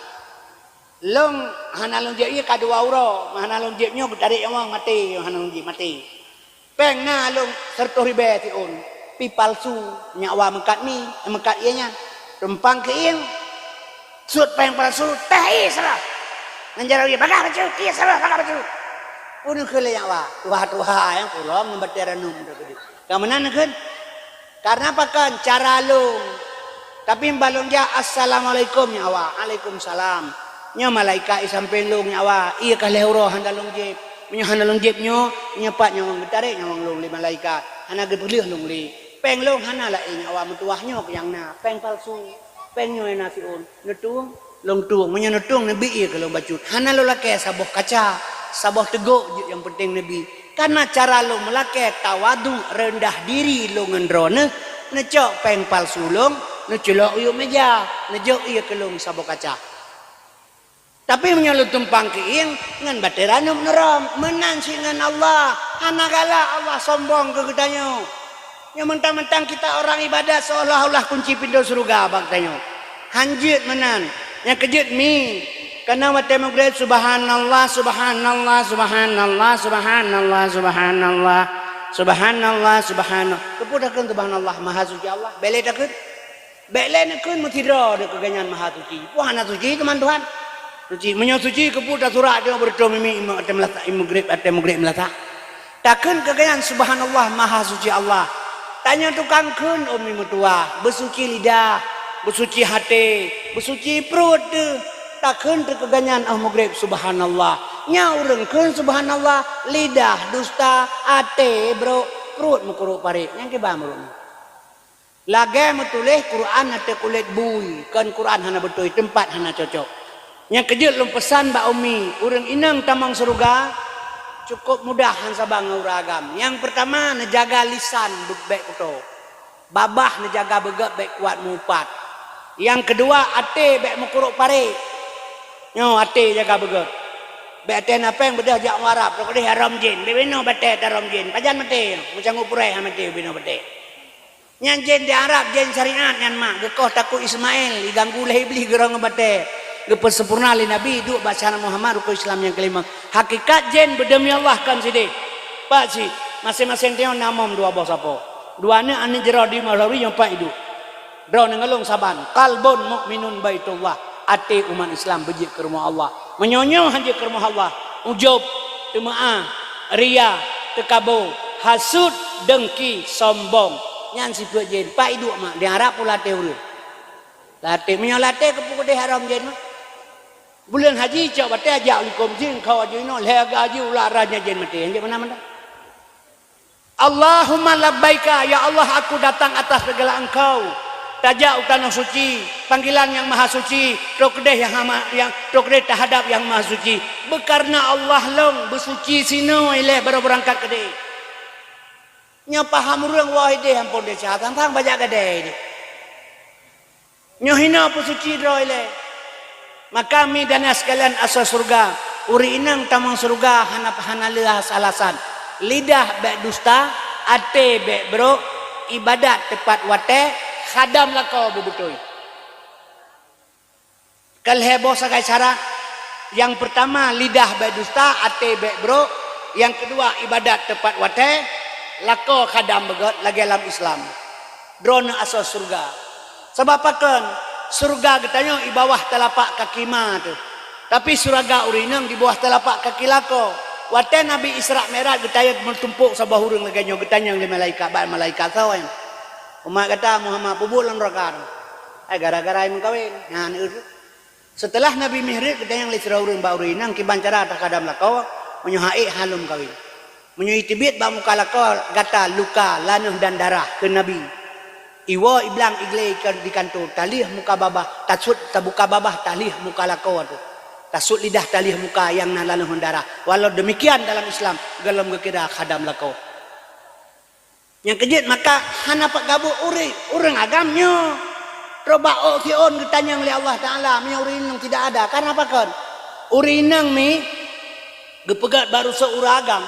Lôn hana lôn jieb ié ka dua uroe, hana lôn jieb nyoe geutarek nyawöng maté, hana lôn jieb maté. Péng na lôn sireutôh ribée siôn, pi palsu, nyak wa meukat mi, meukat ié nyan. Tumpang keuieng, sut péng palsu, teh ié salah. Ngon jaroe ié, bagah bacut, ié salah, bagah bacut. Peue neukheun lé nyak wa, tuha-tuha nyang kurong ngon batée ranum teuh keudeh. Ka meunan neukheun? Karena pakon? Cara lôn. Tapi bah lôn jak, "Assalamualaikum, nyak wa." "Alaikumsalam." Nyoe malaikat i sampéng lôn, nyak wa. Ié ka lhée uroe hana lôn jieb. Meunyoe hana lôn jieb nyoe, nyoe pat nyawöng geutarek nyawöng lôn lé malaikat. Hana geupeulheueh lôn lé. Péng lôn hana laén, nyak wa, meutuwah nyoe nyang na. Péng palsu. Péng nyoe na siôn. Neutueng, lôn tueng. Meunyoe neutueng, neubi ié keu lôn bacut. Hana lôn lakée saboh kaca, saboh teugok jeuet nyang peunteng neubi. Karena cara lôn meulakée tawaduk, reundah diri lôn ngon droeneuh, neucok péng palsu lôn, neuculok u yup meja, neujok ié keu lôn saboh kaca. Tapi meunyoe lôn tumpang keuieng, ngon batée ranum neurom, meunan cit ngon Allah. Hana galak Allah sombong keu geutanyoe. Nyoe meuntang-meuntang kita orang ibadat seolah-olah kunci pintoe syeuruga bak tanyoe. Han jeuet meunan. Nyang keujeuet mi, kana watée meugreb, "Subhanallah, subhanallah, subhanallah, subhanallah, subhanallah, subhanallah, subhanallah." Keupeue takheun subhanallah, maha suci Allah? Bék lé takheun. Bék lé neukheun meusidroe deuk keu gobnyan maha suci. Peue hana suci, teuma Tuhan? Suci. Meunyoe suci, keupeue tasurak deungon beureutôh mimi imeum watée meulasak, imeum greb, watée meugreb meulasak? Takheun keu gobnyan, "Subhanallah, maha suci Allah." Tanyoe tukang kheun ôn mi meutuwah, beusuci lidah, beusuci até, beusuci pruet teuh. Takheun teuh keu gobnyan óh meugreb, "Subhanallah." Nyan ureuëng kheun subhanallah, lidah dusta, até brok, pruet meukurok parek. Nyang kiban meureuëng. Lagée meutuléh Quran ateueh kulét bui, kon Quran hana beutôi, teumpat hana cocok. Nyang keujeuet lôn peusan bak umi, ureuëng inong tamong syeuruga cukôp mudah han saban ngon ureuëng agam. Nyang peurtama, neujaga lisan bék kuto. Babah neujaga beugét bék kuat meuupat. Nyang keudua, até bék meukurok parek. Nyoe até jaga beugét. Bék até na péng beudôh jak u Arab, rot keudeh harom jén, binoe batée tarom jén. Pajan maté, meucanggu purée han maté binoe batée. Nyan jén di Arab, jén syariat nyan mak, geukoh takot Ismail, iganggu lé Iblih geurong batée. Geupeusempurna lé Nabi, duek bak syariat Muhammad, rukon Islam nyang keulima. Hakikat jén beudeumi Allah kon sideh. Pat cit, maséng-maséng tanyoe na mom dua boh sapo. Dua aneuëk, aneuëk jroh di Maulawri nyang pat iduek. Droeneuh ngon lôn saban, qalbun mukminun baitullah, até umat Islam beujeuet keu rumoh Allah. Meunyoe nyoe han jeuet keu rumoh Allah, ujub, teumeu'ah, ria, teukabo, hasut, deungki, sombong. Nyan sifeuet jén, pat iduek mak, di Arab pun latée ureuëng. Latée, meunyoe latée keupeue keudeh haram jén mah. Buleuen haji cok batée ajak likôm jén, kau aju inoe, lhée gaji ulat raja jén maté, han jeuet meunan-meunan. Allahumma labbaika, ya Allah, aku datang atas segala Engkau. Tajak u tanoh suci, panggilan Yang Maha Suci, trok keudeh Yang Hama, Yang trok keudeh tahadap Yang Maha Suci. Beukareuna Allah lôn beusuci sinoe ilée baroe beurangkat keudeh. Nyoe paham ureuëng woe ideh ampôn desya, sang-sang bajak gadée ideh. Nyoe hinoe peusuci droe ilée. Maka mi dan sekalian asoe syeuruga, ureuëng inong tamong syeuruga hana, hana lé alasan. Lidah bék dusta, até bék brok, ibadat teupat watée, khadam lakoe beubeutôi. Ka lhée boh sagai syarat. Nyang peurtama, lidah bék dusta, até bék brok. Nyang keudua, ibadat teupat watée, lakoe khadam beugét lagée lam Islam. Droeneuh asoe syeuruga. Sabab pakon? Syeuruga geutanyoe i bawah talapak kaki ma teuh. Tapi syeuruga ureuëng inong di bawah talapak kaki lakoe. Watée Nabi Isra Mi'raj geutanyong meutumpok saboh ureuëng lagée nyoe, geutanyong lé malaikat, bak malaikat sawan. Umat gata Muhammad peubuet lam neraka. Ai gara-gara meukawen. Nyan, eh. Seuteulah Nabi Mi'raj geutanyong lé sidroe ureuëng bak ureuëng inong kiban cara takhadam lakoe, meunyoe han ék han lom meukawen. Meunyoe teubiet bak muka lakoe gata luka, lanoh dan darah, kheun Nabi, iwoe iblang iglé di kanto, talheueh muka babah, tasut tabuka babah, talheueh muka lakoe teuh. Tasut lidah, talheueh muka nyang na lanoh dan darah. Walau demikian dalam Islam, gohlom geukira khadam lakoe. Nyang keujeuet maka hana pat gabuk ureuëng, ureuëng agam nyoe. Trok bak ôk siôn geutanyong lé Allah Taala, meunyoe ureuëng inong tidak ada, karena pakon? Ureuëng inong mi geupeugét bak rusoe ureuëng agam.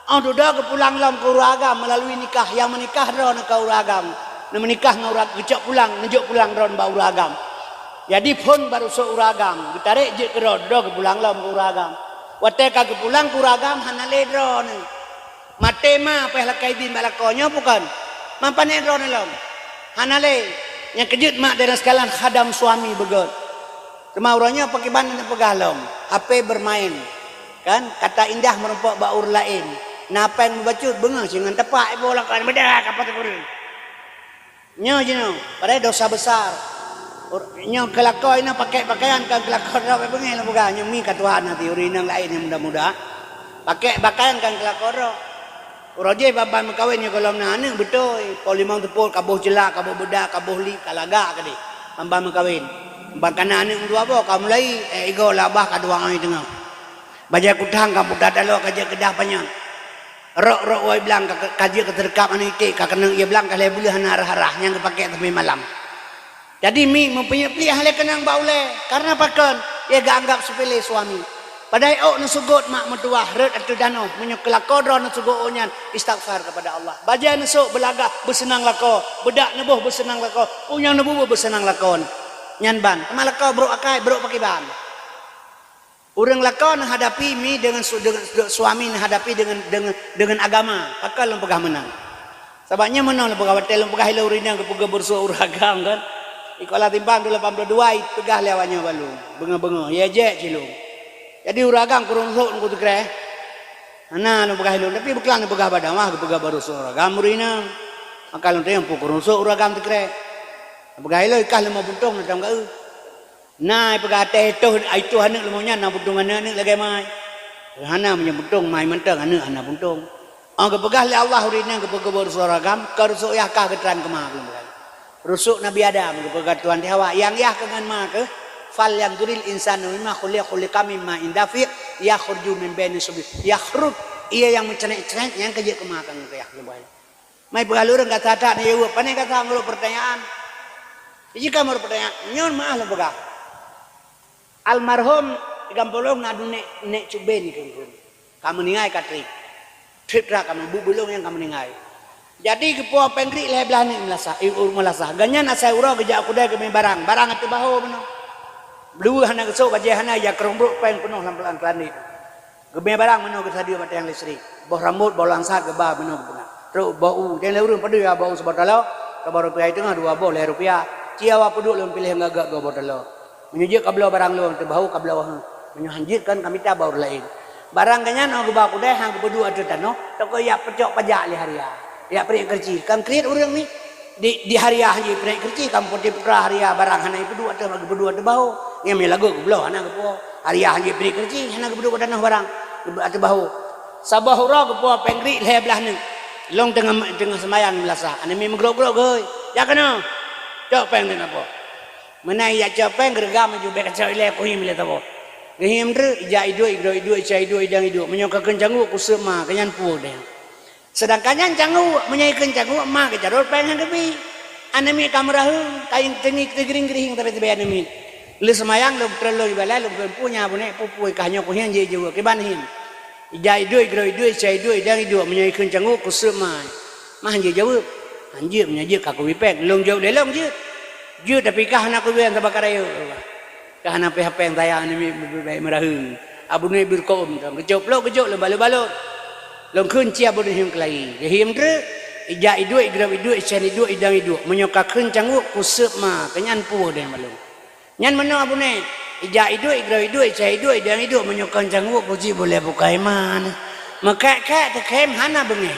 Oh, dudoe geupulang lom keu ureuëng agam meulalu nikah, nyang meunikah droeneuh keu ureuëng agam. Neumeunikah ngon ureuëng, geucok pulang, neujok pulang droeneuh bak ureuëng agam. Jadi phon bak rusoe ureuëng agam, geutarek jeuet keudroe, dudoe geupulang lom keu ureuëng agam. Watée ka geupulang keu ureuëng agam, hana lé droeneuh. Maté ma payah lakée idin bak lakoe nyoe bukon? Mampané droeneuh lom? Hana lé. Nyang keujeuet mak dan sekalian khadam suami beugét. Teuma uroe nyoe pakriban neupeugah lom, H P bermain. Kan? Kata indah meurumpok bak ureuëng laén. Na péng meubacut beungoh singon tepak iboh lakoe meudah kapot ureuëng. Nyoe jinoe, padahai dosa besar. Ur-, nyoe keu lakoe inoe pakèk pakaian kan keu lakoe droe, beungéh lôn peugah, nyoe mi ka tuha na ti ureuëng inong laén nyang muda-muda. Pakèk pakaian kan keu lakoe droe. Uroe jih ban-ban meukawen nyoe gohlom na aneuëk beutôi, po limong teupot, ka boh jeulak, ka boh beudak, ka boh liek, ka lagak keudeh. Ban-ban meukawen. Ban ka na aneuëk meudua boh, ka mulai, eh, igoe labah ka dua ngon teungoh. Bajée kutang ka putat taloe ka jeuet keudah panyang. Rok-rok woe blang ka, ka jeuet keu teureukab aneuëk iték, ka keuneuk ié blang ka lhée buleuen hana rhah-rhah nyang geupakèk sampoe malam. Jadi mi meupeunyeuet plieh lé keunong bak ulée, kareuna pakon? Ié geuanggab seupele suami. Padahai ôk neuseugot mak meutuwah rhot ateueh tanoh, meunyoe keu lakoe droe neuseugot ôk nyan istighfar keupada Allah. Bajée neusok beulagah beuseunang lakoe, beudak neuboh beuseunang lakoe, peue nyang neububuet beuseunang lakoe nyan ban. Teuma lakoe brok akai, brok pakriban. Ureuëng lakoe neuhadapi mi deungon su-, deungon su-, suami neuhadapi deungon, deungon, deungon agama. Pakon lôn peugah meunan? Sabab nyan meunan lôn peugah, watée lôn peugah ilée ureuëng nyang geupeugah beureusoe ureuëng agam kan. Di Kuala Timpang dua lapan puluh dua, ipeugah lé awak nyoe bak lôn. Beungoh-beungoh, ya jek cilong. Jadi ureuëng agam kureueng rosok nungku teukreh. Hana lôn peugah ilôn, tapi beuklam lôn peugah bak dakwah geupeugah beureusoe ureuëng agam ureuëng inong. Maka lôn tanyong peue kureueng rosok ureuëng agam teukreh. Peugah ilôn ikah leumo buntong na tam gaeu. Na ipeugah até itoh, itoh aneuëk leumo nyan na buntong aneuëk-aneuëk lagée mai. Hana meunyoe buntong mai mantong aneuëk hana buntong. Oh geupeugah lé Allah ureuëng inong geupeugah beureusoe ureuëng agam, keu rosok yah kah geutran keuma belom bukan. Rosok Nabi Adam geupeugah Tuhan di Hawa, nyang yah keu ngon ma keuh, "Falyanzuril insanu mimma khuliq, khuliqa mimma indafi, yakhruju min baini sulbi, yakhruj, ié nyang meucrenek-crenek nyang keujeuet keuma keu ngon yah." Mai peugah lôn gata that na jaweueb, pane gata ngon lôn peurtanyaan. Jika meureupeutanyaan, nyoe meuah lôn peugah. Almarhum di gampông lôn na dua nék, nék cuben keu, ka meuninggai ka trép. Trép that ka meubu-, bulong nyang ka meuninggai. Jadi geupo péng riek lhée blaih nék meulasah, eh, ureuëng meulasah. Gobnyan asai uroe geujak u keudée geumé barang, barang ateueh bahô meunoe. Blueh hana geusok, bajée hana, ija keurong brok péng peunoh lam, lam keulandét. Geumé barang meunoe geusadeue bak tiang listrik. Boh rambot, boh langsat geuba meunoe geupeugah. Trok bak u, tiang lé ureuëng padum ya bak u saboh taloe. Saboh rupiah teungoh dua boh lhèe rupiah. Ci awak peuduek lôn piléh ngon gèt goe boh taloe. Meunyoe jeuet kabloe barang lôn teubahu kabloe. Meunyoe han jeuet kan kamita bak ureueng laén. Barang geuh nyan 'oh geuba keudè han geupeuduek ateueh tanoh, teuka jak peucok pajak lé haria. Jak preh keureuji. Kan kriet ureueng nyan. Di, di haria han jipeuduek keureuji, kan Putra Haria barang hana jipeuduek ateueh, geupeuduek ateueh bahu. Nyan meulagot geubloe hana geupuwoe. Haria han jipeuduek keureuji, hana geupeuduek ateueh barang, geupeuduek ateueh bahu. Saboh uroe geupuwoe péng riek lhèe blaih neuk. Lôn teungoh, teungoh seumayang meulasah. Aneuk miet meugrok-grok geuhôi. Jak keunoe. Cok péng neuk na po. Meunan jak cok péng geureugam laju bèk kacok ilèe kuhiem ilèe saboh. Geuhiem treuk, ijak iduek, igroe iduek, ica iduek, idang iduek. Meunyoe ka kheun cangguek kuseup ma, keu nyan puwoe deh. Seudangkan nyan cangguek, meunyoe ikheun cangguek, ma geucarôt péng nyang geubi. Aneuk miet ka meuraheueng, ka teungieng teugiring-giring sabe-sabe aneuk miet. Lheueh seumayang lôn treun lôn ibalai lôn peuet peue nyan abune peue-peue ka nyoe kuhieng jeuet jaweueb kiban hieng. Ija iduek, igroe iduek, ica iduek, idang iduek, meunyoe ikheun cangguek kuseup ma. Ma han jeuet jaweueb. Han jeuet, meunyoe jeuet ka kubi péng. Lôn jaweueb lé lôn jeuet. Jeuet tapi ka hana kubi sabab ka rayeuk. Ka hana pih hapéng sayang ni mi-, mi-, mi-, meuraheueng. Abu Nui Birkoum tu geucok plok geucok lé balot-balot. Lôn kheun ci Abu Nui hieng keulayi. Geuhiem treuk, ija iduek, igrab iduek, ican iduek, idang iduek. Meunyoe ka kheun cangguek kuseup ma, keu nyan puwoe deh malôn. Nyan meunoe Abu Nui, ija iduek, igrab iduek, ican iduek, idang iduek. Meunyoe kon cangguek kuci boleh bukai ma. Meukhek-khek teukhém hana beungéh.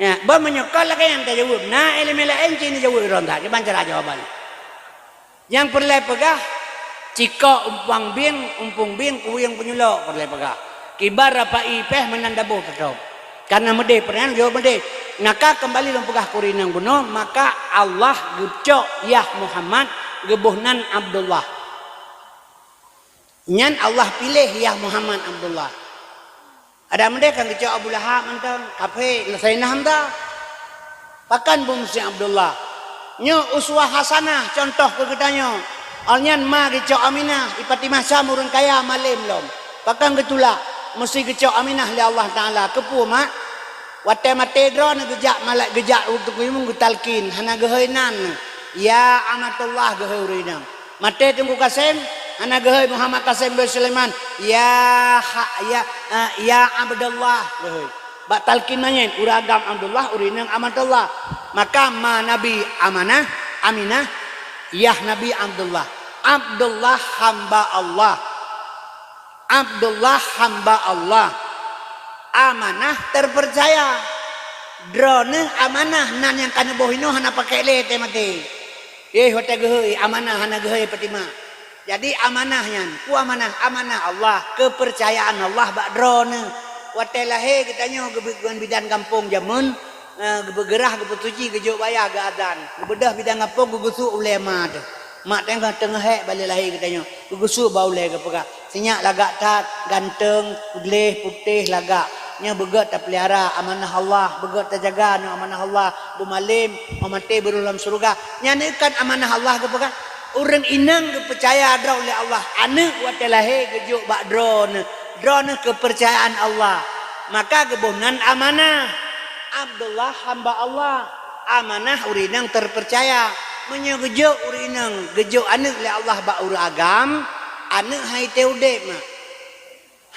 Ya, bah meunyoe kon lagèe nyan tajaweueb, na ileumèe laén ci neujaweueb droe that, kiban cara jawaban. Nyang peureulèe peugah, cikok umpang bieng, umpung bieng, kuwieng peunyulok peureulèe peugah. Kiban rapai péh meunan daboh teutôb. Kareuna meudeh, peureunah jaweueb meudeh. Naka keumbali lôn peugah keu ureueng inong bunoe, maka Allah geucok yah Muhammad geuboh nan Abdullah. Nyan Allah piléh yah Muhammad Abdullah. Adak meudeh kan geucok Abu Lahab mantong, kafé, Saidina Hamzah. Pakon beumiseuet Abdullah? Nyoe uswah hasanah, cuntoh keu geutanyoe. Awaknyan ma geucok Aminah, i Fatimah Syam ureueng kaya malém lom. Pakon geutulak? Meusti geucok Aminah lé Allah Taala. Keupeue, mak? Watèe maté droeneuh geujak malai-, geujak u Teungku Imum geutalkin, hana geuhôi nan. Ya Amatullah geuhôi ureueng inong. Maté Teungku Kasem, hana geuhôi Muhammad Kasem bin Sulaiman, ya ha-, ya, eh, ya Abdullah geuhôi. Bak talkin manyét, ureueng agam Abdullah, ureueng inong Amatullah. Maka ma Nabi Amanah, Aminah, yah Nabi Abdullah. Abdullah hamba Allah. Abdullah hamba Allah. Amanah terpercaya. Droeneuh amanah nan nyang ka neuboh inoe hana pakék lé teuh maté. Eh, watèe geuhôi amanah hana geuhôi Fatimah. Jadi amanah nyan, peue amanah? Amanah Allah, keupeurcayaan Allah bak droeneuh. Watèe lahé geutanyoe geubeuet ngon bidan gampông jameun, eh, geubeugeurah, geupeusuci, geujok baya, geuadan, geubeudôh bidan gampông, geugeusuek ulèe ma teuh. Mak teungoh teungoh hék bak lheueh lahé geutanyoe, geugeusuek bak ulèe geupeugah, "Sinyak lagak that, ganteng, gleh, putéh lagak. Nyoe beugèt tapeulihara amanah Allah, beugèt tajaga nyoe amanah Allah, beumalém, 'oh maté beuroh lam syeuruga." Nyan kan amanah Allah geupeugah. Ureueng inong geupeucaya droe lé Allah, aneuk watèe lahé geujok bak droeneuh, droeneuh keupeurcayaan Allah, maka geuboh nan amanah. Abdullah hamba Allah. Amanah ureueng inong terpercaya. Meunyoe geujok ureueng inong, geujok aneuk lé Allah bak ureueng agam, aneuk han itém udép, mak.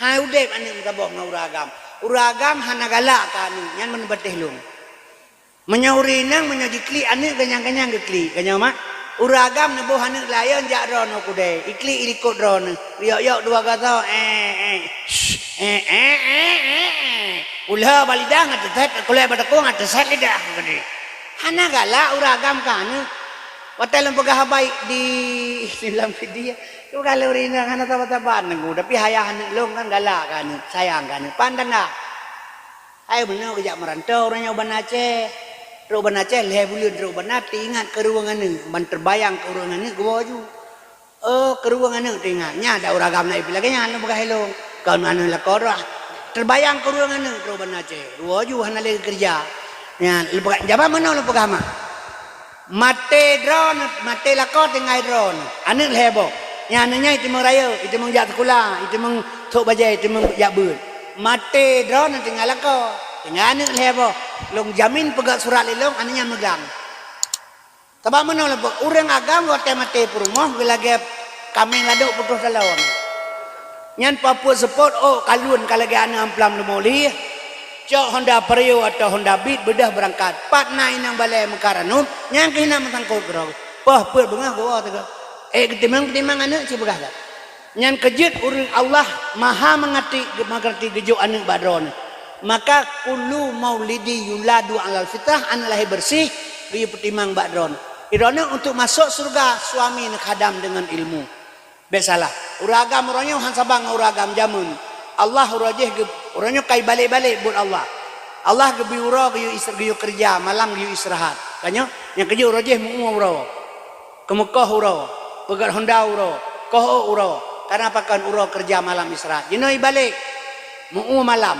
Han udép aneuk meusaboh ngon ureueng agam. Ureueng agam hana galak keu aneuk, nyan meunan patéh lôn. Meunyoe ureueng inong, meunyoe jiklik aneuk ganyang-ganyang geuklik, ganyang mak. Ureueng agam neuboh aneuk laén jak droeneuh keudè, iklik ilikot droeneuh. Yok-yok dua gasoe, eh, eh. Shh, eh, eh, eh, eh, eh. Ulèe bak lidah ngat teuset, kulèe bak takong ngat teuset lidah. Hana galak ureueng agam keu aneuk. Watèe lôn peugah haba di, di lam video, tu galak ureueng inong hana saban-saban nunggu, tapi ayah aneuk lôn kan galak keu aneuk, sayang keu aneuk. Pan tanda. Hai meunoe geujak meurantô ureueng nyan u Banda Aceh. Trok Banda Aceh lhèe buleuen trok Banda, teuingat keureueng aneuk, ban teubayang keureueng aneuk geuwoe ju. Oh, keureueng aneuk teuingat. Nyan dak ureueng agam na ié lagèe nyan lôn peugah ilôn. Kon aneuk lakoe droe. Teubayang keureueng aneuk trok Banda Aceh. Geuwoe ju hana lé geukeureuja. Nyan lôn peugah, jameun meunoe lôn peugah mak. Maté droeneuh, maté lakoe tinggai droeneuh. Aneuk lhèe boh. Nyan aneuk nyan iteumeung rayeuk, iteumeung jak sikula, iteumeung sôk bajèe, iteumeung jak beuet. Maté droeneuh tinggai lakoe, tinggai aneuk lhèe boh. Lôn jamin peugah surat lé lôn, aneuk nyan meugang. Sabab meunoe lôn peugah, ureueng agam watèe maté peurumoh geulagèe kaméng ladôk putôh talon. Nyan papeuet seupôt, oh, kalon ka lagèe aneuk amplam leumo lih. Cok Honda Vario atau Honda Beat beudôh beurangkat. Pat na inong balèe meukaranub, nyang keuh na meusangkot keudroe. Poh peuet beungoh geuwoe teuh. Eh, geutimang-timang aneuk cit peugah that. Nyan keuh jeuet ureueng Allah maha meungerti, meungerti geujok aneuk bak droeneuh. Maka kullu maulidi yuladu alal fitrah, aneuk lahé beureuséh, geuyue peutimang bak droeneuh. Droeneuh untuk masuk syeuruga, suami neukhadam deungon ilmu. Bèk salah. Ureueng agam uroe nyoe han saban ngon ureueng agam jameun. Allah uroe jih geu-, uroe nyoe ka ibalek-balek buet Allah. Allah geubri uroe geuyue is-, geuyue keureuja, malam geuyue istirahat. Ka nyoe, nyang keujeuet uroe jih meu-ue uroe. Keumeukoh uroe, peugöt honda uroe, koh ôk uroe. Karena pakon uroe keureuja malam istirahat. Jinoe ibalek. Meu-ue malam.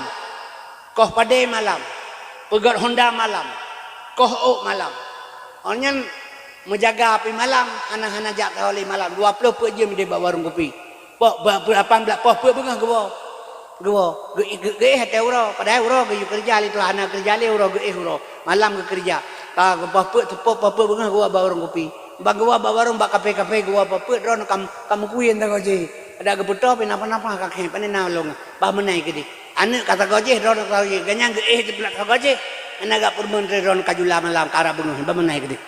Koh padé malam, peugöt honda malam, koh ôk malam. Awak nyan meujaga pih malam, hana-hana jak sahoe lé malam, dua ploh peuet jeuem idéh bak warông kupi. Poh, ba-, peuet, lapan blah, poh peuet beungoh geuwoe. Geuwoe. Geu-, geu-, geuéh watèe uroe, padahai uroe geuyue keureuja lé tuha, hana keureuja lé uroe, geuéh uroe. Malam geukeureuja. Ka poh peuet, poh, poh peuet beungoh geuwoe bak warông kupi. Ban geuwoe bak warông, bak kafe-kafe geuwoe poh peuet, droeneuh kam-, kameukuén teuh goe jih. Adak geupeutôh pih napa-napa ka khém, pane na lôn. Bah meunan keudéh. Aneuk ka sagoe jih, droeneuh ka sagoe jih. Gobnyan geuéh teupeulak sagoe jih. Hana gak peurumeuen teuh droeneuh ka jula malam, ka rab beungoh, bah meunan keudéh.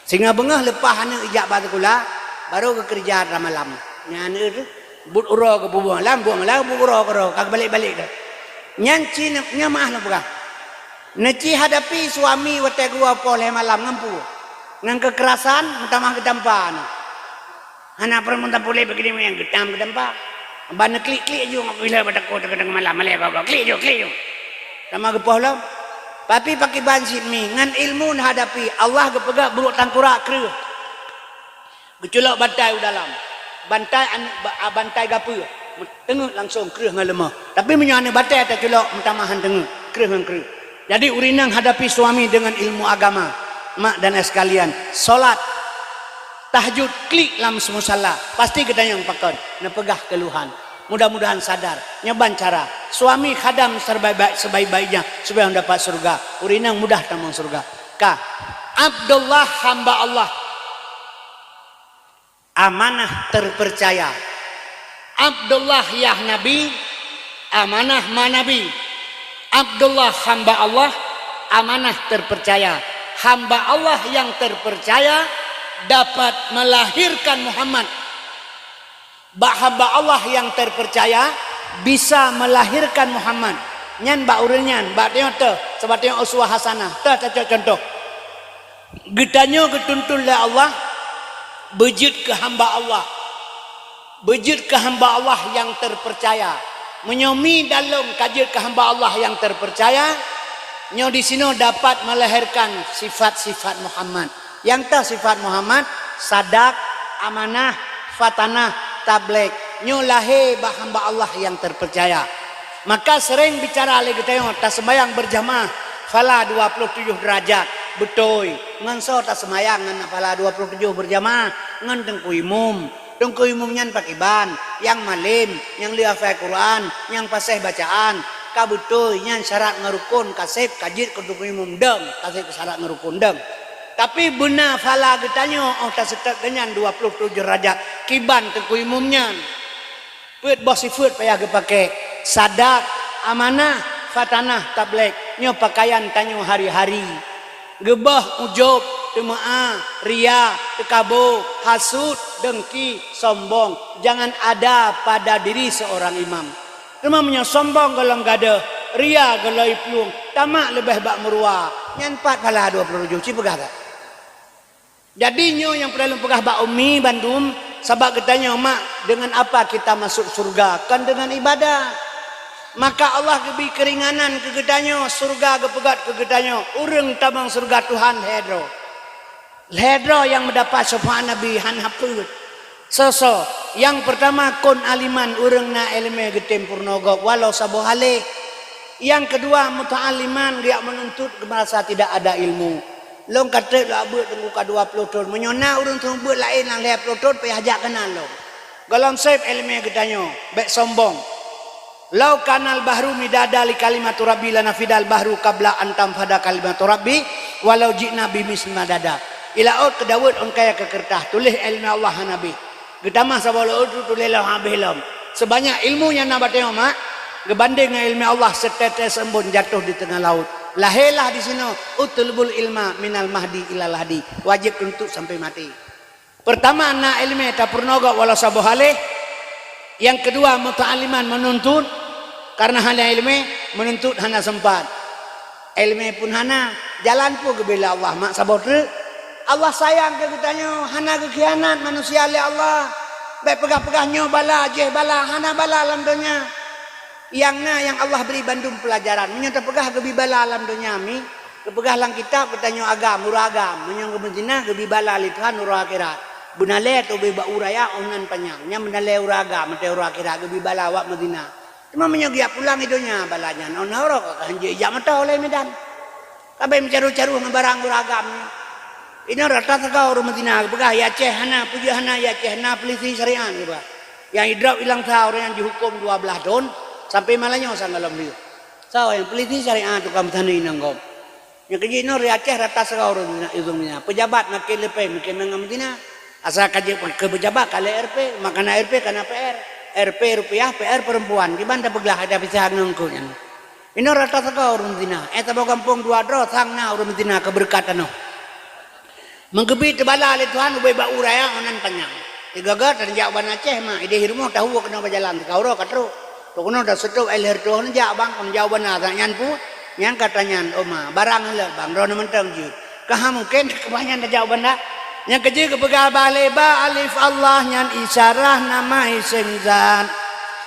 Singoh beungoh leupah aneuk ijak bak sikula, barô geukeureuja atra malam. Nyan aneuk teuh, buet uroe geupeubuet malam, buet malam, buet uroe keudroe, ka geubalek-balek teuh. Nyan cit, nyan meu'ah lôn peugah. Neuci hadapi suami watèe geuwoe poh lhèe malam ngon peue? Ngon keukerasan, meutamah geutampa aneuk. Hana peurumeuen tapuléh bak geulinyueng, geutam geutampa. Ban neuklik-klik ju ngon pileue bak takue teungoh-teungoh malam, malèe gogoe, klik ju, klik ju. Teuma geupoh lom. Tapi pakiban cit mi, ngon ilmu neuhadapi, Allah geupeugah buleuen tangkurak kreueh. Geuculok bantai u dalam. Bantai aneuk ba-, bantai gapeue. Teungeut langsông kreueh ngon leumoh. Tapi meunyoe aneuk batèe taculok, meutamah han teungeut, kreueh ngon kreueh. Jadi, ureueng inong hadapi suami deungon ilmu agama. Mak dan ayah sekalian, solat tahajud klik lam musala, pasti geutanyong pakon, neupeugah keuluhan. Mudah-mudahan sadar. Nyoe ban cara. Suami khadam sebaik-baik, sebaik-baiknya supaya dapat syeuruga. Ureueng inong mudah tamong syeuruga. Ka. Abdullah hamba Allah. Amanah terpercaya. Abdullah yah Nabi, amanah ma Nabi. Abdullah hamba Allah, amanah terpercaya. Hamba Allah yang terpercaya dapat melahirkan Muhammad. Bak hamba Allah yang terpercaya bisa melahirkan Muhammad. Nyan bak ureueng nyan, bak tanyoe teuh, sabab tanyoe uswah hasanah. Teuh tacok contoh. Geutanyoe geutuntun lé Allah beujeuet keu hamba Allah. Beujeuet keu hamba Allah nyang teupercaya. Meunyoe mi dan lôn ka jeuet keu hamba Allah nyang teupercaya, nyoe disinoe dapat melahirkan sifat-sifat Muhammad. Nyang teuh sifat Muhammad, sadak, amanah, fatanah, tabligh. Nyoe lahé bak hamba Allah nyang teupercaya. Maka seuréng bicara lé geutanyoe, taseumbahyang beurjamaah, phala dua ploh tujoh deurajat. Beutôi, ngon soe taseumbahyang ngon phala dua ploh tujoh beurjamaah? Ngon teungku imum. Teungku imum nyan pakiban, nyang malém, nyang le hafai Quran, nyang paséh bacaan. Ka beutôi, nyan syarat ngon rukon, ka sép, ka jeuet keu teungku imum dong, ka sép keu syarat ngon rukon dong. Tapi beuna phala geutanyoe, óh taseutôt geuh nyan dua ploh tujoh deurajat, kiban teungku imum nyan. Peuet boh sifeuet payah geupaké, sadak, amanah, fatanah, tabligh. Nyoe pakaian tanyoe hari-hari. Geuboh ujub, teumeu'ah, ria, teukabo, hasut, dengki, sombong. Jangan ada pada diri seorang imam. Teuma meunyoe sombong gohlom gadôh, ria gohlom plueng, tamak leubeh bak meuruwa, nyan pat phala dua ploh tujoh, ci peugah that. Jadi nyoe nyang peureulèe lôn peugah bak umi bandum, sabab geutanyoe mak, dengan apa kita masuk syeuruga? Kon deungon ibadat. Maka Allah geubri keuringanan keu geutanyoe, syeuruga geupeugöt keu geutanyoe, ureueng tamong syeuruga Tuhan lhèe droe. Lhèe droe nyang meudapat syafaat Nabi hana peuet. Soe-soe? Nyang peurtama, kun aliman, ureueng na ileumèe geutem peurunoe gob walau saboh alèh. Nyang keudua, muta'alliman, geujak meununtut, geumeurasa tidak ada ilmu. Lôn ka trép lôn beuet teungku ka dua ploh thon. Meunyoe na ureueng seumeubeuet laén nyang lhèe ploh thon, payah jak keunan lôn. Gohlom sép ileumèe geutanyoe, bèk sombong. "Lau kanal bahru midada li kalimatu rabbi lanafidal bahru qabla an tanfada kalimatu rabbi walau ji'na bimitsli madada." Di laôt keudaweuet ôn kayèe keu keureutah, tuléh ileumèe Allah hana habéh. Geutamah saboh laôt tu tuléh lom habéh lom. Seubanyak ilmu nyang na bak tanyoe mak, Geubandeng ngon ileumèe Allah, seutetes embôn jatoh di teungoh laôt. Lahé lah disinoe, "Utlubul ilma minal mahdi ilal lahdi." Wajéb tuntut sampai maté. Peurtama, na ileumèe tapeurunoe gob walau saboh aléh. Nyang keudua, muta'alliman, meununtut. Kareuna hana ileumèe, meununtut hana seumpat. Ileumèe pun hana, jalan pun geubri lé Allah, mak saboh treuk. Allah sayang keu geutanyoe, hana geukhianat manusia lé Allah. Bèk peugah-peugah nyoe bala, jéh bala, hana bala lam donya. Nyang na nyang Allah bri bandum peulajaran. Meunyoe tapeugah geubri bala lam donya mi, geupeugah lam kitab geutanyoe agam, uroe agam. Meunyoe geumeuzina geubri bala lé Tuhan uroe akhirat. Beunalèe tobé bak u raya 'oh nan panyang. Nyan beunalèe uroe agam, meuté uroe akhirat geubri bala awak meuzina. Teuma meunyoe geujak pulang i donya bala nyan, 'oh na uroe ka hanjeuet jak meuto lé Medan. Ka bèk meucaroh-caroh ngon barang uroe agam nyoe. Inoe rata sagoe ureueng meuzina geupeugah, "Ya Aceh hana, peujeuet hana, ya Aceh na peulisi syariat," geupeugah. Nyang idrop ilang sa ureueng nyan jihuköm dua blaih thon, sampoe malam nyoe sang gohlom lheueh. Soe nyang peulisi syariat tukang meusaneuk inong gob. Nyang keujeuet inoe di Aceh rata sagoe ureueng meuzina, ureueng meuzina. Peujabat makin leupie, makin mangat meuzina. Asai ka jeuet keu peujabat ka lheueh R P, maka na R P ka na P R. R P rupiah, P R perempuan. Kiban tapeuglah ada pisah ngon keu nyan. Inoe rata sagoe ureueng meuzina. Eh, saboh gampông dua droe sang na ureueng meuzina keu beureukat tanoh. Meugeubi teubala lé Tuhan ubé bak u raya 'oh nan panyang. Sigoe-goe tajak u Banda Aceh ma, idéh rumoh tahu keunoe bak jalan, teuka uroe ka trok. Trok keunoe taseutôt ai lheueh trok neujak bang, neujak u Banda, nyan pu, nyan kata nyan, "Oh ma, barang lé bang, droeneuh mantong jeuet." Ka ha mungken keubah nyan tajak u Banda. Nyang keujeuet geupeugah bah lé ba alif Allah nyan isyarah nama isem zat.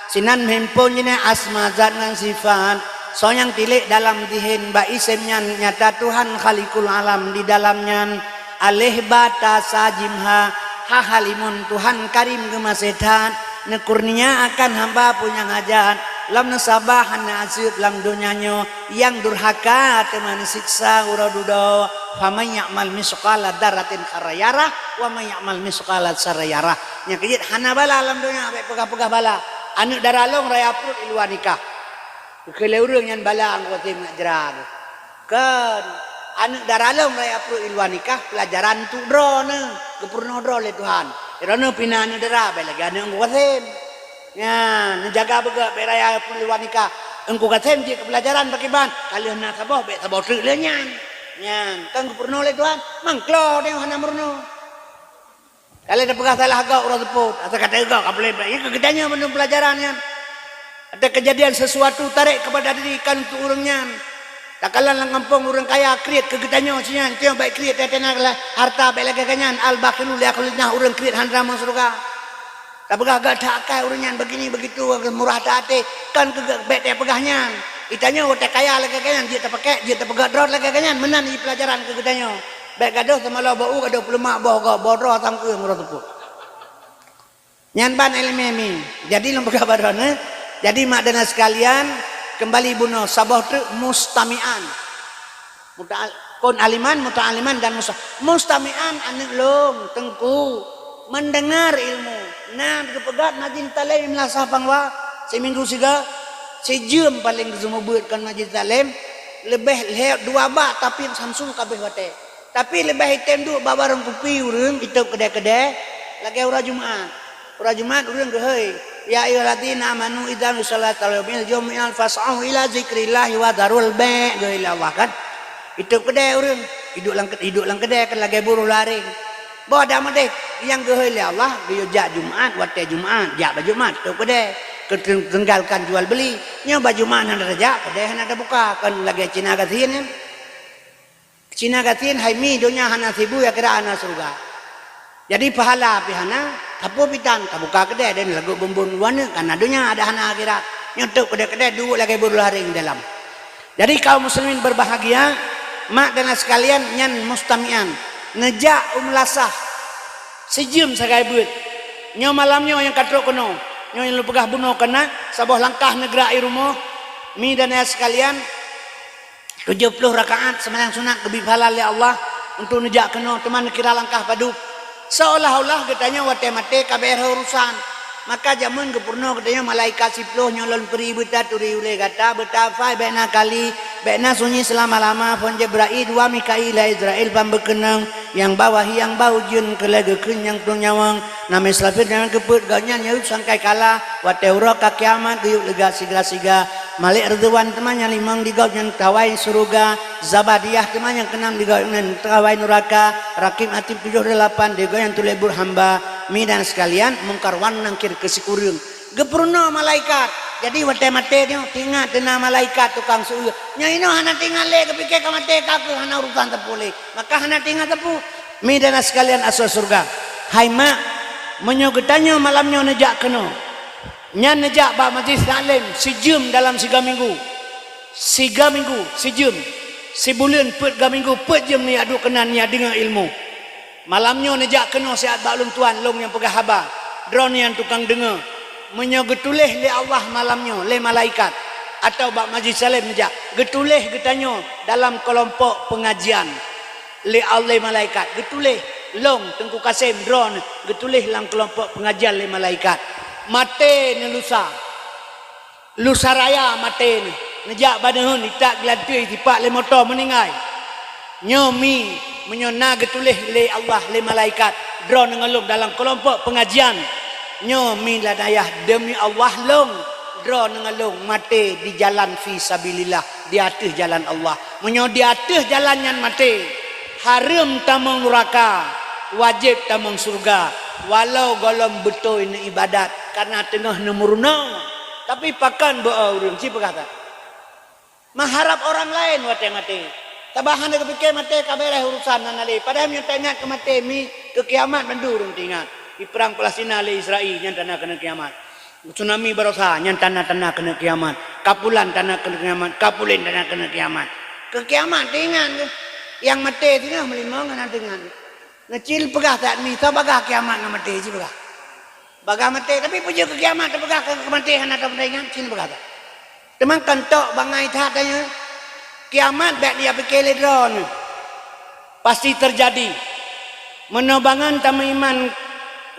Sinan meuhimpon jinoe asma zat ngon sifat. Soe nyang tilék dalam zihin bak isem nyan nyata Tuhan Khaliqul Alam di dalam nyan. Aleh ba ta sa jim ha, ha halimun Tuhan Karim geumaséh that, neukurnia akan hamba peue nyang hajat, lam neusabah hana aseuet lam donya nyoe, nyang durhaka teuma neusiksa uroe dudoe. Faman ya'mal misqala dzarratin khairan yarah, wa man ya'mal misqala dzarratin syarran yarah. Nyang keujeuet hana bala lam donya, bèk peugah-peugah bala. Aneuk dara lôn raya pruet i luwa nikah. Geukheun lé ureueng nyan bala Teungku Kasim nak jra geuh. Kon, aneuk dara lôn raya pruet i luwa nikah, peulajaran untuk droeneuh, geupeurunoe droe lé Tuhan. Droeneuh pih na aneuk dara, bèk lagèe aneuk Teungku Kasim. Nyan, neujaga beugèt bèk raya pruet i luwa nikah. Teungku Kasim jeuet keu peulajaran pakriban, ka lheueh na saboh, bèk saboh treuk lé nyan. Nyan, kan geupeurunoe lé Tuhan, mangklo deh hana meurunoe. Ka lheueh tapeugah salah gob uroe seupôt, asai ka teugob ka puléh, nyan keu geutanyoe mandum peulajaran nyan. Ada kejadian sesuatu tarék keupada diri kan untuk ureueng nyan. Takalon lam gampông ureueng kaya kriet keu geutanyoe si nyan, tanyoe bèk kriet, teuh na harta bèk lagèe geuh nyan, al-bakhilu la yadkhulul jannah, ureueng kriet hana tamong syeuruga. Tapeugah gèt that akai ureueng nyan begini begitu, murah that até, kan keu gèt bèk tapeugah nyan. Geutanyoe watèe kaya lagèe geuh nyan, jeuet tapakèk, jeuet tapeugèt droe lagèe geuh nyan, meunan jih peulajaran keu geutanyoe. Bèk gadôh seumalô bak u, gadôh peuleumak boh gob, boh droe sang keueng uroe seupôt. Nyan ban ileumèe mi. Jadi lôn peugah bak droeneuh, jadi mak dan sekalian, keumbali bunoe saboh treuk mustami'an. Muta'al-, kon aliman, muta'aliman dan musta-, mustami'an aneuk lôn, teungku, mendengar ilmu. Na geupeugèt majlis taklim lam Meunasah Pangwa, siminggu sigoe, sijeuem paleng geuseumeubeuet kon majlis taklim, leubeh lhèe dua bak tapi samsung ka abéh watèe. Tapi leubeh item duek bak warong kupi ureueng itôb keudè-keudè lagèe uroe Jumat. Uroe Jumat ureueng geuhôi, "Ya ayyuhalladzina amanu idza nudiya lissalati min yaumil jumu'ah fas'au ila dzikrillahi wa dzarul bai'," geuhôi lé Allah kan. Itôb keudè ureueng, iduek lam, iduek lam keudè kan lagèe buruh lareng. Boh dak meudeh nyang geuhôi lé Allah, geuyue jak Jumat, watèe Jumat, jak bak Jumat, itôb keudè, keu-, tinggalkan jual beli. Nyoe bak Jumat hana tajak, keudè hana tabuka, kan lagèe Cina gasien nyan. Cina gasien hai mi donya hana sibu, akhirat hana syeuruga. Jadi pahala pih hana, sapeue pih tan, tabuka keudè dan lagot bumbon u aneuk, kareuna donya ada hana akhirat. Nyoe tôb keudè-keudè duek lagèe buruh lareng dalam. Jadi kaum muslimin berbahagia, mak dan sekalian nyan mustami'an. Neujak u Meunasah. Sijeuem sagai beuet. Nyoe malam nyoe nyang ka trok keunoe. Nyoe nyang lôn peugah bunoe keunan, saboh langkah neugrak i rumoh. Mi dan ayah sekalian, tujoh ploh rakaat seumayang sunat geubri pahala lé Allah untuk neujak keunoe, teuma neukira langkah padub. Seolah-olah geutanyoe watèe maté ka bèk rhot urusan. Maka jameun geupeurunoe geutanyoe malaikat siploh nyoe lôn peuri beutaturi ulèe gata, beutafai bèk na kali, bèk na sunyi seulama-lama, phon Jibrail, dua Mikail, Israil, ban beukeunong. Nyang ba wahai nyang ba ujeuen keu lhée geukheun nyang plueng nyawöng, na Israfil nyang geupeuet gobnyan nyang sangkai kala, watée uroe ka kiamat geuyue leugak sigra-sigra. Malik Ridwan teuma nyang limöng di gobnyan teuhawai syeuruga, Zabadiyah teuma nyang keunam di gobnyan teuhawai nuraka, Rakib Atid tujoh delapan di gobnyan tuléh buet hamba. Mi dan sekalian, Mungkar wan Nakir keu sikureueng. Geupeurunoe malaikat. Jadi watée maté nyoe, teuingat teuna malaikat tukang seueu. Nyoe inoe hana teuingat lé, geupike ka maté ka keuh hana urusan teupeu lé. Maka hana teuingat teupeu. Mi dan sekalian asoe syeuruga. Hai mak, meunyoe geutanyoe malam nyoe neujak keunoe, nyan neujak bak majlis taklim sijeuem dalam siga minggu. Siga minggu, sijeuem. Sibuleuen peuet ga minggu, peuet jeuem neujak duek keunan neujak deungoe ilmu. Malam nyoe neujak keunoe siat bak lôn tuan, lôn nyang peugah haba. Droeneuh nyang tukang deungoe. Meunyoe geutuléh lé Allah malam nyoe lé malaikat, atawa bak majlis taklim neujak, geutuléh geutanyoe dalam keulompok peungajian lé Allah lé malaikat, geutuléh lôn Teungku Kasem droeneuh geutuléh lam keulompok peungajian lé malaikat. Maté neulusa. Lusa raya maté nyoe, neujak bak neuheun itak geulanteue sipak lé moto meuninggai. Nyoe mi, meunyoe na geutuléh lé Allah lé malaikat, droeneuh ngon lôn dalam keulompok peungajian. Nyoe mi ladayah deumi Allah lôn, droeneuh ngon lôn maté di jalan fi sabilillah, di ateueh jalan Allah. Meunyoe di ateueh jalan nyan maté, hareuem tamong nuraka, wajéb tamong syeuruga, walau gohlom beutôi neuibadat, kareuna teungoh neumeurunoe. Tapi pakon beu-o ureuëng ci peugah that. Meuharab orang laén watée maté. Sabab hana geupike maté ka beres urusan hana lé. Padahai meunyoe taingat keu maté mi, keu kiamat mandum ureuëng taingat. Di perang Palestina lé Israel nyan tanda keuneuk kiamat. Tsunami barosa nyan tanda-tanda keuneuk kiamat. Kapulan tanda keuneuk kiamat. Kapulén tanda keuneuk kiamat. Keu kiamat taingat keuh. Nyang maté singoh meulimong hana taingat. Neucil peugah that mi, soe bagah kiamat ngon maté ci peugah. Bagah maté, tapi peue jeuet keu kiamat teupeugah keu maté hana tapeugah ingat, cit peugah that. Teuma kan tok bangai that tanyoe, kiamat bék dia pike lé droeneuh. Pasti teujadi. Meunoe bangon tameuiman,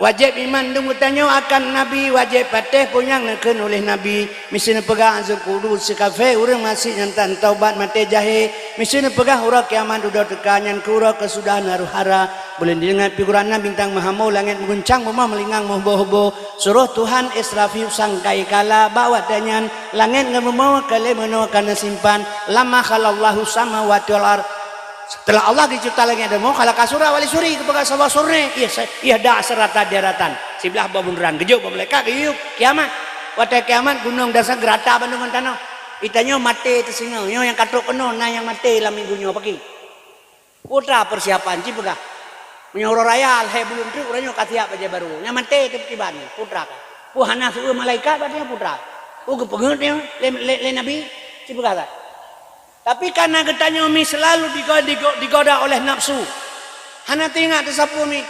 wajéb iman dum geutanyoe akan Nabi, wajéb patéh peue nyang neukheun uléh Nabi. Miseue neupeugah azab kubur sikafé ureuëng maséh nyang tan taubat maté jahé. Miseue neupeugah uroe kiamat dudoe teuka nyan keu uroe keusudahna reuhara. Buleuen dideungat piguranna bintang meuhamo, langét meuguncang, bumoe meulingang meuheubo-heubo. Suroh Tuhan Israfil sangkai kala bak watée nyan, langét ngon bumoe ka lé meunoe ka neusimpan, lama khalaqallahu samawati wal ard. Seuteulah Allah geucebta langét dan bumoe, khalaqa surah wali suri geupeugah saboh surnée, ié, ié dak seurata daratan, siblah boh bunderan, geujok boh malaikat geuyue kiamat. Watée kiamat gunong dan sa geurata bandum ngon tanoh. Geutanyoe maté teusingoh, nyoe nyang ka trok keunoe na nyang maté lam minggu nyoe pagi. Peue teuma peusiapan ci peugah. Meunyoe uroe raya lhée buleuen treuk uroe nyoe ka siap bajée barô. Nyang maté teuh kiban nyoe, peue teuma ka. Peue hana seueu malaikat bak nyoe peue teuma. Peue geupeungeut nyoe lé, lé, lé Nabi ci peugah that. Tapi kareuna geutanyoe mi seulalu digo-, digo-, digoda oleh nafsu. Hana teuingat teusapeue mi.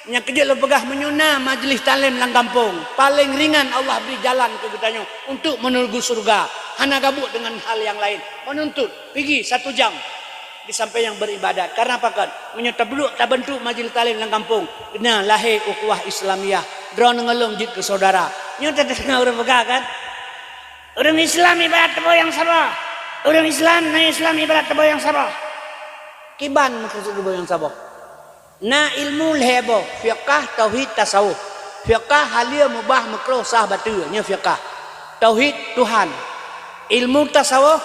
Nyang keujeuet lôn peugah meunyoe na majlis taklim lam gampông, paleng ringan Allah bri jalan keu geutanyoe untuk meununggu syeuruga. Hana gabuek deungon hal nyang laén. Meununtut, pigi satu jam. Di sampéng nyang beuribadat. Kareuna pakon? Meunyoe tablok tabeuntuk majlis taklim lam gampông, na lahé ukhuwah Islamiyah, droeneuh ngon lôn jeuet keu syedara. Nyoe tadeungoe ureuëng peugah kan? Ureuëng Islam ibarat tuboh nyang saboh. Ureuëng Islam, na Islam ibarat tuboh nyang saboh. Kiban meukeusud tuboh nyang saboh? Na ilmu lhée boh, fiqah, tauhid, tasawuf. Fiqah haleue mubah meukruh sah bateue, nyoe fiqah. Tauhid Tuhan. Ilmu tasawuf,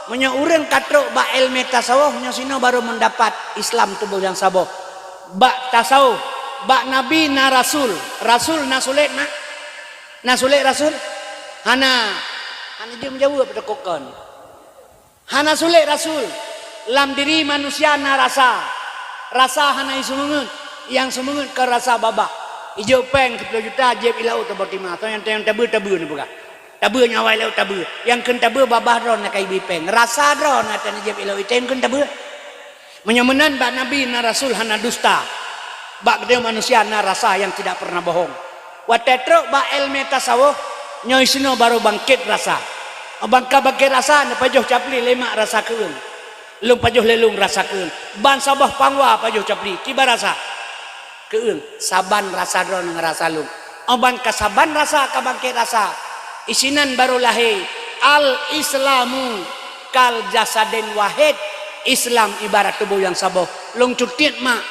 meunyoe ureuëng ka trok bak ilmu tasawuf, nyoe sinoe baru meundapat Islam tuboh nyang saboh. Bak tasawuf, bak nabi na rasul. Rasul na sulet mak? Na sulet rasul? Hana. Hana jeuem jaweueb teuka kon. Hana sulet rasul. Lam diri manusia na rasa. Rasa hana iseumeungeut. Nyang seumeungeut kon rasa babah. Ijok péng siploh juta jieb ilau teuboti ma. Soe nyang, nyang tabeue-tabeue neupeugah. Tabeue nyoe awai lewat tabeue. Nyang kheun tabeue babah droe na kai bi péng. Rasa droe na tan jieb ilau item kheun tabeue. Meunyoe meunan bak nabi na rasul hana dusta. Bak geutanyoe manusia na rasa nyang tidak pernah bohong. Watée trok bak ilmu tasawuf, nyoe sinoe baru bangkét rasa. Bangka bangkét rasa, neupajoh capli lé mak rasa keueung. Lôn pajoh lé lôn rasa keueung. Ban saboh pangwa pajoh capli, kiban rasa? Keueung. Saban rasa droe ngon rasa lôn. Ban ka saban rasa ka bangkét rasa. Isinan baru lahé. Al-Islamu kal jasadin wahid. Islam ibarat tuboh nyang saboh. Lôn cutiet mak.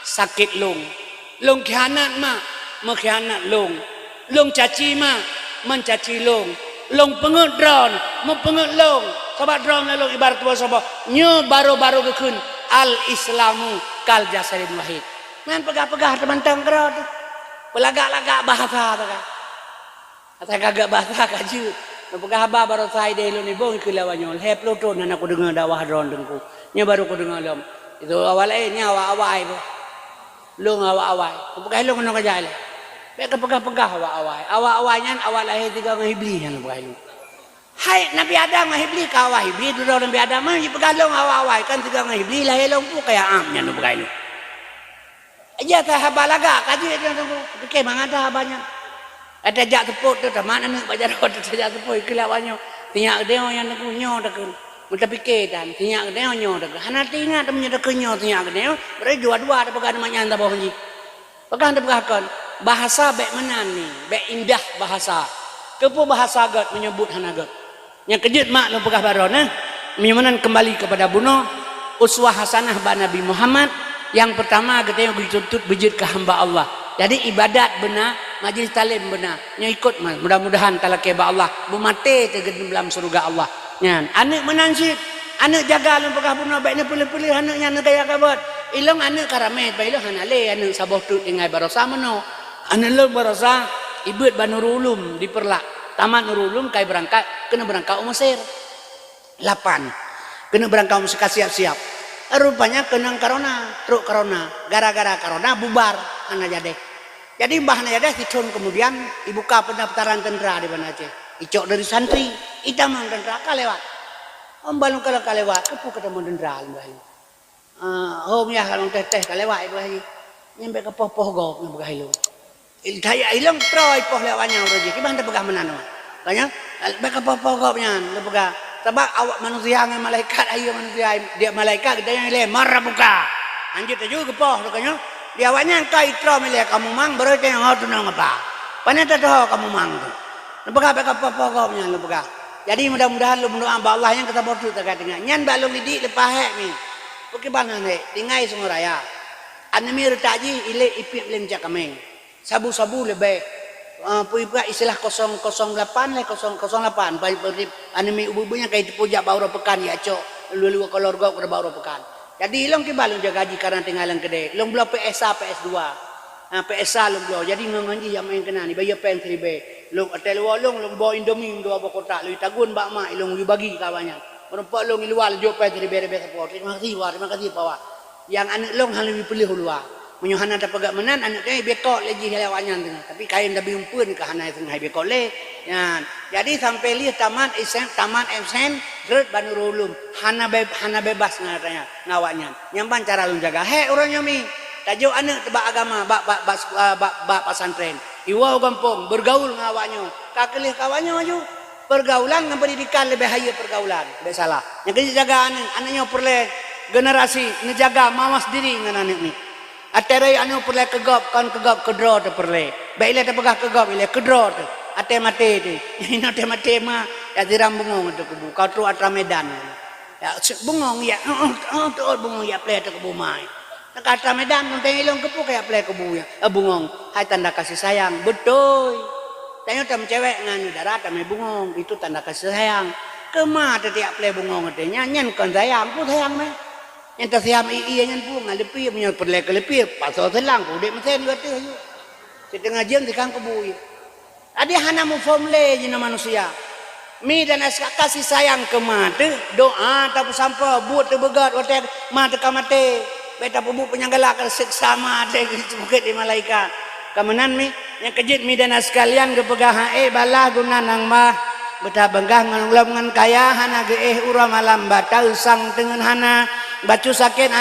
Sakét lông. Lông khianat mak, meukhianat lông. Lông caci mak, meucaci lông. Lông peungeuet droe, meupeungeuet lông. Sabab droe lông ibarat tuboh saboh. Nyoe barô-barô geukheun al-Islamu kal jasadin wahid. Nyan peugah-peugah teumantong keudroe teuh. Peulagak-lagak bahasa teuh kan. Asai ka geuet basa ka jeuet. Neupeugah haba baroesa idéh lôn nibong keu lawan nyoe. Lhèe ploh thon hana kudeungoe dakwah droe Teungku. Nyoe barô kudeungoe lom. Itu awai laén, nyoe awai-awai boh. Lôn awai-awai. Neupeugah lôn keunoe keujak ilèe. Bèk kapeugah-peugah awai-awai. Awai-awai nyan awai lahé sigoe ngon Iblih nyan neupeugah lôn. Hai Nabi Adam ngon Iblih ka awai Iblih, dudoe Nabi Adam nyan jipeugah lôn awai-awai. Kan sigoe ngon Iblih lahé lôn peue kaya am nyan neupeugah lôn. Ija that haba lagak ka jeuet nyan Teungku. Pike mangat that haba nyan. Ada jak seupôt teuh tamat aneuk bak jaroe teuh tajak seupôt ikeu lawak nyoe. Sinyak geudeue nyan Teungku nyoe takheun. Meutapike dan sinyak geudeue nyoe takheun. Hana teuingat meunyoe takheun nyoe sinyak geudeue. Berarti dua-dua tapeugah nyan saboh jih. Peugah tapeugah kon. Bahasa bèk meunan ni, bèk indah bahasa. Keupeue bahasa gèt meunyoe buet hana gèt. Nyang keujeuet mak lôn peugah baroe nyoe, meunyoe meunan keumbali keupada bunoe, uswah hasanah bak Nabi Muhammad, nyang peurtama geutanyoe geutuntut beujeuet keu hamba Allah. Jadi ibadat beuna, majlis taklim beuna, nyoe ikot ma-, mudah-mudahan talakée bak Allah, beumaté teuh geuneuk lam syeuruga Allah. Nyan, aneuk meunan cit, aneuk jaga lôn peugah bunoe bèk neupeuleueh-peuleueh aneuk nyan neugaya kabot. Ilông aneuk ka ramé, bak ilông hana lé aneuk saboh teuk tinggai baroesa meunoe. Aneuk lôn baroesa ibeuet bak Nurul Ulum di Peureulak. Tamat Nurul Ulum kai beurangkat, keuneuk beurangkat u Mesir. Lapan. Keuneuk beurangkat u Mesir ka siap-siap. Rupanya keunong corona, trok corona. Gara-gara corona bubar, hana jadeh. Jadi bah hana jadeh, sithon keumudian ibuka peundaftaran teuntra di Banda Aceh. Icok dari santri, itamong teuntra ka lewat. Ôn ban lôn kalon ka lewat, keupeue katamong teuntra lôn bahi. Ah, hom yah lôn teh-teh ka lewat ibu haji. Nyan bèk kapoh-poh gob nyan peugah ilông. Il-, ilông troh ipoh lé awak nyan uroe jih. Kiban tapeugah meunan awak. Ka nyan, bèk kapoh-poh gob nyan, tapeugah. Sabab awak manusia ngon malaikat, ayo manusia, dia malaikat kita yang ilée, "Man rabbuka?" Hanjeuet taju geupoh tu ka nyan. Di awak nyan ka itroh milée kamu mang, baru tanya, "Oh, tunang apa?" Pane tatoh kamu mang tu. Tapeugah bèk kapoh-poh gob nyan, tapeugah. Jadi mudah-mudahan lôn meudoa bak Allah nyang ka saboh teuk taga teungoh. Nyan bak lôn idik leupah hék mi. Bukit Banang hék, tinggai Sungai Raya. Aneuk miet reutak jih ilé ipiep lé meucak kaméng. Sabu-sabu leubeh. Ah, peue ipeugah istilah kosong kosong lapan lé kosong kosong lapan. Ba-, ba-, aneuk miet ubeut-ubeut nyan ka jiteupeue jak bak uroe peukan jak cok. Lue-lue kolor gob keu bak uroe peukan. Jadi ilông kiban lôn jaga jih karena tinggai lam keudè. Lôn bloe P S A, P S dua. Ha, P S A lôn bloe. Jadi ngon-ngon jih jak maén keunan. Ibayeue péng siribèe. Lôn watèe luwa lôn, lôn boh Indomie dua boh kotak. Lôn tagun bak mak, ilông lôn bagi keu awak nyan. Meureumpok lôn iluwa lôn jok péng siribèe-ribèe sapo. Terima kasih, Wak. Terima kasih, Pak Wak. Nyang aneuk lôn hana lôn piléh u luwa. Meunyoe hana tapeugah meunan, aneuk teuh ibekot lé jih lé awak nyan teungoh. Tapi kayém tabi umpeuen ka hana teungoh ibekot lé. Nyan. Jadi sampai lheueh tamat S M, tamat S M, rhot bak Nurul Ulum. Hana be-, hana bebas ngon awak nyan. Nyan ban cara lôn jaga. Hék uroe nyoe mi. Tajok aneuk bak agama, bak, bak, bak, bak, bak pesantren. Iwoe u gampông, bergaul ngon awak nyoe. Ka keu lheueh keu awak nyoe aju. Pergaulan ngon pendidikan leubeh hayeue pergaulan. Bèk salah. Nyang keuneuk jaga aneuk, aneuk nyoe peureulèe generasi neujaga mawas diri ngon aneuk nyoe. Até raya aneuk peureulèe keu gob, kon keu gob, keu droe teuh peureulèe. Bèk ilèe tapeugah keu gob, ilèe keu droe teuh. Até maté teuh. Inoe até maté ma, ya siram bungong ateueh kubu. Ka trok atra Medan. Ya, bungong ya, oh, oh, oh, bungong ya pleh ateueh kubu ma. Ka atra Medan, teuntèe ilông keupeue kaya pleh kubu ya, eh, bungong. Hai tanda kasih sayang. Beutôi. Tanyoe tameucewek ngon dara tamè bungong, itu tanda kasih sayang. Keuma teuh tiak pleh bungong até nyan, nyan kon sayang, peue sayang meh. Nyang tasiam ie-ie nyan peue ngon leupie, meunyoe peureulèe keu leupie, pasoe seulang, udép meusen geuh ateueh yue. Siteungoh jeuem sikang kubu yue. Jadi hana muphom lé jinoe manusia. Mi dan aska kasih sayang keuma teuh, doa tapeusampoe, buet teuh beugöt watèe ma teuka maté. Bèk tapeubuet peunyang galak, seksa ma teuh geubukét lé malaikat. Ka meunan mi, nyang keujeuet mi dan aska sekalian geupeugah, ha'é balaih guna nang bah. Beutabeungah ngon lom ngon kaya, hana geuéh uroe malam, bataeusang teungeut hana. Bacut sakét